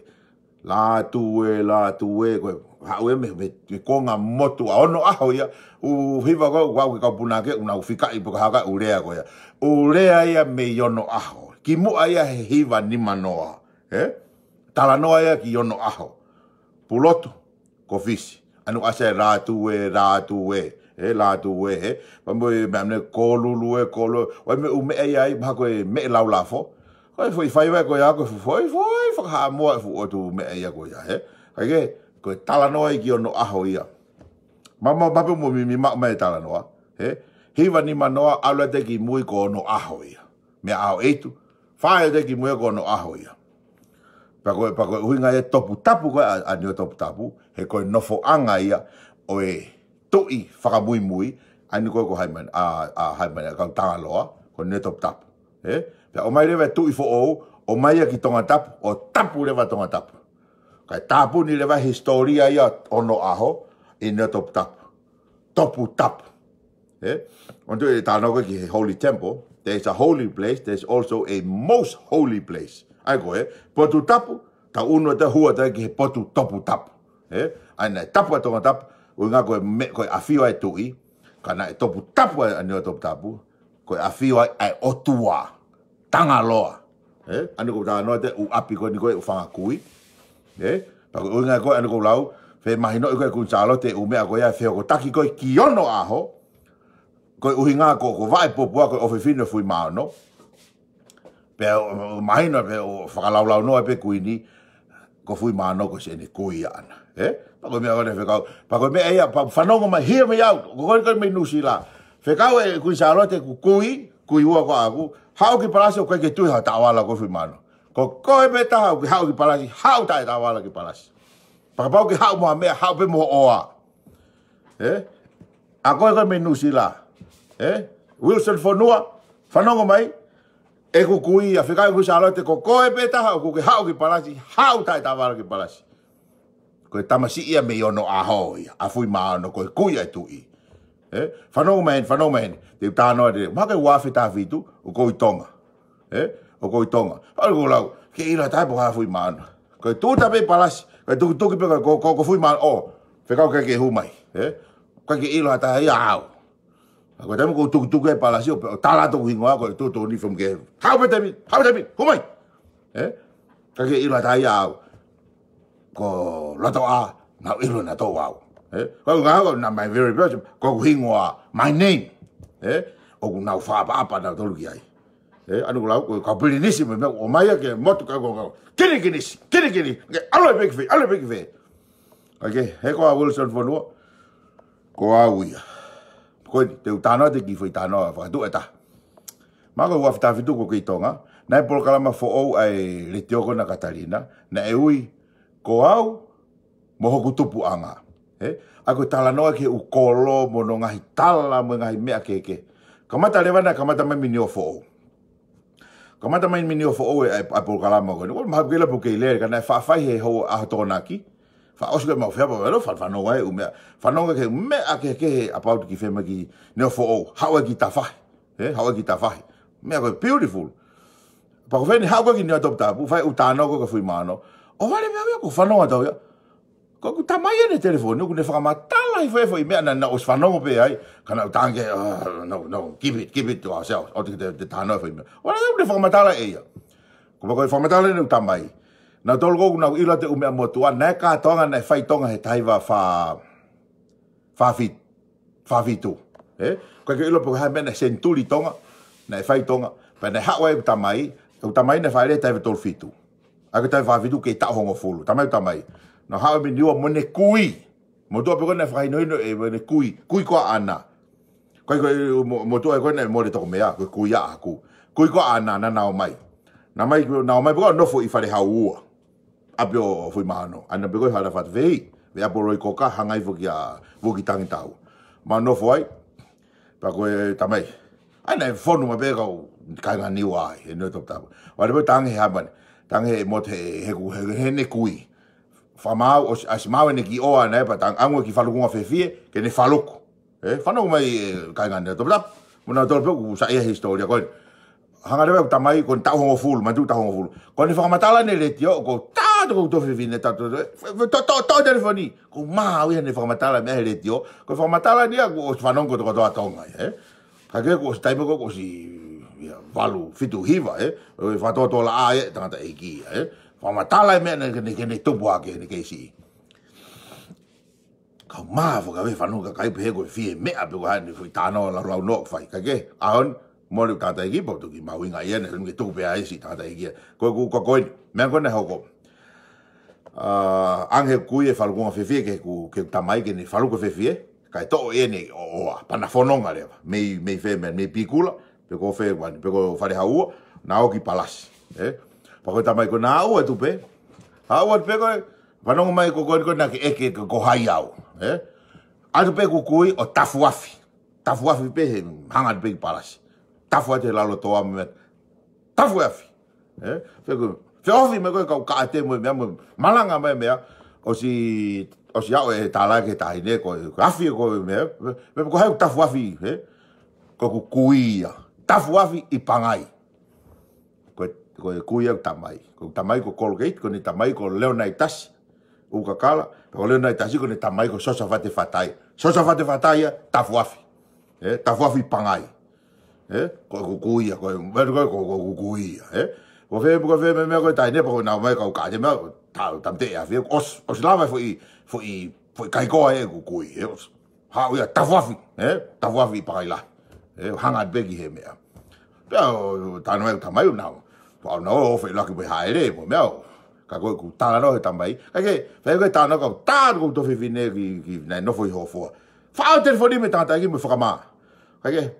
Lātū ē, Lātū ē, ko e haʻu ia mei, mei, mei he konga motu ʻa e ono ʻaho ia, ʻū hiva ko ē, ʻoku ʻi ai e kau punake, ʻoku nau fikaʻi pe ko e hā e ʻū lea ko ia. ʻŪ lea ia mei ono ʻaho. Kimuʻa ia he hiva nima noa, ē? Talanoa ia ki ono ʻaho. Pulotu, ko Fisi. ʻA eni ʻoku ʻasi ai Lātū ē, Lātū ē, ē, Lātū ē, ē. Pea mo e meʻa naʻe kolulue, kolulue. ʻOi mo e ʻū meʻa ia ai, mahalo ko e meʻe laulafo. Ko e foʻi faiva ko ia, ko e foʻi, foʻi, fakahaʻamoa e fuʻu ʻotu meʻa ia ko ia, ē. Kae kehe, ko e talanoa ia ki ono ʻaho ia. Ma, ma, ma pē mo meimei maʻu mai e talanoa, ē. Hiva nima noa, ʻalu atu ki mui ko ono ʻaho ia. Meʻa ʻaho ʻeitu, fai atu ki mui ko ono ʻaho ia. Pea ko e, pea ko e ʻuhinga ia toputapu ko ē ʻa, ʻa Niuatoputapu, he ko e nofoʻanga ia ʻo e tuʻi fakamuimui, ʻa eni ko ē ko Haʻamoa, ʻa, ʻa Haʻamoa, kau Tangaloa, ko Niuatoputapu. Ē? Pea ʻomai leva e tuʻi foʻou, ʻomai ia ki Tongatapu, ʻo tapu leva Tongatapu. Kae tāpuni leva e hisitōlia ia ono ʻaho, ʻi Niuatoputapu. Toputapu. Ē? ʻOku ʻi ai e talanoa ko ē ki he holy temple, there's a holy place, there's also a most holy place. ʻA ia ko e, potu tapu, tau ʻunu atu hua atu ki he potu toputapu. Ē? ʻA ia naʻe tapu ʻa Tongatapu, ʻuhinga ko e meʻa, ko e ʻafio ʻa e tuʻi, ka naʻe toputapu ʻa, ʻa Niuatoputapu, ko e ʻafio ʻa e, ʻa e ʻotua. Tangaloa. Ē? ʻA eni ʻoku ou talanoa atu ʻū ʻapi ko eni ko e ʻū fanga kui. Ē? Pea ko e ʻuhinga ko ē ʻa eni ʻoku ou lau, femahinoʻi ko ē ʻe Kuini Sālote ʻū meʻa ko ia fehokotaki ko ē ki ono ʻaho, ko e ʻuhinga ko, ko Vaʻe Popua ko e ʻofefine ʻo Fuimaono. Pea ʻo, ʻo mahino pē ʻo fakalaulaunoa pē Kuini, ko Fuimaono ko e siʻene kui ʻaʻana. Ē? Pea ko e meʻa ko ē naʻe fekau. Pea ko e meʻa ia, pea fanongo mai, hear me out. Ko koe ko ē mei Nuʻusila. Fekau ʻe Kuini Sālote ʻeku kui, kui ua ko ʻaku. Haʻu ki Palasi ʻoku ʻikai ke tui ha taʻovala ko Fuimaono. Ko koe pē taha ʻoku ke haʻu ki Palasi, haʻu taʻe taʻovala ki Palasi. Pea kapau ʻoku ke haʻu mo ha meʻa, haʻu pē mo ho ʻoa. Ē? ʻA koe ko ē mei Nuʻusila. Ē? Wilson Fonua, fanongo mai. ʻEku kui ia, fekau ʻe Kuini Sālote ko koe pē taha ʻoku ke haʻu ki Palasi, haʻu taʻe taʻovala ki Palasi. Ko e tamasiʻi ia mei ono ʻaho ia, ʻa Fuimaono ko e kui ʻa e tuʻi. Ē? Fanongo mai heni, fanongo mai heni. Te u talanoa atu, mahalo ko e ua afe taha fitu, ʻoku ou ʻi Tonga. ʻE? ʻOku ʻi Tonga. ʻOku lau, ke ʻilo ha taha pe ko e hā Fuimaono. Ko e tūta pē palasi, ko e tukutuki pē ko, ko, ko, ko Fuimaono, ʻo, fekau ke ke hū mai. ʻE? Ko e ke ʻilo ha taha ia au. Ko e taimi ko e tukutuki e palasi, ʻo, ʻo tala atu hoku hingoa, ko e tuʻutuʻuni from ke, hau pē taimi, hau pē taimi, hū mai. ʻE? Ka ke ʻilo ha taha ia au. Ko Lotoʻā, nau ʻilo nautolu au. ʻE? Ko e ngaahi, ko na my very person, ko hoku hingoa, my name. ʻE? ʻOku nau fakaʻapaʻapa nautolu ki ai. ʻE? ʻA eni ʻoku lau, ko e kau Pilinisi, mo e meʻa, ʻomai ia ke motu ka ko, ko, kini, kini, kini, kini, ke ʻalu ai pē ki fē, ʻalu ai pē ki fē. Okay, he ko ā Wilson Fonua, ko au ia. Ko eni, te u talanoa atu ki he foʻi talanoa fakatuʻa ʻe taha. Mā ko e ua afe taha fitu ko ē ʻi Tonga, naʻe polokalama foʻou ʻa e letiō ko ena Katalina, naʻe ui, Ko Au mo Hoku Tupuʻanga. ʻE? ʻA ia ko e talanoa ki he ʻū kolo mo hono ngaahi tala mo e ngaahi meʻa kehekehe. Kamata leva naʻe kamata mai mei Niuafoʻou. Kamata mai mei Niuafoʻou e, ʻa e, ʻa e polokalama ko eni. ʻOku mahalo ke ʻilo pe ʻoku kei lele, ka naʻe faʻa fai he ʻaho Tokonaki. Faʻa ʻosi ko ē mau fea pa velo, faʻa fanongo ai ʻū meʻa. Fanongo ki he meʻa kehekehe about ki fē mai ki Niuafoʻou. Haʻu ai ki Tafahi. ʻE, haʻu ai ki Tafahi. Meʻa ko ē beautiful. Pea ko fē eni haʻu ko ē ki Niuatoputapu, fai ʻū talanoa ko ē kia Fuimaono. ʻOhovale meʻa meʻa ko e fanongo atu ia. Ko ʻeku tamai ʻene telefoni, ʻoku ne fakamatala ʻi he foʻi meʻa naʻa, naʻa ʻosi fanongo pē ai, ka naʻa ku talaange, "Ah, no, no, keep it, keep it to ourselves." ʻOua te, te, te talanoa foʻi meʻa. ʻOhovale ʻoku ne fakamatala ʻe ia. Ko e, ko e fakamatala ʻene ʻū tamai. Nautolu ko ē ʻoku nau ʻilo atu e ʻū meʻa motuʻa, naʻe kātoanga naʻe fai Tonga he taha hiva fā, fā fitu, fā fitu. ʻE? Ko e ke ʻilo pe ko e hā e meʻa naʻe senituli Tonga, naʻe fai Tonga, pea naʻe haʻu ai ʻeku tamai, ʻeku tamai naʻe fāʻeleʻi he taha hiva tolu fitu. ʻA ia ko e taha hiva fā fitu kei taʻu hongofulu, tamai ʻeku tamai. Naʻe haʻu mei Niua mo ʻene kui. Motuʻa pē ko ē naʻe fakahinohino ʻe, mo ʻene kui, kui ko ʻAna. Ko e, ko e, mo, motuʻa ko ē naʻe mole toko meʻa, ko e kui ʻaʻaku. Kui ko ʻAna, naʻa na ō mai. Naʻa na ō mai, naʻa na ō mai pē ko ē ʻo nofo ʻi Falehaua. ʻApi ʻo Fuimaono. ʻAna pē ko ē hala fatu fei, ve apoloi koka, hanga hifo kia Vuki Tangitau. Mau nofo ai, pea ko e tamai. ʻA ia naʻe fonu mai pē kau kāinga Niua ai, he Niuatoputapu. ʻOhovale pē talaange he hā mai, talaange he motu he, he ku, he, heʻene kui. Fakamaau, ʻosi, ʻasi maau ʻene kiʻi ʻoa naʻe pea talaange ange ki falukunga fefie, ke ne faluku. ʻE, fanongo mai e kāinga Niuatoputapu. Mo nautolu pē ʻoku saiʻia he hisitōlia ko eni. Hanga leva ʻeku tamai, ko ʻene taʻu hongofulu, manatuʻi taʻu hongofulu. Ko ʻene fakamatala ʻene letiō, ko e taʻu ko ē ʻoku tō fefine, taʻu tō, tō, tō, tō, tō telefoni. Ko e maau ia ʻene fakamatala meʻa he letiō. Ko e fakamatala ni ia kuo ʻosi fanongo kotoa kotoa Tonga, ʻe? Ka ke kuo ʻosi taimi ko ē kuo ʻosi, ia, valu, fitu hiva, ʻe? ʻO e fakatōtōlaʻā e tangataʻeiki, ʻe? Fakamatala e meʻa naʻe, ke ne, ke ne tupu hake, ʻene kei siʻi. Kau mā fakawe fanongo kakai pehē ko e fie meʻa pe ko e hā ʻene foʻi talanoa laulau noa ʻoku fai. Ka ke, ʻaho ni, mole ʻeku tangataʻeiki pea toki mahuʻinga ia naʻe lumi ke tuku pē ai siʻi tangataʻeiki ia. Ko ʻeku, ko, ko eni, meʻa ko ē naʻe hoko. ʻA, ange he kui e falukunga fefie ki heʻeku, ki heʻeku tamai ke ne faluku e fefie, kae toʻo ʻene ʻo, ʻoa, pea na fononga leva. Mei, mei fē meʻa, mei Pikula, pe ko fē wani, pe ko Falehaua, na ō ki Palasi. ʻE? Pea ko e tamai ko ē na ō atu pē. Ō atu pē ko ē, fanongo mai ko ē ko ē naʻa ke ʻeke ko, ko hai au. ʻE? ʻAtu pē ʻeku kui ʻo tafu afi. Tafu afi pē he hanga atu pē ki Palasi. Tafu atu he lalo toa mo e meʻa. Tafu afi. ʻE? Fē ko, fē ofi mai ko ē kau kaʻate mo e meʻa mo e malanga mai meʻa. ʻOsi, ʻosi aʻu e tālaki he taʻahine ko e, ko e afi ko e meʻa. Fē, fē ko hai ʻoku tafu afi, ʻe? Ko ʻeku kui ia. Tafu afi ʻi Pangai. Ko e, ko e kui ʻeku tamai. Ko ʻeku tamai ko Colgate, ko ʻene tamai ko Leonaitasi ʻUkakala, pea ko Leonaitasi ko ʻene tamai ko Sosafate Fatai. Sosafate Fatai ia, tafu afi. ʻE, tafu afi ʻi Pangai. ʻE, ko ʻeku kui ia, ko e, ko, ko, ko ʻeku kui ia, ʻe. Ko fē, ko fē meʻa, meʻa ko e taʻahine pea ko ʻena ō mai kau kaʻate meʻa, ta, tamte e afi, ʻosi, ʻosi lava foʻi, foʻi, foʻi kaikoa ʻeku kui, ʻe, ʻosi. Haʻu ia tafu afi, ʻe? Tafu afi ʻi Pangai lahi. ʻE, hanga atu pē ki he meʻa. Pea ʻo, talanoa ʻeku tamai ʻo nau. Pea ʻo nau ō fai laki pē hāʻele, mo e meʻa ʻo. Ka ko ʻeku talanoa he tamai. Ka ke, fai ko e talanoa kau tā ko ʻeku tuofefine ki, ki naʻe nofo ʻi Hofoa. Faʻo telefoni mei he tangataʻeiki mo e fakamā. Ka ke,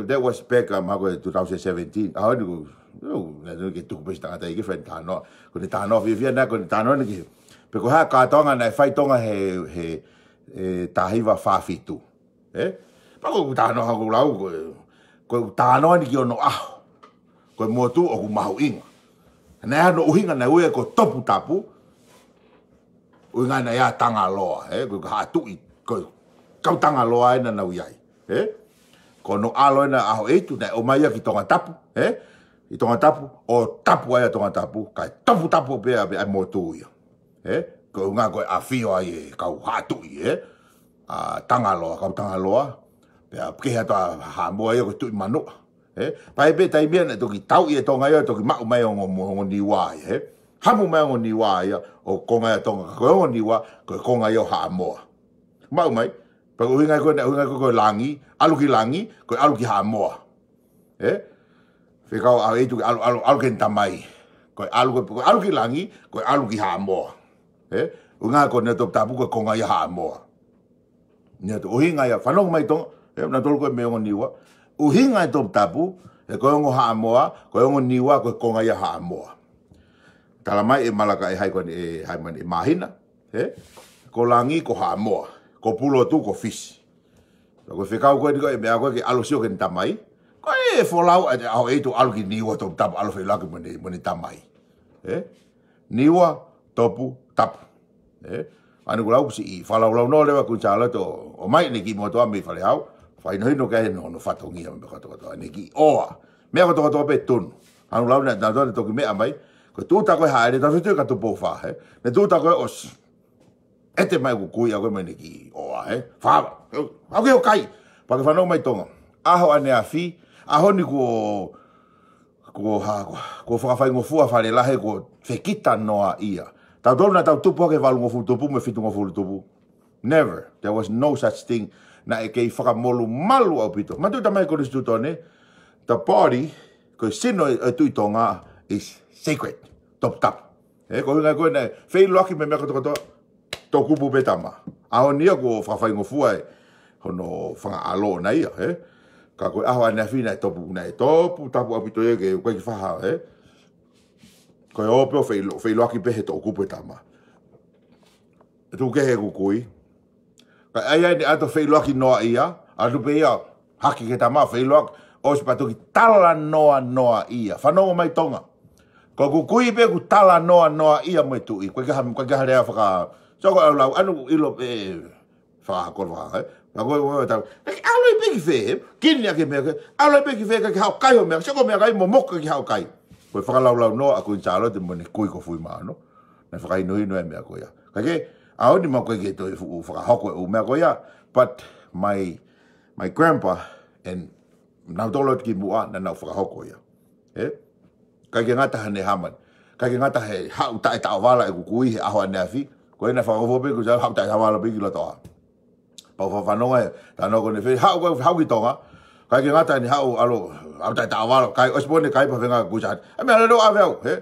that was back, um, ko e two thousand seventeen. ʻAho ni ko, ʻo, naʻe ʻikai ke tuku pē siʻi tangataʻeiki fai talanoa. Ko ʻene talanoa fiefia naʻe, ko ʻene talanoa ni ki. Pe ko e hā kātoanga naʻe fai Tonga he, he, ʻe, taha hiva fā fitu. ʻE? Pea ko ʻeku talanoa ʻoku lau, ko e, ko ʻeku talanoa ni ki onoʻaho. Ko e motu ʻoku mahuʻinga. Naʻe ʻi ai hono ʻuhinga naʻe ui ia ko Toputapu. ʻUhinga naʻe ʻi ai Tangaloa, ʻe? Ko e haʻa tuʻi, ko e kau Tangaloa ʻena naʻa nau ʻi ai, ʻe? Ko hono ʻalo ʻena ʻAhoʻeitu, naʻe ō mai ia ki Tongatapu, ʻe? ʻi Tongatapu, ʻo tapu ai ʻa Tongatapu, kae toputapu pē ʻa e motu ia. Ē? Ko e ʻuhinga ko e ʻafio ai e kau Haʻa Tuʻi, ē? ʻA Tangaloa, kau Tangaloa, pea kehe atu ʻa Haʻamoa ia ko e Tuʻi Manuʻa. Ē? Pea ʻi he taimi ia naʻe toki tauʻi ʻe Tonga ia, toki maʻu mai ongo, ongo Niua ia, ē? Hamu mai ongo Niua ia, ʻo konga ia ʻo Tonga, ka ko e ongo Niua, ko e konga ia ʻo Haʻamoa. Maʻu mai, pea ko e ʻuhinga ko ē, ʻuhinga ko ē ko e langi, ʻalu ki langi, ko e ʻalu ki Haʻamoa. Ē? Fekau ʻa ʻEitu ke ʻalu, ʻalu, ʻalu ki heʻene tamai. Ko e ʻalu, ko e, ko e ʻalu ki langi, ko e ʻalu ki Haʻamoa. Ē? ʻUhinga ko ē naʻe Toputapu ko e konga ia ʻo Haʻamoa. Naʻe toki ʻuhinga ia, fanongo mai Tonga, ē, naʻa tolu ko ē mei ongo Niua. ʻUhinga ʻa e Toputapu, ē, ko e ongo Haʻamoa, ko e ongo Niua, ko e konga ia ʻo Haʻamoa. Tala mai ʻe Malaka ʻe hai ko eni, ʻe hai mani, ʻe Māhina, ē? Ko langi ko Haʻamoa, ko Pulotu ko Fisi. Ko e fekau ko eni ko e meʻa ko ē ke ʻalu ʻo sio ki heʻene tamai. Ko e folau ʻa e ʻaho ʻEitu ʻalu ki Niua Toputapu ʻalu ʻo feʻiloaki mo ʻene, mo ʻene tamai. Ē? Niua Toputapu. Ē? Anu kulau kusi ʻi fakalaulaunoa leva Kuini Sālote ʻo, ʻomai ʻene kiʻi motuʻa mei Falehau. Fakahinohino ki ai hono, hono fatongia mo e meʻa kotokotoa. ʻEne kiʻi ʻoa. Meʻa kotokotoa pē tonu. Anu lau naʻe, naʻe toki meʻa mai. Ko e tūʻuta ko ē hāʻele, tautefito kia Tupou Fā, ē? Naʻe tūʻuta ko ē ʻosi. ʻEte mai ʻeku kui ʻa ko ē mo ʻene kiʻi ʻoa, ē? Fava. ʻAu ki hoʻo kai. Pea ke fanongo mai Tonga. ʻAho ʻaneafi. ʻAho ni kuo, kuo ha, kuo, kuo fakafaingofua Fale Lahi, kuo fekita noa ia. Tautolu naʻa tau tupu hake valungofulu tupu mo e fitungofulu tupu. Never. There was no such thing. Naʻe kei fakamolumalu ʻaupito. Manatuʻi tamai Konisitūtone, the body, ko e sino ʻo e Tuʻi Tonga is sacred. Toputapu. Ē, ko e ʻuhinga ko ē naʻe feʻiloaki mo e meʻa kotokotoa, toʻukupu pē tama. ʻAho ni ia kuo fakafaingofua ʻe hono fanga ʻalo ʻona ia, ē. Ka ko e ʻaho ʻaneafi naʻe topu, naʻe toputapu ʻaupito ia ke ʻikai ke faha, ē. Ko e ō pē ʻo feʻilo-, feʻiloaki pē he toʻukupu e tama. Tuku kehe ʻeku kui. Ka ʻai ai ʻene ʻalu ʻo feʻiloaki noa ia, ʻalu pē ia, hake ki he tama, feʻiloaki, ʻosi pea toki talanoa noa ia. Fanongo mai Tonga. Ko ʻeku kui pē kuo talanoa noa ia mo e tuʻi. Ko e ʻikai ha, ko e ʻikai ha lea faka-, so ko e lau, anu ʻilo, ē, fakakolo faka, ē? Ka ko e, ko e tau, ʻikai ke ʻalu ai pē ki fē, ē? Kini ake meʻa ke, ʻalu ai pē ki fē, ʻikai ke haʻu ʻo kai hoʻo meʻa, sio ko e meʻakai, momoko ʻikai ke haʻu ʻo kai. Ko e fakalaulaunoa ʻa Kuini Sālote mo ʻene kui ko Fuimaono. Naʻe fakahinohino e meʻa ko ia. Ka ke, ʻaho ni ʻoku ʻikai ke toe fuʻu fakahoko e ʻū meʻa ko ia, but my, my grandpa and nautolu ki muʻa naʻa nau fakahoko ia. Ē? ʻIkai ke ngata he ʻene hā mani. ʻIkai ke ngata he haʻu taʻetaʻovala ʻeku kui he ʻaho ʻaneafi. Ko ena fakahoko pē ko e haʻu taʻetaʻovala pē ki loto ʻā. Pea u fanongo he talanoa ko eni fē, haʻu ko ē, haʻu ki Tonga. ʻIkai ke ngata ʻene haʻu ʻalu, haʻu taʻetaʻovala, kai, ʻosi pē ʻene kai pea feinga Kuini Sā. ʻAi meʻa lelei ʻave au, ē?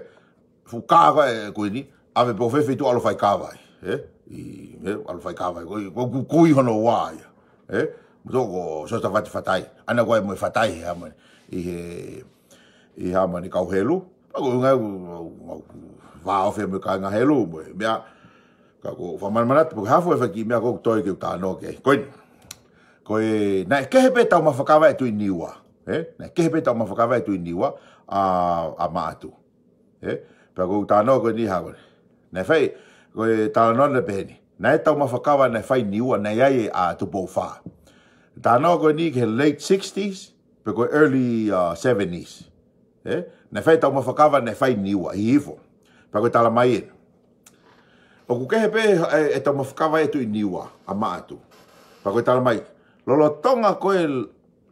Fuʻu kā ko ē Kuini, ʻave pē ʻo fēfē ʻi tuʻa ʻalu ʻo fai kava ai, ē? ʻI, ē, ʻalu ʻo fai kava ai, ko, ko ʻeku kui hono ua ia, ē? Mo toko Sosefati Fatai, ʻana ko ē mo e Fatai he hā mani, ʻi he, ʻi he hā mani kau helu, pea ko e ʻuhinga ʻeku, ʻeku, ʻeku vāofi mo e kāinga helu, mo e meʻa, ka ʻoku ou fakamanamanatu, pea ko e hā fua e fanga kiʻi meʻa ʻoku ou toe ke u talanoa ki ai. Ko eni, ko e, naʻe kehe pē taumafa kava ʻa e Tuʻi Niua, ē? Naʻe kehe pē taumafa kava ʻa e Tuʻi Niua, ʻa, ʻa Maʻatu. Ē? Pea ko e talanoa ko eni hā ko ē. Naʻe fai, ko e talanoa naʻe pehē ni. Naʻe taumafa kava naʻe fai Niua, naʻe ʻi ai ʻa Tupou Fā. Talanoa ko eni ki he late sixties, pe ko e early, uh, seventies. Ē? Naʻe fai taumafa kava naʻe fai Niua, ʻi Hihifo. Pea ko e talamai eni. ʻOku kehe pē e, e taumafa kava ʻa e Tuʻi Niua, ʻa Maʻatu. Pea ko e talamai, lolotonga ko ē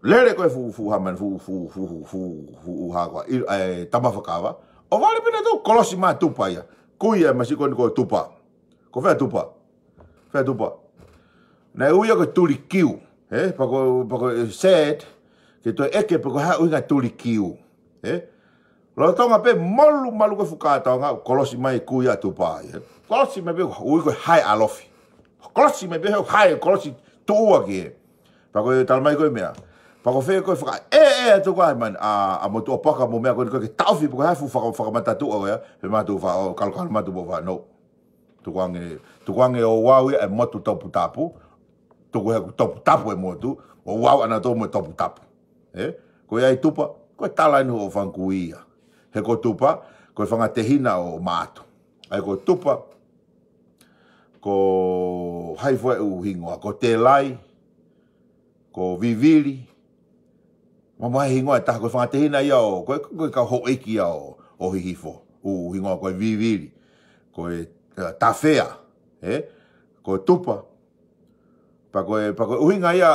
lele ko ē fuʻu, fuʻu hā mani, fuʻu, fuʻu, fuʻu, fuʻu, fuʻu hā ko ē, ʻi, e, taumafa kava. ʻO vale pē nautolu, kolosi mai ʻa Tupa ia. Kui ia, masi ko eni ko Tupa. Ko fē ʻa Tupa? Fē ʻa Tupa? Naʻe ui ia ko e Tulikiu. Ē? Pea ko, pea ko e sad, ke toe ʻeke pe ko e hā e ʻuhinga Tulikiu. Ē? Lolotonga pē molumalu ko ē fuʻu kātoanga, kolosi mai e kui ʻa Tupa ia. Kolosi mai pē ui ko e Hae ʻAlofi. Kolosi mai pē he ʻoku hae, kolosi tuʻua ki ai. Pea ko e talamai ko e meʻa. Pea ko fē ko e fakaʻeʻe atu ko ē mani, ʻa, ʻa Motuʻapaka mo e meʻa ko eni ko ē ke taʻofi pe ko e hā e fuʻu faka-, fakamatatuʻa ko ia, pe matu fa-, ʻo kalokalo matu mo fa, no. Tukuange, tukuange ʻo ouau ia e motu toputapu, tuku he ʻoku toputapu e motu, ʻo ouau ʻanautolu mo e toputapu. Ē? Ko ia ʻa Tupa, ko e tala eni hoʻo fanga kui ia. He ko Tupa, ko e fanga tehina ʻo Maʻatu. ʻA ia ko Tupa, ko hai fua e ʻū hingoa, ko Telai, ko Vivili, Mamahi hingoa ʻe taha, ko e fanga tehina ia ʻo, ko e, ko e kau houʻeiki ia ʻo, ʻo Hihifo. ʻUhinga ko e Vivili, ko e, ē, Tafea, ē? Ko e Tupa. Pea ko e, pea ko e ʻuhinga ia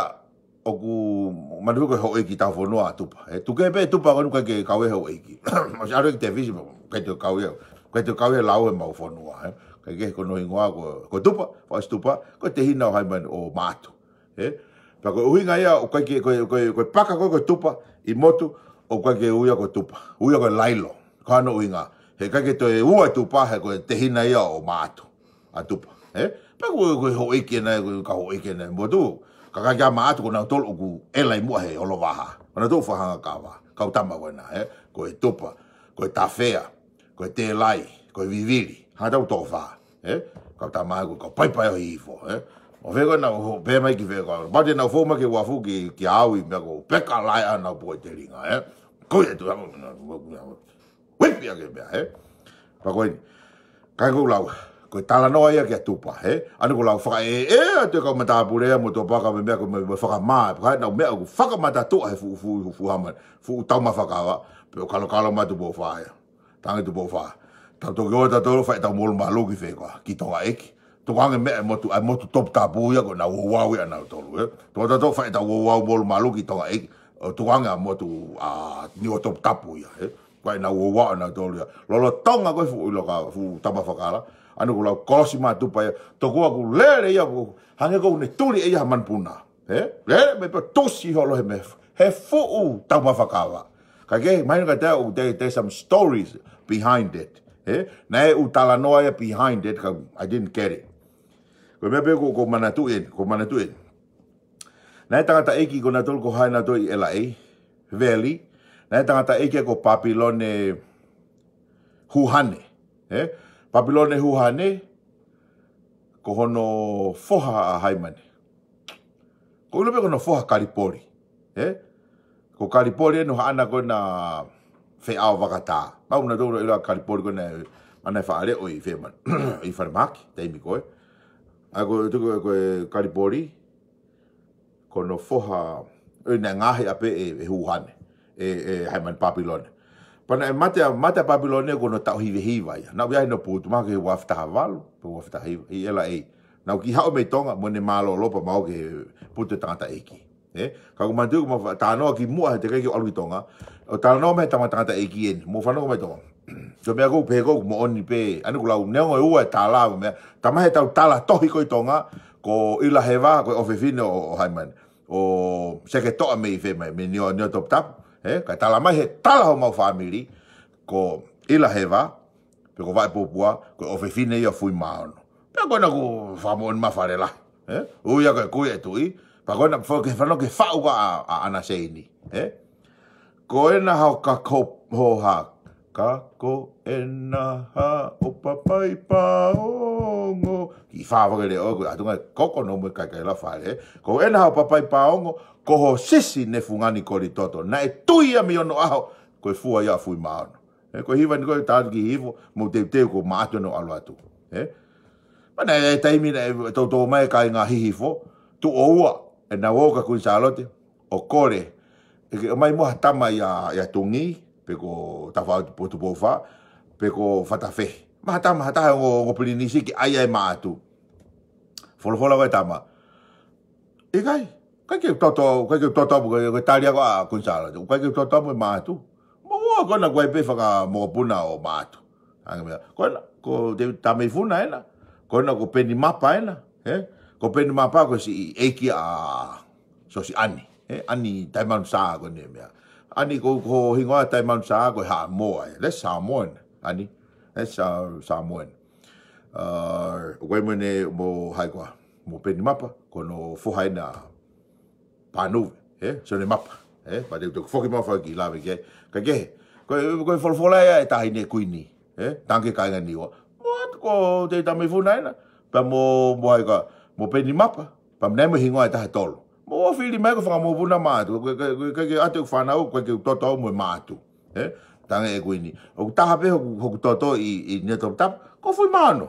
ʻoku manatu ko e houʻeiki taufonua ʻa Tupa. Ē, tuku pē Tupa ko eni ʻikai ke kau he houʻeiki. ʻOsi ʻalu ki he tēvisi, ʻikai toe kau ia. ʻIkai toe kau he lau he mau fonua, ē. ʻIkai ke ko hono hingoa ko, ko Tupa, fakaʻosi Tupa, ko e tehina ʻo Haimani ʻo Maʻatu. Ē? Pea ko e ʻuhinga ia ʻoku ʻikai ke, ko e, ko e, ko e paka ko ē ko e Tupa ʻi motu, ʻoku ʻikai ke ui ia ko Tupa. Ui ia ko Lailo. Ko hono ʻuhinga. He ʻikai ke toe ua Tupa, he ko e tehina ia ʻo Maʻatu. ʻA Tupa. Ē? Pea ko e, ko e houʻeiki ena, ko e kau houʻeiki ena ʻi motu. Ka ʻikai ke ʻa Maʻatu ko nautolu ʻoku ʻela ʻi muʻa he ʻOlovaha. Ko nautolu fakahanga kava. Kau tama ko ena, ē? Ko e Tupa, ko e Tafea, ko e Tēlai, ko e Vivili. Hanga tau tō fā. Ē? Kau tama ko e kau paipai ʻo Hihifo, ē? ʻO fē ko ena ʻo pē mai ki fē ko. Pau te nau fou mai ki uafu ki, ki au ʻi meʻa ko peka lae ʻa nau po e telinga, ē? Ko ia tu, uipi ake meʻa, ē? Pea ko eni. Kai ko lau. Ko e talanoa ia kia Tupa, ē? ʻAni ko lau fakaʻeʻea atu e kau matāpule ia mo Tupa ka me meʻa ko me, me fakamā. Pea nau meʻa ʻoku fakamatatuʻa he fuʻu, fuʻu, fuʻu hama, fuʻu taumafa kava. Pea ʻoku kalokalo mai Tupou Fā ia. Tangi Tupou Fā. Tau toki ō tautolu fai ʻetau molumalu ki fē koā, ki Tonga ʻEiki. Tukuange meʻa e motu, ʻa e motu Toputapu ia ko ʻenau ouau ia ʻanautolu, ē. Tau ō tautolu fai ʻetau ouau molumalu ki Tonga ʻEiki. ʻO tukuange ʻa motu ʻa Niua Toputapu ia, ē. Ko ʻenau ouau ʻanautolu ia. Lolotonga ko e fuʻu ʻilo ka, fuʻu taumafa kava. ʻAni ko lau kolosi mai Tupa ia. Tokua ʻoku lele ia ʻoku hangē ko ʻene tuli ia ha manupuna. Ē? Lele mai pea tusi holo he meʻa. He fuʻu taumafa kava. Ka ke, mahino ka te au, there, there's some stories behind it. Ē? Naʻe ʻū talanoa ia behind it, ka I didn't get it. Ko e meʻa pē ko, ko manatu eni, ko manatu eni. Naʻe tangataʻeiki ko nautolu ko hai nautolu ʻi L A, Veli. Naʻe tangataʻeiki ko Papilone Huhane. Ē? Papilone Huhane, ko hono foha ʻa Haimani. Ko ʻilo pē ko hono foha Kalipoli. Ē? Ko Kalipoli ʻeni ʻo haʻana ko ena feʻao vakatā. Mau na tau ʻilo ʻa Kalipoli ko ena ʻana e faʻaleʻo ʻi fē mani. ʻI Falemahaki, taimi ko ē. ʻA ko, ko, ko e Kalipoli, ko hono foha, ʻo naʻe ngaohi ʻapē ʻe, ʻe Huhane, ʻe, ʻe Haimani Papilone. Pea naʻe mate ʻa, mate ʻa Papilone ko hono taʻu hiva hiva ia. Naʻa ku ʻi ai hono putu mahalo ko e ua afe taha valu, pe ua afe taha hiva, ʻi L A. Naʻa ku kiʻi haʻu mei Tonga, mo ʻene mālōlō pea mau ō ki he putu tangataʻeiki. Ē? Ka ʻoku manatu ʻoku mau faʻa talanoa kimuʻa he teʻeki ke u ʻalu ki Tonga. ʻO talanoa mai he tama tangataʻeiki eni, mou fanongo mai Tonga. Ko e meʻa ʻoku ou pehē ʻoku moʻoni pē, ʻani ko lau neongo e ua e tala mo e meʻa, tama he tau tala tohi ko ē ʻi Tonga, ko ʻIlaheva, ko e ʻofefine ʻo, ʻo Haimani. ʻO Seketoʻa mei fē mai, mei Niua, Niua Toputapu, ē? Ka tala mai he tala homau fāmili, ko ʻIlaheva, pe ko Vaʻepōpua, ko e ʻofefine ia ʻo Fuimaono. Pea ko ena ʻoku fakamoʻoni mai fale lahi, ē? ʻUi ia ko e kui e tuʻi, pea ko ena fo-, ke fanongo ki he faʻu ko ē ʻa, ʻa ʻAna Seini, ē? Ko ena hao ka ko hoha, ka ko ena hao papai paongo. Kiʻi fā fakaleʻo ko e ʻatunga e koko no mo e kaikaila fale. Ko ena hao papai paongo, ko ho sisi ne fungani kolitoto. Naʻe tui ia mei onoʻaho, ko e fua ia ʻa Fuimaono. Ē, ko e hiva ni ko e tātu ki Hihifo, mou teuteu ko Maʻatu ʻene ʻalu atu. Ē? Mana e taimi naʻe toutou mai e kāinga Hihifo, tuʻo ua, ʻenau ō kia Kuini Sālote, ʻo kole, ʻe ke ʻomai muʻa ha tama ia, ia Tungi, pe ko Tafaʻau Tupou Fā, pe ko Fatafehi. Mai ha tama, ha taha ongo, ongo pilinisi ke ʻai ai Maʻatu. Folofola ko e tama. ʻIkai, ʻikai ke u toto, ʻikai ke u toto, ko e, ko e tali ia ko ē ʻa Kuini Sālote. ʻIkai ke u toto mo Maʻatu. Mou ō ko ena kuo ʻai pē fakamokopuna ʻo Maʻatu. Hangē meʻa. Ko ena, ko Tēvita Tameifuna ena. Ko ena ko Peni Mapa ena. Ē? Ko Peni Mapa ko e siʻi ʻeiki ʻa Siosi ʻAni. Ē? ʻAni Taimanu Sā ko eni meʻa. ʻAni ko, ko e hingoa Taimanu Sā ko e Haʻamoa ē. That's Samoan. ʻAni. That's, uh, Samoan. Uh, ʻoku ʻi ai mo ʻene mo hai koā. Mo Peni Mapa. Ko hono foha ena Pānuve, ē? Sione Mapa, ē? Pea te u toe foki mai ʻo fai kiʻi lave ki ai. Ka ke, ko e, ko e folofola ia e taʻahine kuini, ē? Tangi kāinga Niua. Mou ō atu ko Tēvita Tameifuna ena. Pea mo, mo hai koā, mo Peni Mapa. Pea mo e hingoa ʻe taha ʻe tolu. Mou ō fili mai ko e fakamokopuna Maʻatu. Ko e, ko e, ko e, ko e ʻoatu e fānau, ʻikai ke u toto au mo Maʻatu. Ē? Tangi e kuini. ʻOku taha pē hoku, hoku toto ʻi, ʻi Niua Toputapu. Ko Fuimaono.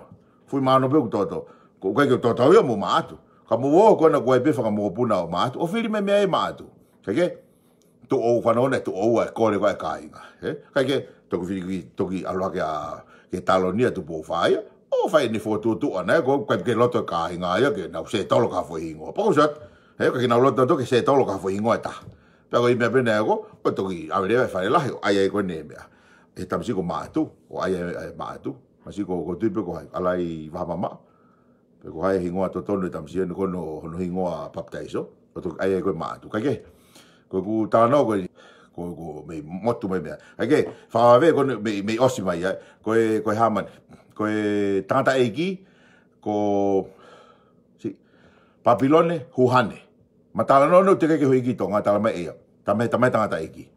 Fuimaono pē hoku toto. Ko, ʻikai ke u toto au ia mo Maʻatu. Ka mou ō ko ena kuo ʻai pē fakamokopuna ʻo Maʻatu. ʻO fili mai mei ai Maʻatu. Ka ke, Tuʻo ua, fanongo naʻe tuʻo ua e kole ko ē ʻa e kāinga. Ē? Kae kehe, toki fili, toki ʻalu hake ʻa, ki he taloni ʻa Tupou Fā ia. ʻO fai ʻene fokotuʻutuʻu ʻana ia, ko e ʻikai ke loto e kāinga ia ke nau settle ki ha foʻi hingoa. Pea ko e sio atu, ē, ʻikai ke nau loto atu ke settle ki ha foʻi hingoa ʻe taha. Pea ko e meʻa pē naʻe hoko, ʻo toki ʻave leva e fale lahi, ʻo ʻai ai ko eni e meʻa. ʻE he tamasiʻi ko Mātū, ʻo ʻai ai, ʻai Mātū. Masiʻi ko, ko Tui pe ko hai, ʻalai Vahamamaʻo. Pe ko hai e hingoa totonu e tamasiʻi eni ko hono, hono hingoa papitaiso, ʻo toki ʻai ai ko e Mātū. Kae kehe, ko ʻeku talanoa ko eni, ko, ko e mei motu mai meʻa. Kae kehe, fakavave ko eni mei, mei ʻosi mai ia, ko e, ko e hā mai, ko e tangataʻeiki, ko, si, Papilone Huhane. Ma talanoa ʻo teʻeki ke hiki Tonga, talamai ʻe ia. Tamai, tamai tangataʻeiki.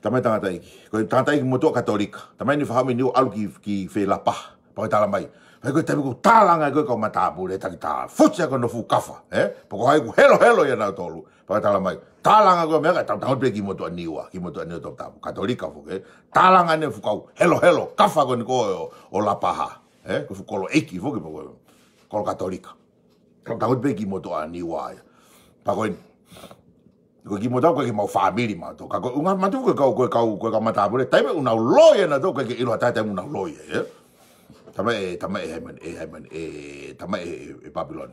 Tamai tangataʻeiki. Ko e tangataʻeiki motuʻa Katolika. Tamai ni fakahā mai ʻo ʻalu ki, ki fē, Lapaha. Pea ko e talamai. Pea ko e taimi ko ē ʻoku tālanga ai ko ē kau matāpule, taki tā fusia ko hono fuʻu kafa, ē? Pea ko hai ʻoku helohelo ia nautolu. Pea ko e talamai. Tālanga ko e meʻa ka tau tangutu pē ki motuʻa Niua, ki motuʻa Niua Toputapu. Katolika foki, ē? Tālanga ʻene fuʻu kau helohelo, kafa ko eni ko ē ʻo, ʻo Lapaha. Ē? Ko e fuʻu kolo ʻeiki foki, pea ko e kolo Katolika. Ka, ka ʻoku pē ki motuʻa Niua ia. Pea ko eni. Ko e ki motuʻa ko e ki mau fāmili mautolu. Ka ko e ʻuhinga mautolu ko e kau, ko e kau, ko e kau matāpule. Taimi ʻoku nau loi ʻanautolu, ʻikai ke ʻilo ha taha taimi ʻoku nau loi ai, ē? Tamai ē, tamai ē, hēmani, ē, hēmani, ē, tamai ē, ē, ē, Papilone.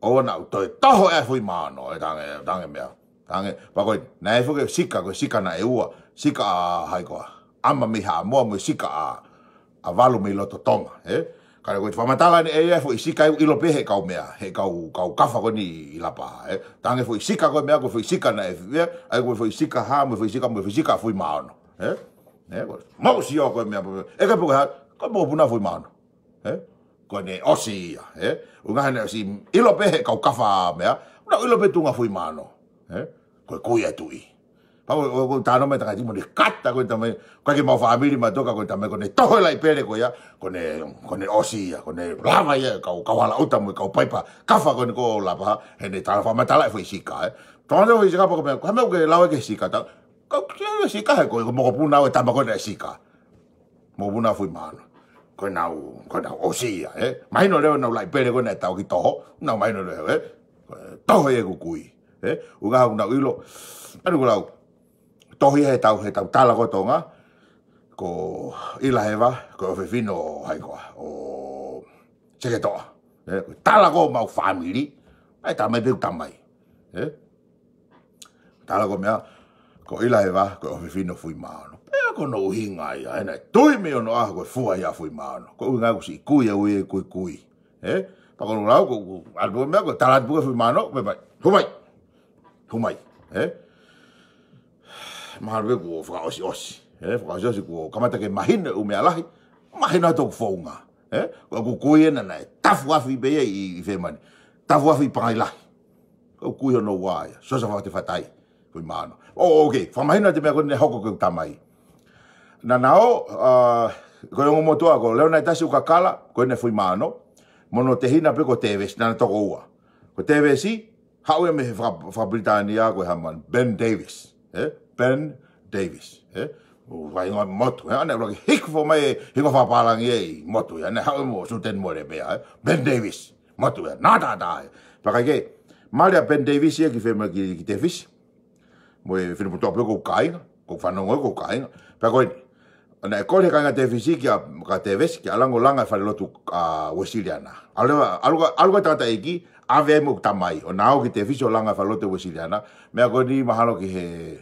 ʻO nau toe toho e fuʻu maono, ē, tange, tange meʻa. Tange, pea ko eni, naʻe foki e sika, ko e sika naʻe ua, sika ʻa hai koā. ʻAma mei Haʻamoa mo e sika ʻa, ʻa Valu mei loto Tonga, ē? Ka ko e fakamatala eni ʻe ia e foʻi sika ʻoku ʻilo pē ʻe he kau meʻa, he kau, kau kafa ko eni ʻi Lapaha, ē? Tange foʻi sika ko e meʻa, ko e foʻi sika naʻe fia, ʻa ia ko e foʻi sika hā, mo e foʻi sika, mo e foʻi sika fuʻu maono, ē? Ē, ko e, mau sio ko e meʻa, ʻe ka po ke hā, ko e mokopuna fuʻu maono. Ē? Ko ʻene ʻosi ia, ē? ʻUhinga he naʻe ʻosi ʻilo pē he kau kafa meʻa, naʻa nau ʻilo pē tuʻunga fuʻu maono, ē? Ko e kui ʻa e tuʻi. Pea ko, ko, ko e talanoa mai tangataʻeiki mo ʻene kata ko e tamai, ʻikai ke mau fāmili mautolu ka ko e tamai ko ʻene toho e laʻi pele ko ia, ko ʻene, ko ʻene ʻosi ia, ko ʻene lava ia, kau, kau hala ʻuta mo e kau paipa, kafa ko eni ko Lapaha, heʻene tala fakamatala e foʻi sika, ē? Tala foʻi sika pea ko e meʻa, ko e meʻa ʻoku ke lau ʻe he sika, ta, kau kia sika he ko e, ko e mokopuna ʻo e tama ko eni ʻa e sika. Mokopuna fuʻu maono. Ko ʻenau, ko ʻenau ʻosi ia, ē? Mahino leva ʻenau laʻi pele ko ē naʻe tau ki toho, nau mahino leva, ē? Ko e toho ia ʻeku kui, ē? ʻUhinga ʻoku nau ʻilo, ʻa ia ko e lau, tohi he tau, he tau tala ko ē Tonga, ko ʻIlaheva, ko e ʻofefine ʻo hai koā, ʻo Seketoʻa, ē? Ko e tala ko ē ʻemau fāmili, ʻa e tamai pē ʻeku tamai, ē? Tala ko e meʻa, ko ʻIlaheva, ko e ʻofefine ʻo Fuimaono. Pea ko hono ʻuhinga ia, he naʻe tui mei onoʻaho ko e fua ia ʻa Fuimaono. Ko e ʻuhinga ia ʻoku siʻi kui ia ʻoku ʻi ai e kui kui. Ē? Pea ko hono lau, ko, ko, ʻalu pē meʻa, ko e tala atu pē ko Fuimaono, pea mai, hū mai. Hū mai. Ē? Mahalo pē kuo fakaʻosiʻosi. Ē? Fakaʻosiʻosi kuo kamata ke mahino e ʻū meʻa lahi. Mahino atu ʻoku founga. Ē? Ko e kui ena naʻe tafu afi pē ia ʻi, ʻi Femani. Tafu afi ʻi Pangai Lahi. Ko e kui hono ua ia. Sosa Fatefatai. Fuimaono. ʻŌ, ʻō, okay. Fakamahino atu e meʻa ko eni naʻe hoko ki heʻeku tamai. Naʻa na ō, ʻa, ko e ongo motuʻa ko Leonaitasi ʻUkakala, ko ena ʻa Fuimaono. Mo hono tehina pē ko Tevesi, naʻa na toko ua. Ko Tevesi, haʻu ia mei he faka-, faka-Pilitānia ko e hā mai, Ben Davis. Ē? Ben Davis. Ē? ʻO e hingoa motu. Ē? ʻA ia naʻe ʻuluaki hiki hifo mai e hingoa fakapālangi ia ʻi motu ia. Naʻe haʻu mo Suteni Mole pē ia. Ē? Ben Davis. Motu ia. Naʻa tātā ia. Pea ʻikai ke mali ʻa Ben Davis ia ki Fema-, ki, ki Tefisi. Mo e finemotuʻa pē ko e kāinga. Ko e fanongo ko e kāinga. Pea ko eni. Naʻe kole he kāinga Tefisi kia, kia Tevesi, ke ʻalu ʻo langa e falelotu ʻa e Uēsiliana. ʻAlu leva, ʻalu ko ē, ʻalu ko ē e tangataʻeiki, ʻave ai mo e tamai. ʻO na ō ki Tefisi ʻo langa e falelotu Uēsiliana. Meʻa ko eni mahalo ki he,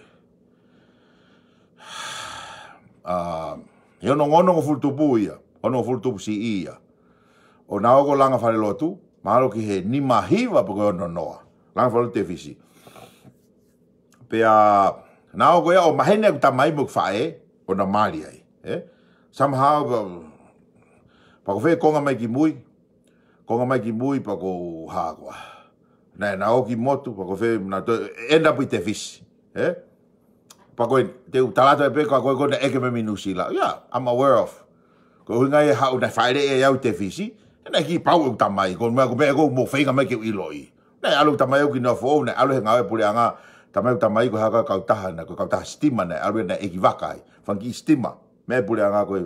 ʻa, he onongofulu tupu ia. Onongofulu tupu C E ia. ʻO na ō ko ē ʻo langa e falelotu, mahalo ki he nima hiva pe ko e ono noa. Langa e falelotu Tefisi. Pea, na ō ko ia ʻo maheni ʻeku tamai mo ʻeku faʻē, ʻo na mali ai, ē? Somehow, pea, pea ko fē konga mai ki mui, konga mai ki mui, pea ko e hā koā. Naʻe, na ō ki motu, pea ko fē, na toe, end up ʻi Tefisi, ē? Pea ko e, te u tala atu pē ko e, ko e, ko e naʻe ʻeke mai mei Nuʻusila. Yeah, I'm aware of. Ko e ʻuhinga ia haʻu naʻe fāʻeleʻi au ʻi Tefisi, naʻe kiʻi pau ʻeku tamai, ko e meʻa, ko e meʻa ko ē mou feinga mai ke u ʻiloʻi. Naʻe ʻalu e tamai ʻo ki Niuafoʻou, naʻe ʻalu he ngāue puleʻanga, tamai ʻeku tamai ko e hā koā e kautaha, naʻe ko e kautaha sitima, naʻe ʻalu ia naʻe ʻekivakai. Fanga kiʻi sitima, meʻa puleʻanga ko e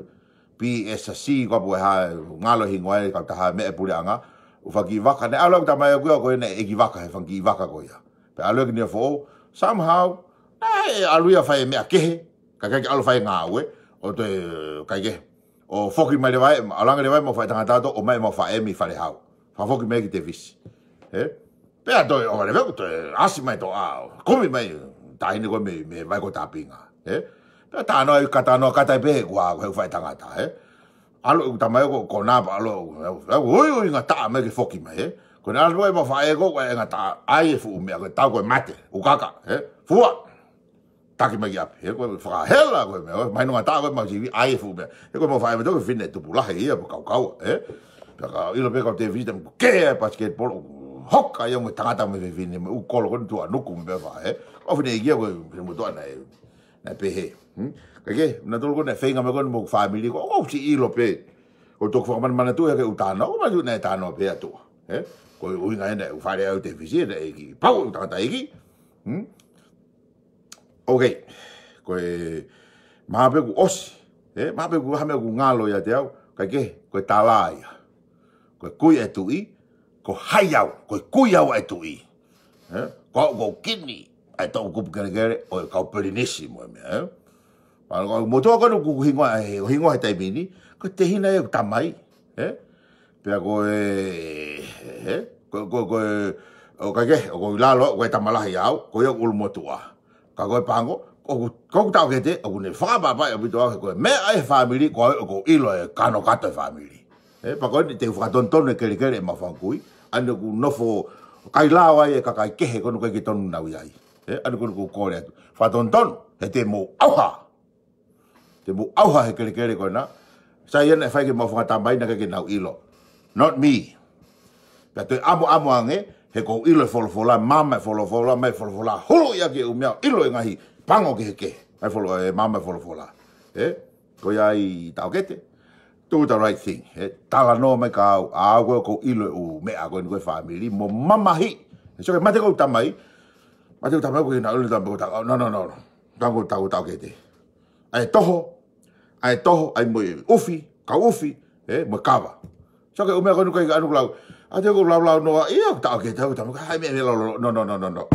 P S C, ko e ʻapu e hā, ngalo hingoa e kautaha meʻa puleʻanga, ʻo fanga kiʻi vaka, naʻe ʻalu ʻeku tamai ʻo ko ia, ko e naʻe ʻekivaka he fanga kiʻi vaka ko ia. Pea ʻalu ia ki Niuafoʻou, somehow, Naʻe ʻalu ia ʻo fai e meʻa kehe, kae ʻikai ke ʻalu ʻo fai e ngāue, ʻo toe, kae kehe. ʻO foki mai leva ē, ʻalu ange leva ē ʻemau faʻētangata ʻo ʻomai ʻemau faʻē mei Falehau. Fakafoki mai ki Tevisi. Ē? Pea toe, ʻo leva ē, toe ʻasi mai toʻa, kumi mai, taʻahine ko ē mei, mei Vaikotāpinga. Ē? Pea talanoa ʻi, ka talanoa kātaki pē he kuo, he faʻētangata, ē? ʻAlu ʻeku tamai ko, ko napa ʻalu, ʻalu, ui, ui, ngataʻa mai ke foki mai, ē? Ko ʻene ʻalu ʻemau faʻē ko, ʻe ngataʻa, ʻai e fuʻu meʻa, ko e tau ko e mate, ʻū kaka, ē? Fua. Taki mai ki ʻapi, ē? Ko e fakahela, ko e meʻa, mahino ngataʻa ko e mau sivi, ʻai e fuʻu meʻa. Ē, ko ʻemau faʻē mei toki fine tupu lahi ia, pea kaukau, ē? Pea ka ʻilo pē kau Tevisi, taimi ko ē ke basketball, hoka ia mo e tangata mo e fefine, mo e ʻū kolo ko eni Tuʻanuku mo e meʻa fā, ē? Kau fine ia ko e, mo toa naʻe, naʻe pehē. Hmm? Kae kehe, naʻa tolu ko ē naʻe feinga mai ko eni mo e family ko, ʻoku ou siʻi ʻilo pē. Ko e toki fakamanamanatu ia ke u talanoa, ʻoku ou manatu naʻe talanoa pē ʻa tuʻa. Ē? Ko e ʻuhinga ena, ʻoku fale au Tevisi, ē, ki pau ʻeku tangataʻeiki. Hmm? Ok. Ko e, mahalo pē kuo ʻosi. Ē? Mahalo pē kuo ha meʻa kuo ngalo ʻiate au. Kae kehe, ko e tala ia. Ko e kui ʻa e tuʻi, ko hai au, ko e kui au ʻa e tuʻi. Ē? Ko au ko Kini, ʻa e toʻukupu kelekele, ʻo e kau Polinisia mo e meʻa, ē? Pea ko e motuʻa ko eni ʻoku hingoa, ʻe, hingoa he taimi ni, ko e tehina ia ʻeku tamai, ē? Pea ko e, ē? Ko, ko, ko e, ʻo kae kehe, ʻoku ou ʻi lalo, ko e tama lahi au, ko ia ʻoku ʻulumotuʻa. Ka ko e pango, ʻoku, ʻoku taʻokete, ʻoku ne fakaʻapaʻapaʻi ʻaupito au he ko e meʻa ʻa e family, ko au ʻoku ou ʻilo e kanokato e family. Ē, pea ko eni te u fakatonutonu e kelekele ʻemau fanga kui, ʻa eni ʻoku nofo kai lao ai e kakai kehe ko eni ʻoku ʻikai ke tonu nau ʻi ai. Ē, ʻa eni ko eni ʻoku ou kole atu. Fakatonutonu, he te mou ʻauha. Te mou ʻauha he kelekele ko ena. Sai ena ʻe fai ke mau fakatamai naʻe ʻikai ke nau ʻilo. Not me. Pea toe ʻamuʻamu ange, he ʻoku ou ʻilo e folofola, maama e folofola, mai folofola, hulu ia ke u meʻa, ʻilo e ngaahi pango kehekehe. Mai folo-, e maama e folofola. Ē? Ko ia ai taʻokete. Do the right thing. Ē? Talanoa mai kia au, ʻa au ko ē ʻoku ou ʻilo e ʻū meʻa ko eni ko e family, mo mamahi. Ē, so ke mate ko ʻeku tamai, mate ko ʻeku tamai ko e na ulu tamai ko ta-, no, no, no, no. Tango, tango, taʻokete. ʻA e toho, ʻa e toho, ʻai mo e ʻufi, kau ʻufi, ē, mo e kava. So ke ʻū meʻa ko eni ʻoku ʻikai ke ʻalu ʻo lau. ʻA te ʻoku laulau noa, ia, taʻokete, ʻoku tamai, hai meʻa, meʻa laulau, no, no, no, no, no.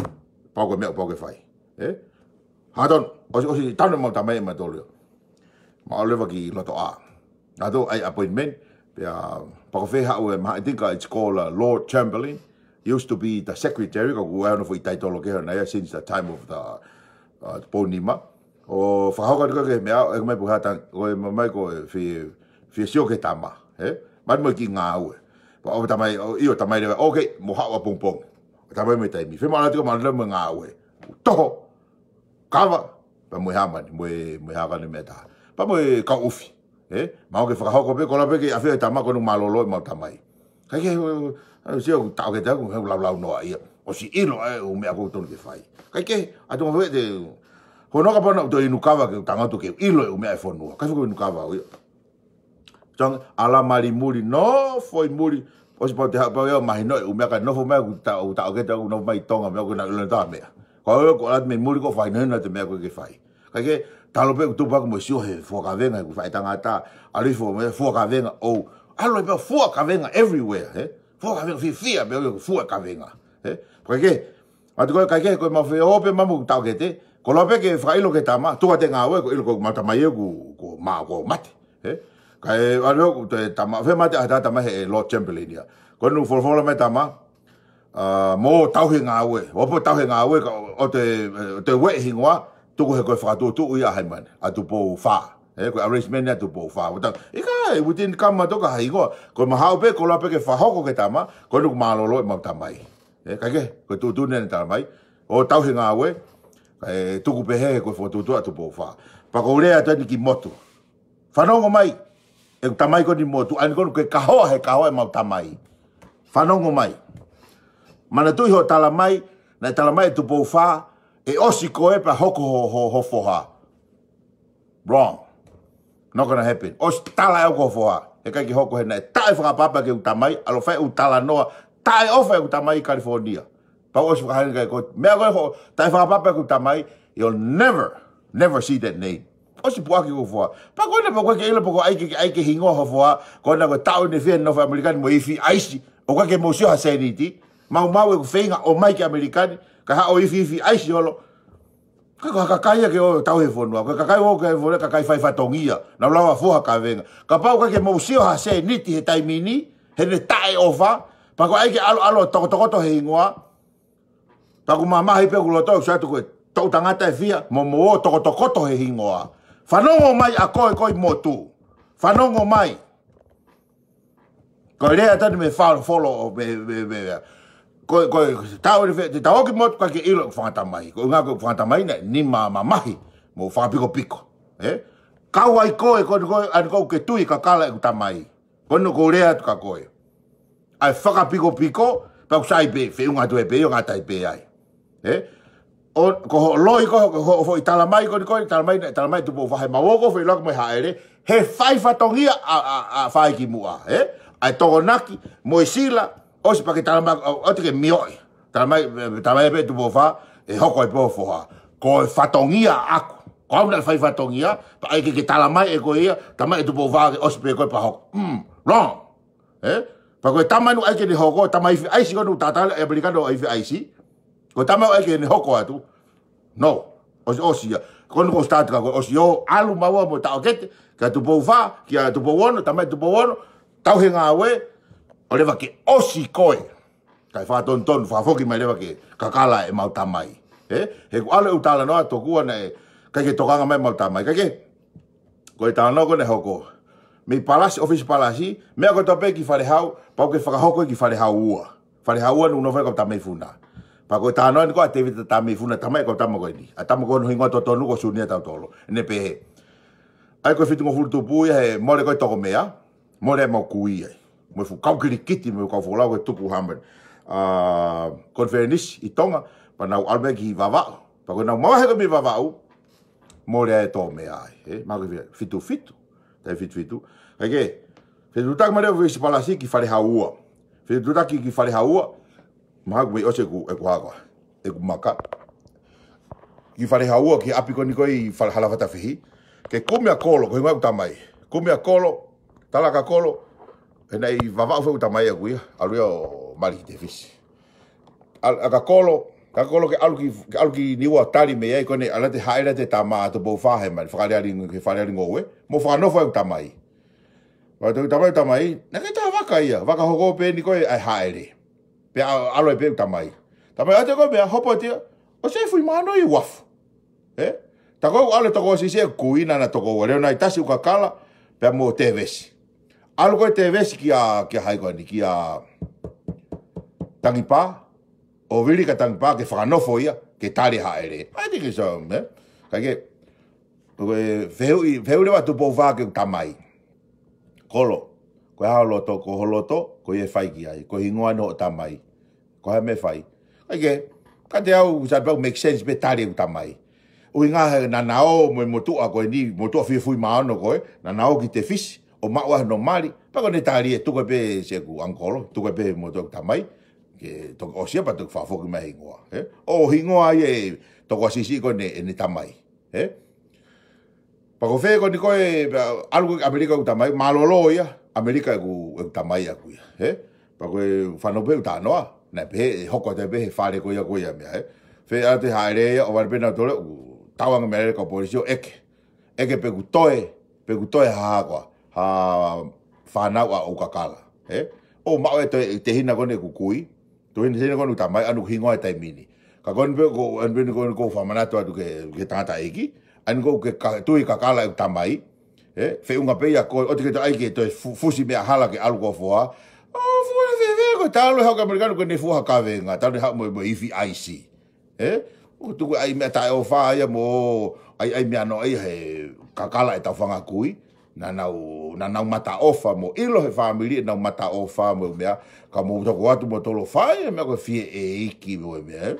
Pau ko e meʻa, pau ke fai. Ē? Hatonu, ʻosi, ʻosi, tanu mau tamai ʻe mautolu. Mau leva ki loto ʻā. Naʻa tau ʻai appointment, pea pea ko fē haʻu e maha, I think, uh, it's called, uh, Lord Chamberlain. Used to be the secretary, ka kuo ʻi ai hono foʻi taitolo kehe ʻoʻona ia since the time of the, uh, Tupou Nima. ʻO fakahoko atu ko ē ke meʻa, ʻe mai puha tang, ko e mai ko e fie, fie sio ki he tama, ē? Mai mo e kiʻi ngāue. Pea ʻoku tamai, ʻo, ʻio tamai leva, ok, mou haʻu ʻapongipongi. Tamai mo e taimi. Fē mau ʻalu atu ko ē mau leva mo e ngāue. Toho. Kava, pea mo e hāmani, mo e, mo e hākani meʻa taha. Pea mo e kau ʻufi. Ē? Mahalo ke fakahoko pē, ko e lau pē ke ʻafio e tama ko eni ʻoku mālōlō ʻemau tamai. ʻIkai ke, ʻa, sio ʻoku taʻokete au, he ʻoku laulau noa ia. ʻOsi ʻilo ʻa e ʻū meʻa ʻoku tonu ke fai. ʻIkai ke, ʻa e tuʻunga fē te, hono kapau naʻa ku toe inu kava ke u tangutu ke u ʻilo e ʻū meʻa e fonua. ʻIkai fuʻu inu kava au ia. Tong, ʻalu mali muli, nofo ʻi muli. ʻOsi pau te haʻu pau ia ʻo mahino e ʻū meʻa ka nofo mai ʻoku ta-, ʻoku taʻokete ʻoku nofo mai ʻi Tonga, meʻa ʻoku na ʻilo ʻe taha meʻa. Ko au ko ʻalu mei muli ko e fakahinohino atu e meʻa ʻoku ke fai. ʻIkai ke, talu pē ʻoku tupu hake mo e sio he fua kavenga, ʻoku faʻitangata, ʻalu ʻo fua mo e fua kavenga, ʻo, ʻalu e meʻa fua kavenga everywhere, ē? Fua kavenga fiefia, meʻa ʻoku fua kavenga, ē? ʻIkai ke, ʻAtu ko e ʻikai ke, ko e mau fē ʻo pē mau ʻoku taʻokete. Ko e lau pē ke fakaʻilo ki he tama, tuku atu e ngāue, ko e ʻilo ko ʻemau tamai ē ʻoku, ʻoku ma-, ʻoku mate. Ē? Kae ʻalu ʻoku toe tama, fē mate ʻa e tama he Lord Chamberlain ia. Ko eni ʻoku folofola mai e tama, ʻa, mou tauhi e ngāue. ʻO pē tauhi e ngāue, ka ʻoua te, ʻoua te ueʻi hingoa, tuku he ko e fakatuʻutuʻu ia ʻa Haimani. ʻA Tupou Fā. Ē, ko e arrangement ia ʻa Tupou Fā. ʻOua te, ʻikai, we didn't come atu ki ha hingoa. Ko ʻemau haʻu pē, ko e lau pē ke fakahoko ki he tama, ko eni ʻoku mālōlō ʻemau tamai. Ē, ʻikai ke, ko e tuʻutuʻuni ʻene tala mai. ʻO tauhi e ngāue, ē, tuku pē he ko e fokotuʻutuʻu ʻa Tupou Fā. Pea ko u lea atu eni ki he motu. Fanongo mai, ʻeku tamai ko eni motu, ʻa eni ko eni ko e kahoa he kahoa ʻemau tamai. Fanongo mai. Manatuʻi hoʻo tala mai, naʻe tala mai ʻe Tupou Fā, ʻe ʻosi koe pea hoko ho, ho, ho foha. Wrong. Not gonna happen. ʻOsi tala ʻe au ko ho foha. He ʻikai ke hoko he naʻe taʻefakaʻapaʻapa ki heʻeku tamai, ʻalu ʻo fai ʻeku talanoa, taʻeʻofa ʻeku tamai ʻi California. Pea u ʻosi fakahā ange kia koe, meʻa ko ē hoʻo taʻefakaʻapaʻapa ki heʻeku tamai, you'll never, never see that name. ʻOsi puʻaki ho foha. Pea ko ena pea ʻoku ʻikai ke ʻilo pe ko e ʻai ke, ʻai ke hingoa ho foha, ko ena ko e taʻu ʻene fie nofo ʻi ʻAmelika ni mo e ifi ʻaisi, ʻoku ʻikai ke mou sio ha sēniti, maumau ʻeku feinga ʻo ʻomai ki ʻAmelika ni, kae haʻu ʻo ifi ifi ʻaisi holo. Ko e kakai ia ke ō tau he fonua, ko e kakai ō ke fonua, kakai fai fatongia, nau lava foha kavenga. Kapau ʻoku ʻikai ke mou sio ha sēniti he taimi ni, heʻene taʻeʻofa, pea ko e ʻai ke ʻalu ʻalu tokotokoto he hingoa, pea ʻoku mamahi pē ʻoku loto, ʻoku sio atu ko e toʻu tangata ʻe fiha, mo mou ō tokotokoto he hingoa. Fanongo mai ʻa koe ko e motu. Fanongo mai. Ko e lea tani me falo, folo, me, me, me, me. Ko, ko, tau ni fe, te tau ki motu ka ke ʻilo ʻeku fanga tamai. Ko e ʻuhinga ko ʻeku fanga tamai naʻe nima mamahi, mo fakapikopiko. Ē? Kau ai koe, ko, ko, ʻa eni ʻoku ke tui kakala ʻeku tamai. Ko eni ʻoku ou lea atu kia koe. ʻAi fakapikopiko, pea ʻoku sai pē, feʻunga atu ē pē, ʻio ngata ai pē ai. Ē? ʻO, ko hoʻo loi ko, ko hoʻo foʻi talamai ko eni ko e, talamai, talamai Tupou Vahe mau ō ko feʻiloaki mo e Haʻele, he fai fatongia ʻa, ʻa, ʻa fai ki muʻa, ē? ʻAi tokonaki, mo e sila, ʻosi pea ke talamai, ʻo, ʻoua te ke mioʻi. Talamai, talamai pē Tupou Vahe, ʻe hoko ai pē hoʻo foha. Ko e fatongia ʻaʻaku. Ko au naʻe fai fatongia, pea ʻai ke ke talamai ʻe koe ia, talamai ʻe Tupou Vahe ke ʻosi pē koe pea hoko. Mm, wrong. Ē? Pea ko e tama ʻeni ʻoku ʻai ke ne hoko, tama ifi ʻaisi ko eni ʻoku tatala ʻe ʻAmelika ʻo ifi ʻaisi. Ko e tama ʻoku ʻai ke ne hoko atu. No. ʻOsi, ʻosi ia. Ko eni ʻoku start ka ko e ʻosi ʻo ʻalu maua mo taʻokete, kia Tupou Vahe, kia Tupou Ono, talamai Tupou Ono, tau he ngāue, ʻo leva ke ʻosi koe. Kae fakatonutonu, fakafoki mai leva ke kakala ʻemau tamai. Ē? He ʻoku ʻalu ʻeku talanoa tokua naʻe, ʻikai ke tokanga mai ʻemau tamai. ʻIkai ke, ko e talanoa ko eni ʻe hoko. Mei palasi, ʻōfisi palasi, meʻa kotoa pē ki Falehau, pau ke fakahoko ki Falehau ua. Falehau ua naʻe nofo ai e kau Tamaifuna. Pea ko e talanoa ʻeni ko ē ʻa Tēvita Tamaifuna, tamai e kau tama ko eni. ʻA e tama ko hono hingoa totonu ko Sunia Tautolo. ʻEne pehē. ʻAi ko e fitungofulu tupu ia he mole ko e toko meʻa. Mole ʻemau kui ai. Mo e fuʻu kau kilikiti, mo e kau folau ko e tuku hama. ʻA, konifelenisi ʻi Tonga, pea nau ʻalu mai ki Vavaʻu. Pea ko ʻenau mavahe ko ē mei Vavaʻu, mole ai e toko meʻa ai, ē? Mahalo ko e fitu fitu, taʻu fitu fitu. ʻIkai ke, fetuʻutaki mai leva ʻōfisi palasi ki Falehau ua. Fetuʻutaki ki Falehau ua, mahalo ko e mei ʻosi ʻeku, ʻeku hako, ʻeku maka. Ki Falehau ua, ki ʻapi ko eni ko ē ʻi Fale-, Hala Fatafehi. Ke kumi ʻa Kolo, ko e hingoa ʻeku tamai. Kumi ʻa Kolo, tala kia Kolo, he naʻe ʻi Vavaʻu foki ʻeku tamai ʻaʻaku ia, ʻalu ia ʻo mali ki Tefisi. ʻA, ʻa kia Kolo, kia Kolo ke ʻalu ki, ke ʻalu ki Niua ʻo tali mei ai ko eni, ʻalu atu e Haʻele atu e tama ʻa Tupou Vahe mai, Fakaʻaliʻali, ki Fakaʻaliʻalingoue, mo fakanofo ʻeku tamai. Pea ko e tamai, tamai, naʻe ʻikai ha taha vaka ia, vaka hoko pē eni ko ē ʻa e Haʻele. Pea ʻalu ai pē ʻeku tamai. Tamai ʻoatu ko e meʻa, hopo atu ia, ʻosi e fui mano ʻi uafu. Ē? Tā ko ē ʻalu e tokoua siʻisiʻi ʻeku kui naʻa na tokoua, Leonaitasi Ukakala, pea mo Tevesi. ʻAlu ko ē Tevesi kia, kia hai ko eni, kia Tangipā, ʻo vili kia Tangipā ke fakanofo ia, ke tali e Haʻele. I think it's, um, ē? ʻIkai ke, ko e fehuʻi, fehuʻi leva ʻa Tupou Vahe ki heʻeku tamai. Kolo, ko e hā ho loto, ko ho loto, ko ia ʻe fai ki ai, ko e hingoa ʻeni hoʻo tamai. Ko e hā e meʻa ʻe fai. ʻIkai ke, kiate au, sai pē ʻoku make sense pē tali ʻeku tamai. ʻUhinga he naʻa na ō mo e motuʻa ko eni, motuʻa fie fui maono ko ē, naʻa na ō ki Tefisi, ʻo maʻu ai hono mali, pea ko ʻene tali ē tuku pē siʻeku ʻangikolo, tuku pē motuʻa ʻeku tamai, ke toki ʻosi ia pea toki fakafoki mai e hingoa, ē? ʻO hingoa ia e tokoua siʻisiʻi ko eni, ʻene tamai, ē? Pea ko e fē ko eni ko ē, pea ʻalu ko ē ki ʻAmelika ʻeku tamai, mālōlō ia, ʻAmelika ʻeku, ʻeku tamai ʻaʻaku ia, ē? Pea ko e fanongo pē ʻeku talanoa, naʻe pehē, ʻe hoko atu pē he fale ko ia ko ia meʻa, ē? Fē atu e Haʻele ia, ʻo vale pē nautolu, ʻoku tauange mei ai e kau polisi ʻo ʻeke. ʻEke pe ʻoku toe, pe ʻoku toe ha hā ko ā, ha fānau ʻa Ukakala, ē? ʻO maʻu e toe, tehina ko eni ʻeku kui, Tuʻu hina sene ko eni ʻeku tamai, ʻa ʻeku hingoa he taimi ni. Ka ko eni pē ko, ʻa eni pē ko eni ʻoku ou fakamanatu atu ki he, ki he tangataʻeiki. ʻA eni ʻoku ke ka-, tui kakala ʻeku tamai. Ē, feʻunga pē ia ko, ʻoua te ke toe ʻai ke toe fu-, fusi meʻa hala ke ʻalu ki ho foha. ʻO, fuʻu fēfē ko e talu e hau ki ʻAmelika ko ʻene fuʻu hā kavenga, talu ʻene haʻu mo, mo e ifi ʻaisi. Ē, ʻoku tuku ai meʻa taʻeʻofa ia mo, ʻai, ʻai meʻa noa ia he kakala ʻetau fanga kui. Naʻa nau, naʻa nau mataʻofa mo ʻilo he fāmili ʻenau mataʻofa mo e meʻa, ka mou toki ʻoatu mo tolo fai e meʻa ko e fie ʻeiki mo e meʻa, ē?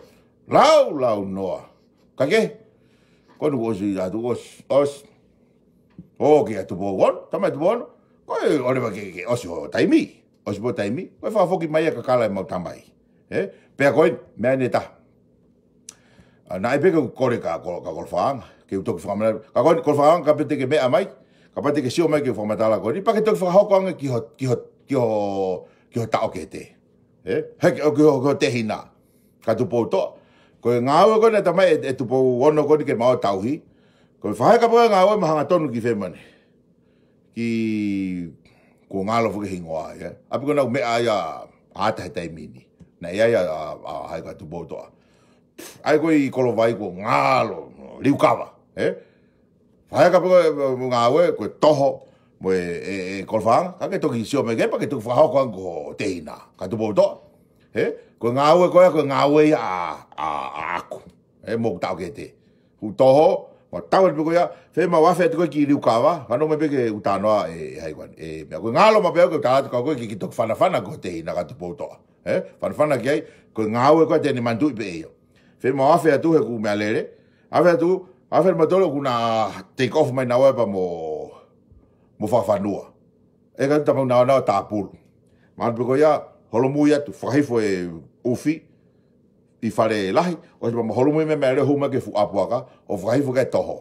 Lau, lau noa. Ka ke, ko eni kuo ʻosi atu, ʻosi, ʻosi. ʻO, ki ʻa Tupou Ono, tamai Tupou Ono. Ko e ʻoleva ke, ke ʻosi ho taimi, ʻosi pē ho taimi, ko e fakafoki mai ʻa e kakala ʻemau tamai. Ē? Pea ko e, meʻa ʻeni ʻe taha. ʻA, naʻe pē ke u kole kia Kolo, kia Kolofaʻanga, ke u toki fakamanatu. Ka ko eni Kolofaʻanga, kapau te ke meʻa mai, kapau te ke sio mai ki he fakamatala ko eni, pea ke toki fakahoko ange ki ho, ki ho, ki ho, ki ho taʻokete. Ē? He ke, ki ho, ki ho tehina. Kia Tupoutoʻa. Ko e ngāue ko ē naʻe talamai ʻe, ʻe Tupou Ono ko eni ke mau tauhi. Ko e faʻahinga pē ko ē ngāue mo hangatonu ki fē mani. Ki kuo ngalo foki e hingoa, ē. ʻApē ko ʻenau meʻa ia ʻa ʻAta he taimi ni. Naʻe ʻi ai ʻa, ʻa, ʻa, hai ka Tupoutoʻa. ʻAi ko ē ʻi Kolovai kuo ngalo, liukava, ē. Faʻahinga pē ko ē ngāue, ko e toho, mo e, e, e Kolofaʻanga, ka ke toki sio mai ki ai pea ke toki fakahoko ange ko Tehina, ka Tupoutoʻa. Ē? Ko e ngāue ko ē, ko e ngāue ia ʻa, ʻa, ʻaʻaku. Ē, mo ʻeku taʻokete. Hu toho, mo tau pē ko ia, fē mau afe atu ko ē ki liukava, ka nau mai pē ke u talanoa ē, ē hai ko ē, ē, meʻa ko e ngalo maʻu pē au ke u tala atu kia koe ke, ke toki fanafana ko Tehina ka Tupoutoʻa. Ē? Fanafana ki ai, ko e ngāue ko ē te ne manatuʻi pē ia. Fē mau afe atu he ʻoku meʻalele, afe atu, afe mo tolu ʻoku na take off mai naua pea mo, mo Fakafanua. ʻE ka tau naua naua tāpulu. Mahalo pē ko ia, holomui atu, fakahifo e ʻufi, ʻi Fale Lahi, ʻosi pea mo holomui meʻa, meʻalele hū mai ki he fuʻu ʻapuaka, ʻo fakahifo ki he toho.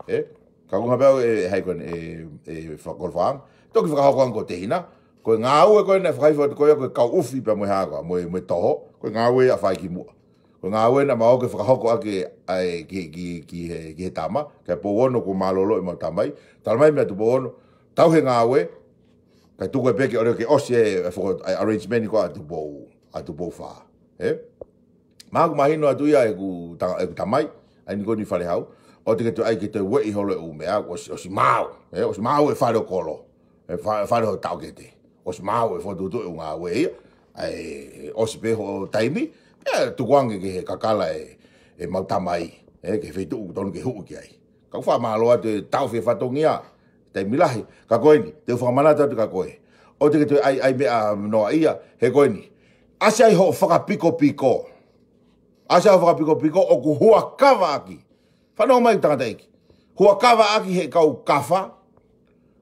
Ē? Ka ko e ngaahi pē ʻe, ʻe hai ko ē, ē, ē, Fakakolofaʻanga. Toki fakahoko ange ko Tehina, ko e ngāue ko ē naʻe fakahifo atu ko ia ko e kau ʻufi pea mo e hā ko ē, mo e, mo e toho, ko e ngāue ia ʻa Faikimuʻa. Ko e ngāue naʻa mau ō ke fakahoko ʻaki ʻa e ki, ki, ki he, ki he tama, ki he Tupou Ono kuo mālōlō ʻemau tamai, talamai meia Tupou Ono, tauhi e ngāue, kae tuku pē ke ʻoua ke ʻosi e, e foko-, e arrangement ko ē ʻa Tupou, ʻa Tupou Fā. Ē? Mahalo ʻoku mahino atu ia ʻeku ta-, ʻeku tamai, ʻa eni ko eni Falehau, ʻoua te ke toe ʻai ke toe ueʻi holo e ʻū meʻa, ʻosi, ʻosi maau, ē, ʻosi maau e fale ʻo kolo, e fa-, fale ʻo taʻokete, ʻosi maau e fokotuʻutuʻu e ʻū ngāue ia, ʻa e ʻosi pē hoʻo taimi, pea tuku ange ki he kakala e, ʻemau tamai, ē, ki he feituʻu ʻoku totonu ke huʻu ki ai. Ka u fakamālō atu e tauhi e fatongia, taimi lahi, ka ko eni, te u fakamanatu atu kia koe. ʻOua te ke toe ʻai, ʻai meʻa noa ia, he ko eni. ʻAsi ai hoʻo fakapikopiko. ʻAsi ai hoʻo fakapikopiko, ʻoku huakava ʻaki. Fanongo mai tangataʻeiki. Huakava ʻaki he kau kafa.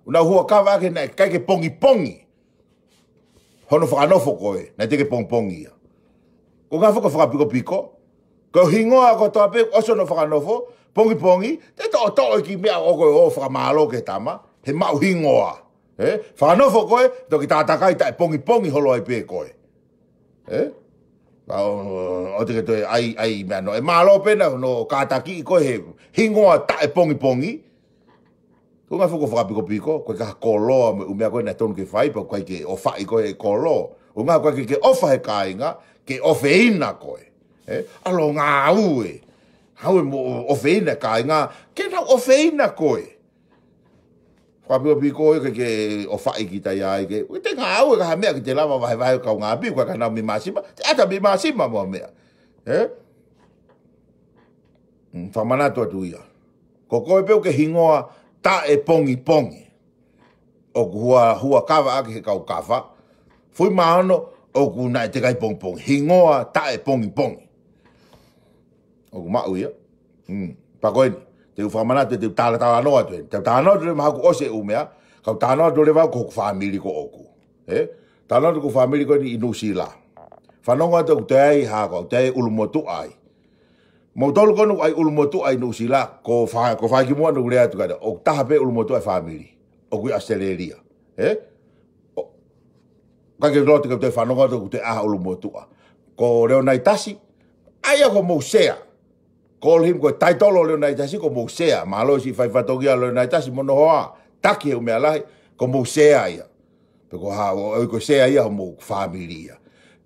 ʻOku nau huakava ʻaki he naʻe ʻikai ke pongipongi hono fakanofo ko ē, naʻe teʻeki ke pongipongi ia. Ko e ngaahi foʻi fakapikopiko, ko e hingoa kotoa pē, ʻosi hono fakanofo, pongipongi, te toʻotoʻo e kiʻi meʻa ʻoku ō ʻo fakamālō ki he tama, he maʻu hingoa. Ē? Fakanofo ko ē, toki tātakai taʻepongipongi holo ai pē ko ē. Ē? ʻOua, ʻoua te ke toe ʻai, ʻai meʻa noa. ʻE mālō pē naʻa hono kātakiʻi koe he hingoa taʻepongipongi. Ko e ngaahi foʻi fakapikopiko, ko e koloa mo e ʻū meʻa ko ē naʻe totonu ke fai, pea ʻoku ʻikai ke ʻofaʻi koe he kolo. ʻUhinga ʻoku ʻikai ke, ke ʻofa he kāinga, ke ʻofeina koe. Ē? ʻAlu ʻo ngāue. Ngāue mo ʻofeina e kāinga, ke nau ʻofeina koe. Fakapikopiko ʻoku ʻikai ke ʻofaʻi kita ia ai ke, ʻoku te ngāue ka ha meʻa ke te lava vahevahe kaungāʻapi, ʻoku ʻikai ke nau mei māsima, te ʻata mei māsima mo ha meʻa. Ē? Mm, fakamanatu atu ia. Ko koe pē ʻoku ke hingoa taʻepongipongi. ʻOku hua, huakava ʻaki he kau kafa. Fui maono ʻoku naʻe teʻeki ai pongipongi. Hingoa taʻepongipongi. ʻOku maʻu ia. Mm. Pea ko eni. Te u fakamanatu, te u talatalanoa atu eni. Te u talanoa atu eni mahalo kuo ʻosi e ʻū meʻa. Ka u talanoa atu leva ko hoku fāmili ko ʻoku. Ē? Talanoa atu ko e fāmili ko eni ʻi Nuʻusila. Fanongo atu ʻoku toe ai ha ko, ʻoku toe ai ʻulumotuʻa ai. Moutolu ko eni ʻoku ʻai ʻulumotuʻa ʻi Nuʻusila, ko Fa-, ko Faikimuʻa naʻa ku lea atu ki ai, ʻoku taha pē ʻulumotuʻa e fāmili. ʻOku ʻi ʻAositelēlia. Ē? ʻO, ʻikai ke loto ke u toe fanongo atu ʻoku toe ʻi ai ha ʻulumotuʻa. Ko Leonaitasi, ʻa ia ko homou sea. Call him ko e taitolo ʻo Leonaitasi ko homou sea. Mālō siʻi fai fatongia ʻa Leonaitasi mo hono hoa. Taki he ʻū meʻa lahi, ko homou sea ia. Pe ko ha, ʻo, ʻo, ko e sea ia homou fāmili ia.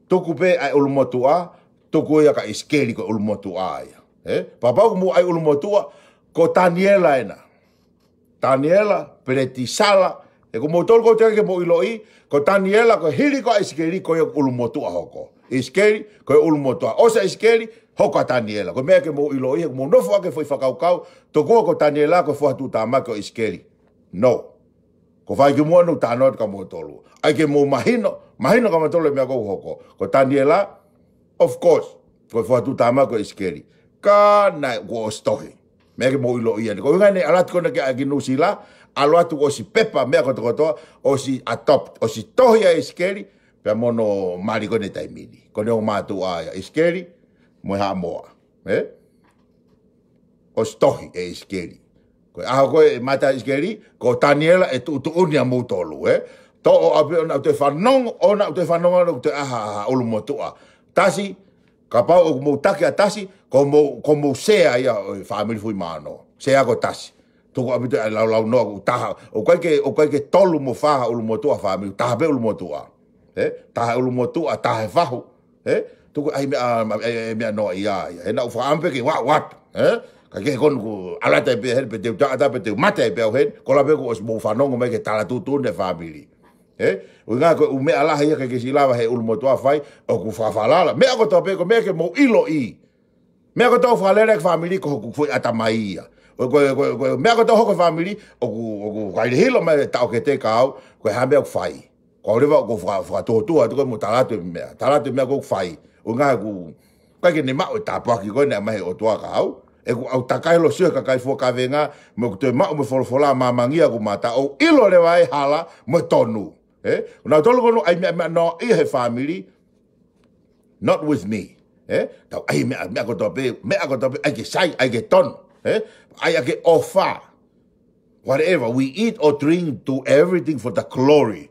Tuku pē ʻa e ʻulumotuʻa, tuku ia kia ʻIsikeli ko e ʻulumotuʻa ia. Ē? Pea kapau ʻoku mou ʻai ʻulumotuʻa, ko Taniela ena. Taniela, Peletisala, ē ko moutolu ʻoku teʻeki ke mou ʻiloʻi, ko Taniela, ko e hili ko ē ʻa ʻIsikeli, ko ia ʻulumotuʻa hoko. ʻIsikeli, ko e ʻulumotuʻa. ʻOsi ʻa ʻIsikeli, hoko ʻa Taniela. Ko e meʻa ke mou ʻiloʻi, he ʻoku mou nofo ʻaki e foʻi fakakaukau, tokua ko Taniela, ko e foha tuʻutāmaki ʻo ʻIsikeli. No. Ko Faikimuʻa naʻa ku talanoa atu kia moutolu. ʻAi ke mou mahino, mahino kia moutolu e meʻa ʻoku hoko. Ko Taniela, of course, ko e foha tuʻutāmaki ʻo ʻIsikeli. Ka naʻe kuo ʻosi tohi. Meʻa ke mou ʻiloʻi eni. Ko e ʻuhinga naʻe ʻalu atu ko ena ki, ki Nuʻusila, ʻalu atu ʻosi pepa meʻa kotokotoa, ʻosi adopt, ʻosi tohi ʻa ʻIsikeli, pea mo hono mali ko eni he taimi ni. Ko eni ʻoku mātuʻa ai ʻa ʻIsikeli, mo e Haʻamoa. Ē? ʻOsi tohi ʻe ʻIsikeli. Ko e ʻaho ko ē ʻe mate ai ʻIsikeli, ko Taniela ʻe tuʻutuʻuni ʻa moutolu, ē? Toʻo ʻaupito ʻo nau toe fanongo, ʻo nau toe fanongo, ʻo nau toe ʻai ha, ha ʻulumotuʻa. Tasi, Kapau ʻoku mou taki ʻa tasi, ko mou, ko mou sea ia ʻo e fāmili Fuimaono. Sea ko tasi. Tuku ʻaupito ʻa e laulaunoa ʻoku taha. ʻOku ʻikai ke, ʻoku ʻikai ke tolu mo fā ha ʻulumotuʻa fāmili, taha pē ʻulumotuʻa. Ē? Taha ʻulumotuʻa, taha e fahu. Ē? Tuku ai meʻa, e, e, meʻa noa ia, ia. He naʻu fakaʻamu pē ke wa, wa. Ē? Ka ke konu ku alata pē heni, pe te u taʻata, pe te u mate pē au heni, ko la pē kuo ʻosi mou fanongo mai ki he tala tuʻutuʻuni e fāmili. Ē? ʻUhinga ko e ʻū meʻa lahi ia ʻikai ke siʻi lava he ʻulumotuʻa fai, ʻoku fakafalala. Meʻa kotoa pē, ko e meʻa ke mou ʻiloʻi. Meʻa kotoa ʻoku fakalele ki he fāmili ko hoku foʻi ʻatamai ia. Ko, ko, ko, ko, meʻa kotoa hoko he fāmili, ʻoku, ʻoku ʻikai ke hilo mai e taʻokete kia au, ko e hā e meʻa ʻoku fai. Ko au leva ʻoku faka-, fakatuotuo atu ko e mo tala atu e meʻa. Tala atu e meʻa ʻoku fai. ʻUhinga ʻoku ʻikai ke ne maʻu e tāpuaki ko ē naʻe ʻomai he ʻOtua kia au. ʻOku ou takai holo sio he kakai fuakavenga, mo ʻoku toe maʻu mo e folofola ʻa māmani ʻoku mata ʻo ʻilo leva e hala mo e tonu. Ē? Naʻa tolu ko ē ʻoku ʻai meʻa, meʻa noa ia he fāmili, not with me. Ē? Tau ʻai meʻa, meʻa kotoa pē, meʻa kotoa pē, ʻai ke sai, ʻai ke tonu. Ē? ʻAi ʻaki e ʻofa. Whatever, we eat or drink, do everything for the glory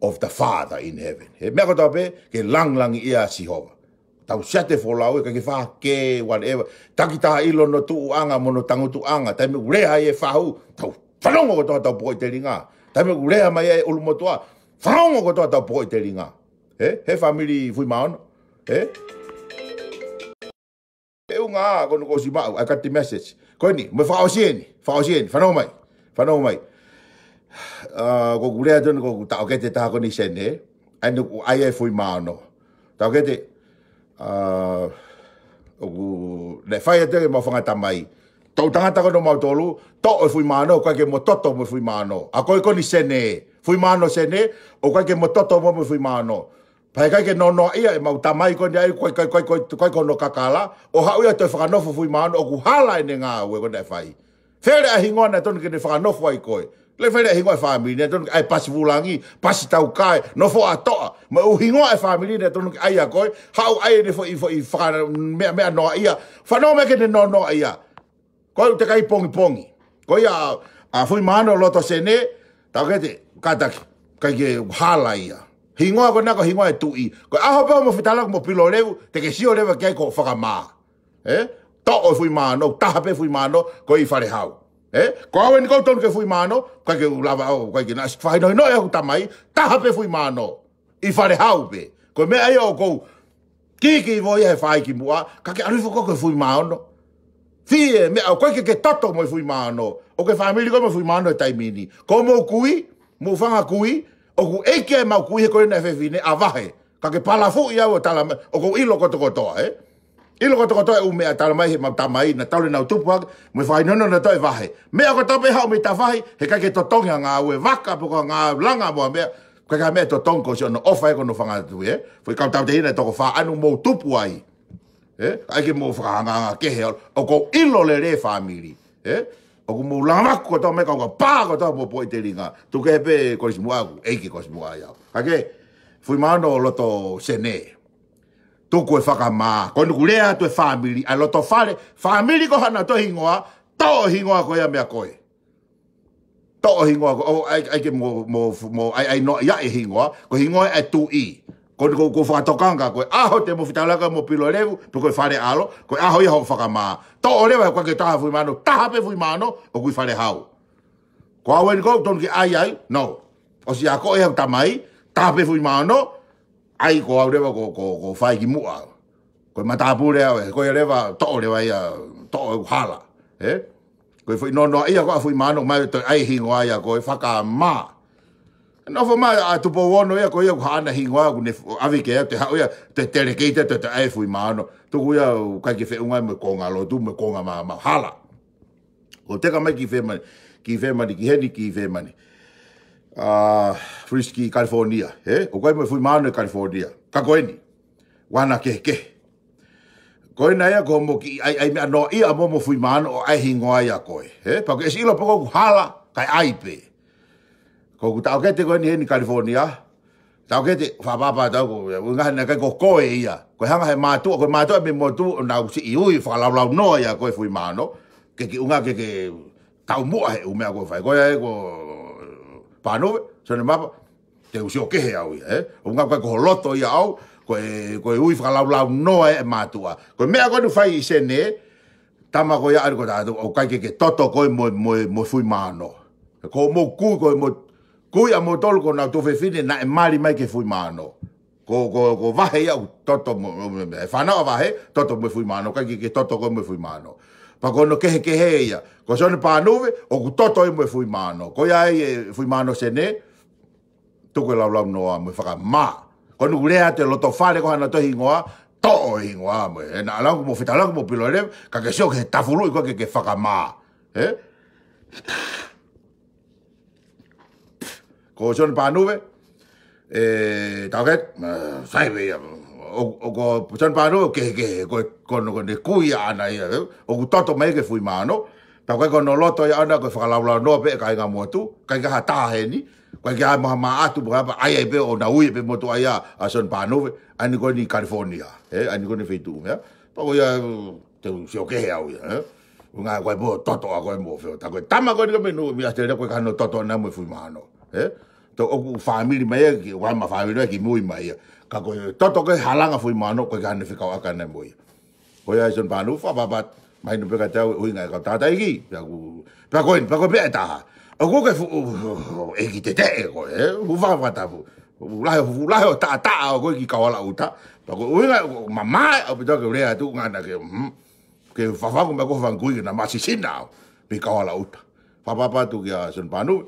of the Father in heaven. Ē? Meʻa kotoa pē, ke langilangiʻia ʻa Sihova. Tau siate folau ē, ʻikai ke fā ke, whatever. Takitaha ʻilo hono tuʻuʻanga mo hono tangutuʻanga. Taimi ʻoku lea ai e fahu, tau fanongo kotoa, tau pokoʻi telinga. Taimi ʻoku lea mai e ʻulumotuʻa, fanongo kotoa, tau pokoʻi telinga. Ē? He fāmili Fuimaono. Ē? Feʻunga ko eni kuo ʻosi maʻu, I got the message. Ko eni, mo e fakaʻosi eni, fakaʻosi eni, fanongo mai, fanongo mai. ʻA, ko ʻeku lea atu eni ko ʻeku taʻokete taha ko eni Sene, ʻa eni ʻoku ʻai ai e Fuimaono. Taʻokete, ʻa, ʻoku, naʻe fai atu ke mau fanga tamai. Toʻu tangata ko eni mautolu, toʻo e Fuimaono, ʻoku ʻikai ke mo toto mo e Fuimaono. ʻA ko e ko eni Sene, Fuimaono Sene, ʻoku ʻikai ke mo toto mo, mo e Fuimaono. Pea ʻikai ke nonoaʻia ʻemau tamai ko eni ai, ko e, ko e, ko e, ko e, ko e ko hono kakala, ʻo haʻu ia ʻo toe fakanofo Fuimaono, ʻoku hala ʻene ngāue ko ē naʻe fai. Fele ʻa e hingoa naʻe tonu ke ne fakanofo ai koe. Lele fele ʻa e hingoa e fāmili, naʻe tonu ke ʻai Pasi Fulangi, Pasi Taukae, Nofoʻa Toʻa. Mo e ʻū hingoa e fāmili naʻe tonu ke ʻai ʻa koe, haʻu ʻai ʻene foʻi, foʻi faka-, meʻa, meʻa noaʻia. Fanongo mai ke ne nonoaʻia. Ko e ʻū tekai pongipongi. Ko ia ʻa, ʻa Fuimaono loto Sene, taʻokete, kātaki, ʻikai ke hala ia. Hingoa ko ena ko e hingoa e tuʻi. Ko e ʻaho pē mo fitalaku mo pilo levu, te ke sio leva ki ai ko e fakamā. Ē? Toʻo e Fuimaono, taha pē Fuimaono, ko ē ʻi Falehau. Ē? Ko au eni ʻoku ou tonu ke Fuimaono, ʻikai ke u lava au, ʻikai ke naʻe ʻosi fakahinohinoʻi ʻe hoku tamai, taha pē Fuimaono. ʻI Falehau pē. Ko e meʻa ia ʻoku ou kiki ʻi voi he fai ki muʻa, ka ke ʻalu hifo koe ko e Fuimaono. Fie, meʻa ʻoku ʻikai ke ke toto mo e Fuimaono. ʻOku ke fāmili koe mo e Fuimaono he taimi ni. Ko hoʻomou kui, mou fanga kui, ʻoku ʻeiki ʻemau kui he ko ena e fefine, ʻa Vahe. Ka ke palafuʻi au ʻo tala mai, ʻoku ou ʻilo kotokotoa, ē? ʻIlo kotokotoa e ʻū meʻa tala mai heʻemau tamai, naʻa tau lele naʻa tupu hake, mo e fakahinohino naʻa tau ʻe Vahe. Meʻa kotoa pē haʻu mei tafahi, heʻikai ke totongi ha ngāue vaka, pe ko ha ngāue langa mo ha meʻa, ʻikai ke ha meʻa totongi ko siʻono ʻofa ē ko hono fanga tui, ē? Foʻi kau tautehina ʻe toko fā ʻa eni ʻoku mou tupu ai. Ē? ʻIkai ke mou fakahangahangai kehe, ʻoku ou ʻilo lelei e fāmili. Ē? ʻOku mou langa maku kotoa mai kau ka pā kotoa mo poʻi telinga. Tuku kehe pē Kolisi Muʻa ʻoku ʻeiki Kolisi Muʻa ia. Ka ke, Fuimaono loto Sene. Tuku e fakamā. Ko eni ʻoku lea atu e fāmili. ʻA e loto fale. Fāmili ko haʻana toe hingoa. Toʻo hingoa ko ia meia koe. Toʻo hingoa ko, ʻo, ʻai, ʻai ke mo, mo, mo, ʻai, ʻai noaʻia e hingoa, ko e hingoa e tuʻi. Ko eni ʻoku, ʻoku fakatokanga ko e ʻaho te mo fitalaku mo pilo levu, pe ko e fale ʻalo, ko e ʻaho ia hoʻo fakamā. Toʻo leva ʻoku ʻikai ke toe ʻi ai ha Fuimaono, taha pē Fuimaono, ʻoku ʻi Falehau. Ko au eni ʻoku ou tonu ke ʻai ai, no. ʻOsi akoʻi ʻe hoku tamai, taha pē Fuimaono, ʻai ko au leva ko, ko, ko fai ki muʻa. Ko e matāpule au ē, ko ia leva, toʻo leva ia, toʻo e hala. Ē? Ko e foʻi nonoaʻia ko ē ʻa Fuimaono mai toe ʻai hingoa ia ko e fakamā. Nofo mai ʻa Tupou Ono ia ko ia ʻoku haʻana hingoa ʻoku ne ʻave ki ai, te haʻu ia, te telekei te, te, te ʻai Fuimaono. Tuku ia ʻoku ʻikai ke feʻunga mo e konga lotu, mo e konga mā, mā hala. ʻO teka mai ki fē mani, ki fē mani, ki heni ki fē mani. ʻA, Frisky, California, ē? ʻOku ʻi ai mo e Fuimaono ʻi California. Ka ko eni, ʻoku ʻi ai ʻena kehekehe. Ko ena ia ko hoʻomo kiʻi ʻai, ʻai meʻa noaʻia mo mo Fuimaono ʻo ʻai hingoa ia ko ē. Ē? Pea ʻoku ke ʻosi ʻilo pē ʻoku hala, kae ʻai pē. Ko ʻeku taʻokete ko eni heni California. Taʻokete, fāpapa tau ko, ʻuhinga he naʻe ʻikai ko koe ia. Ko e hanga he mātuʻa, ko e mātuʻa mei motu, ʻo nau siʻi ui, fakalaulaunoa ia ko e Fuimaono. Ke ke ʻuhinga ke ke taumuʻa he ʻū meʻa ko ē fai. Ko ia ē ko Pānuve, Sone Mapa. Te u sio kehe au ia, ē? ʻOku ʻikai ko ho loto ia ʻau, ko e, ko e ui fakalaulaunoa ʻa e mātuʻa. Ko e meʻa ko eni ʻoku fai ʻi Senē, tama ko ia ʻalu ko tātou, ʻoku ʻikai ke ke toto koe mo, mo, mo Fuimaono. Ko hoʻomou kui, ko hoʻomou kui ʻa moutolu ko honau tuofefine naʻe mali mai ki Fuimaono. Ko, ko, ko e vahe ia ʻoku toto mo, mo, mo, e fānau ʻa vahe, toto mo Fuimaono, ʻikai ke, ke toto koe mo Fuimaono. Pea ko hono kehekehe ia. Ko Sione Pānuve, ʻoku toto ia mo Fuimaono. Ko ia ai ē Fuimaono Senē, tuku e laulaunoa mo e fakamā. Ko ʻeku lea atu e loto fale ko hano toe hingoa, toʻo e hingoa mo e. Naʻa lau mo fetalau mo pilo leva, ka ke sio ki he tafuluʻi ko ē ke, ke fakamā. Ē? Ko Sione Pānuve, ē, tau ke, ē, sai pē ia. ʻO, ʻo ko Sione Pānuve, kehekehe, ko, ko hono, ko hono kui ʻaʻana ia, ē? ʻOku toto mai ki Fuimaono, tau ke ko hono loto ia ʻaʻana ko e fakalaulaunoa pē e kāinga motu, ʻikai ke ha taha heni, ʻikai ke ha maha maʻatu, pea ʻai ai pē ʻo na ui pē motuʻa ia ʻa Sione Pānuve, ʻa eni ko eni California, ē, ʻa eni ko eni feituʻu meʻa. Pea ko ia, te u sio kehe au ia, ē. ʻUhinga ko e pō toto ʻa ko e mo feo. Tā ko e tama ko eni ka menu, mi ʻAositelēlia ko e ka hano toto ʻana mo Fuimaono, ē. Tau ʻoku fāmili mai ia, ki, ʻoku ʻi ai ʻema fāmili mai ia kimui mai ia. Ka ko e toto ko e halanga Fuimaono, ko e ka hano fekauʻaki ʻana mo ia. Ko ia ʻa Sione Pānuve, fakapapat, mahino pē kiate au, ʻuhinga e kau tātaʻi ki, pea ku, pea ko eni, pea ko e meʻa ʻe taha. ʻOku ke fuʻu, ʻeiki teteʻe koe, ē, fuʻu fakafatapu. Fuʻu lahi, fuʻu lahi ʻo taʻataʻa ʻo koe ki Kaualaʻuta. Pea ko e ʻuhinga, ʻoku mamae, ʻaupito ke u lea atu, ngana ke, hmm, ke fafangu mai ko e fanga kui ke na masisina au, pē Kaualaʻuta. Fakapapat atu kia Sione Pānuve,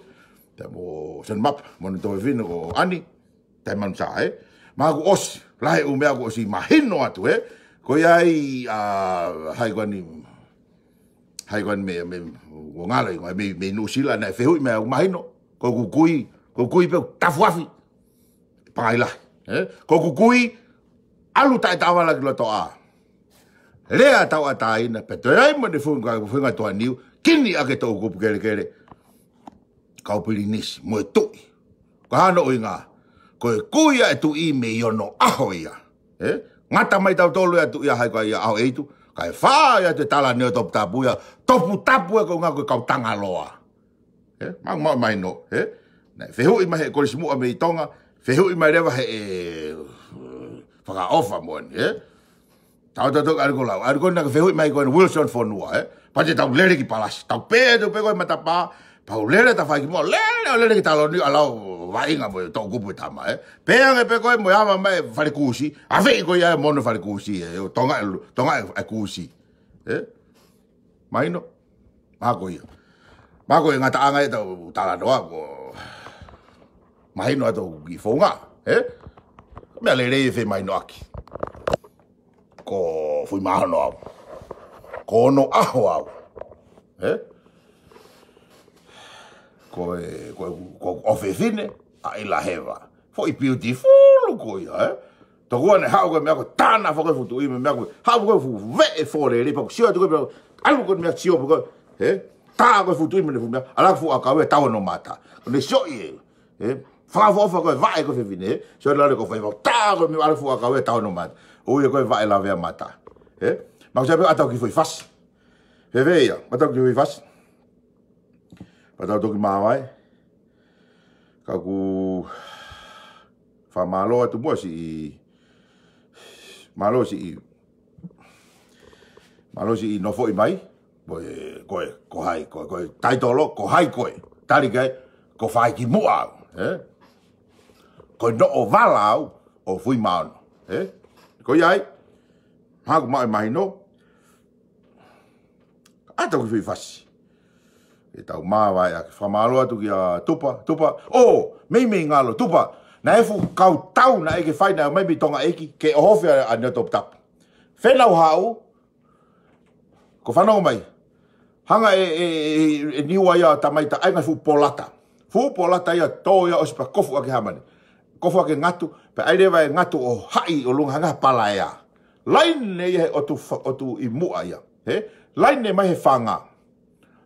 pea mo Sione Mapa, mo hono tuofefine ko ʻAni, Taimanusa, ē? Mahalo kuo ʻosi, lahi e ʻū meʻa kuo ʻosi mahino atu, ē? Ko ia ai, ʻa, hai ko eni, hai ko eni mei, mei, ʻo ngalo, ʻi, mei, mei Nuʻusila, naʻe fehuʻi mai ʻoku mahino, ko ʻeku kui, ko ʻeku kui pē ʻoku tafuafi, Pangai Lahi, ē? Ko ʻeku kui, ʻalu taʻetaʻevala ki loto ʻā. Lea tauʻatāina, pea toe ai mo ʻene fuinga, fuinga toa niu, kini ʻa e toʻukupu kelekele. Kau Pilinisi, mo e tuʻi. Ko hono ʻuhinga, ko e kui ʻa e tuʻi mei onoʻaho ia. Ē? Ngata mai tautolu ia tuʻi ʻa hai ko ia ʻAhoʻeitu. Kae fai atu e tala ʻa Neotoputapu ia, toputapu ia ko e ʻuhinga ko e kau Tangaloa. Ē? Mau, mau, mahino, ē? Naʻe fehuʻi mai he Kolisi Muʻa mei Tonga, fehuʻi mai leva he, ē, fakaʻofa moʻoni, ē? Tau tau tau ʻalu ko lau, ʻalu ko naʻa ke fehuʻi mai ko eni Wilson Fonua, ē? Pea te tau lele ki Palasi, tau pē, tau pē ko e matapā, pea u lele ta fai ki mo, lele, lele ki taloni, ʻalu ʻo vaʻinga mo e toʻukupu e tama, ē? Pea ange pē ko e mo e ava mai Falekusi, ʻave ko ia mo hono Falekusi, ē? ʻO Tonga, Tonga e, e kusi, ē? Mahino? Mahalo ko ia. Mahalo ko e ngataʻanga ʻetau talanoa ko mahino atu ki founga, ē? Meʻa lelei e femahinoʻaki. Ko Fuimaono au. Ko onoʻaho au. Ē? Ko e, ko e, ko e ʻofefine, ʻa ʻIlaheva. Foʻi beautiful ko ia, ē? Tokua naʻe haʻu ko e meʻa ko e tānaki foki e fuʻu tuʻi mo e meʻa ko e, haʻu ko e fuʻu veʻe fōlele, pea ko e sio atu ko e meʻa, ʻalu ko e meʻa sio pē ko e, ē? Tā ko e fuʻu tuʻi mo ʻene fuʻu meʻa, ʻalu ko e fuʻu ʻakau ʻe tau hono mata. Ko ʻene sioʻi ē, ē? Fakaʻofoʻofa ko e vaʻe ko e fefine, ē? Sio lale ko e fai, tā ko e meʻa ʻalu fuʻu ʻakau ē tau hono mata. ʻOi ē ko e vaʻe lavea mata. Ē? Mahalo sai pē ʻatau ki he foʻi fasi. Fēfē ia, ʻatau ki he foʻi fasi. Pea tau toki māvae. Ka ʻoku fakamālō atu muʻa siʻi, mālō siʻi, mālō siʻi nofoʻi mai. Ko e, ko e, ko hai, ko e, ko e taitolo, ko hai koe. Tali ki ai, ko Faikimuʻa au, ē? Ko e noʻo vala au ʻo Fuimaono, ē? Ko ia ai, haku maʻu e mahino, ʻatau ki he foʻi fasi. ʻE tau māvae ʻaki, fakamālō atu kia Tupa, Tupa, ʻo, meimei ngalo, Tupa, naʻe fuʻu kau tau naʻe ke fai naʻe mai mei Tonga ʻEiki, ke ʻohofi ʻa, ʻa Neotoputapu. Fēnau haʻu, ko e fanongo mai. Hanga ʻe, ʻe, ʻe, ʻe Niua ia tamai ta, ʻai ngaahi fuʻu polata. Fuʻu polata ia tō ia ʻosi pea kofu ʻaki hāmani. Kofu ʻaki ngatu, pea ʻai leva e ngatu ʻo haʻi ʻolunga hanga ha palaea. Laine ia he ʻotu fa-, ʻotu ʻi muʻa ia. Ē? Laine mai he fanga.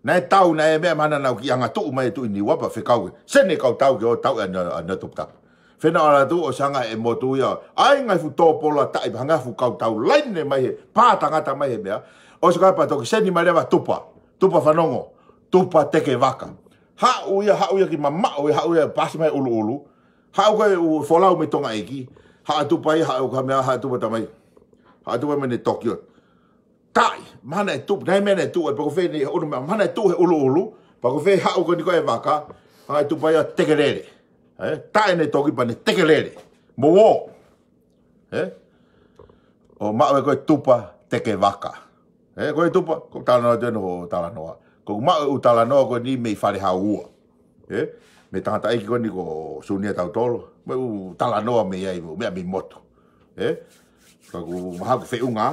Naʻe tau, naʻe meʻa mahana naʻa ku ʻi ʻAngatuʻu mai e Tuʻi Niua pea fekau ke. Sene kau tau ke ʻo tau ʻe ʻa Ne-, ʻa Neotoputapu. Fēnau ʻalu atu ʻosi hanga ʻe he motu ia. ʻAi ngaahi fuʻu tō polataʻi pea hanga fuʻu kau tau laine mai he. Pā tangata mai he meʻa. ʻOsi ko ia pea toki seni mai leva Tupa. Tupa fanongo. Tupa teke vaka. Haʻu ia, haʻu ia ki mamaʻo ia, haʻu ia pasi mai ʻuluʻulu. Haʻu ko ē ʻū folau mei Tonga ʻEiki. Haʻa tupa ia, haʻu ka mea, haʻa tupa tamai. Haʻa tupa mei ne Tokyo. Taʻe, mahana e tupa, naʻe mea ne tupa, pako fē ne unu mea, mahana e tupa he ʻuluʻulu, pako fē haʻu ko eni ko e vaka, haʻa tupa ia tekelele. Ē, taʻe ne toki pea ne tekelele. Mo wō. Ē? ʻO maʻu e ko e tupa teke vaka. Ē, ko e tupa, ko talanoa tenu ho talanoa. Ko maʻu e ʻū talanoa ko eni mei Fale Haua. Ē? Mei tangataʻeiki ko eni ko Sunia Tautolo. Mei ʻū talanoa mei ai, meʻa mei motu. Ē? Ka ʻoku mahalo ko e feʻunga,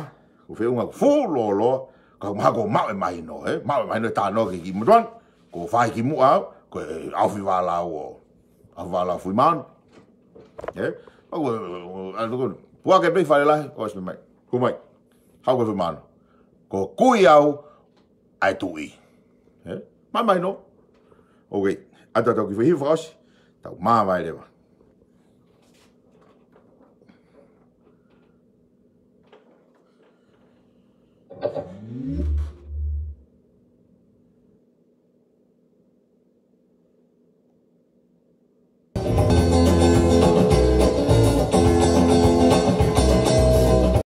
ko e feʻunga ko e fuʻu lōloa, ka ʻoku mahalo ko e maʻu e mahino, ē? Maʻu e mahino e talanoa ki he kiʻi motuʻa ni, ko e fai ki muʻa au, ko e ʻaofi vālau ʻo, ʻaofi vālau Fuimaono. Ē? Pea ko e, ʻa, ko e, puake pē Fale Lahi, ʻosi mai. Ku mai. Haʻu ko e Fuimaono. Ko e kui au, ʻa e tuʻi. Ē? Maʻu e mahino. Ok. ʻAtu ʻa tau kiʻi fehiʻa fakaʻosi. Tau māvae leva.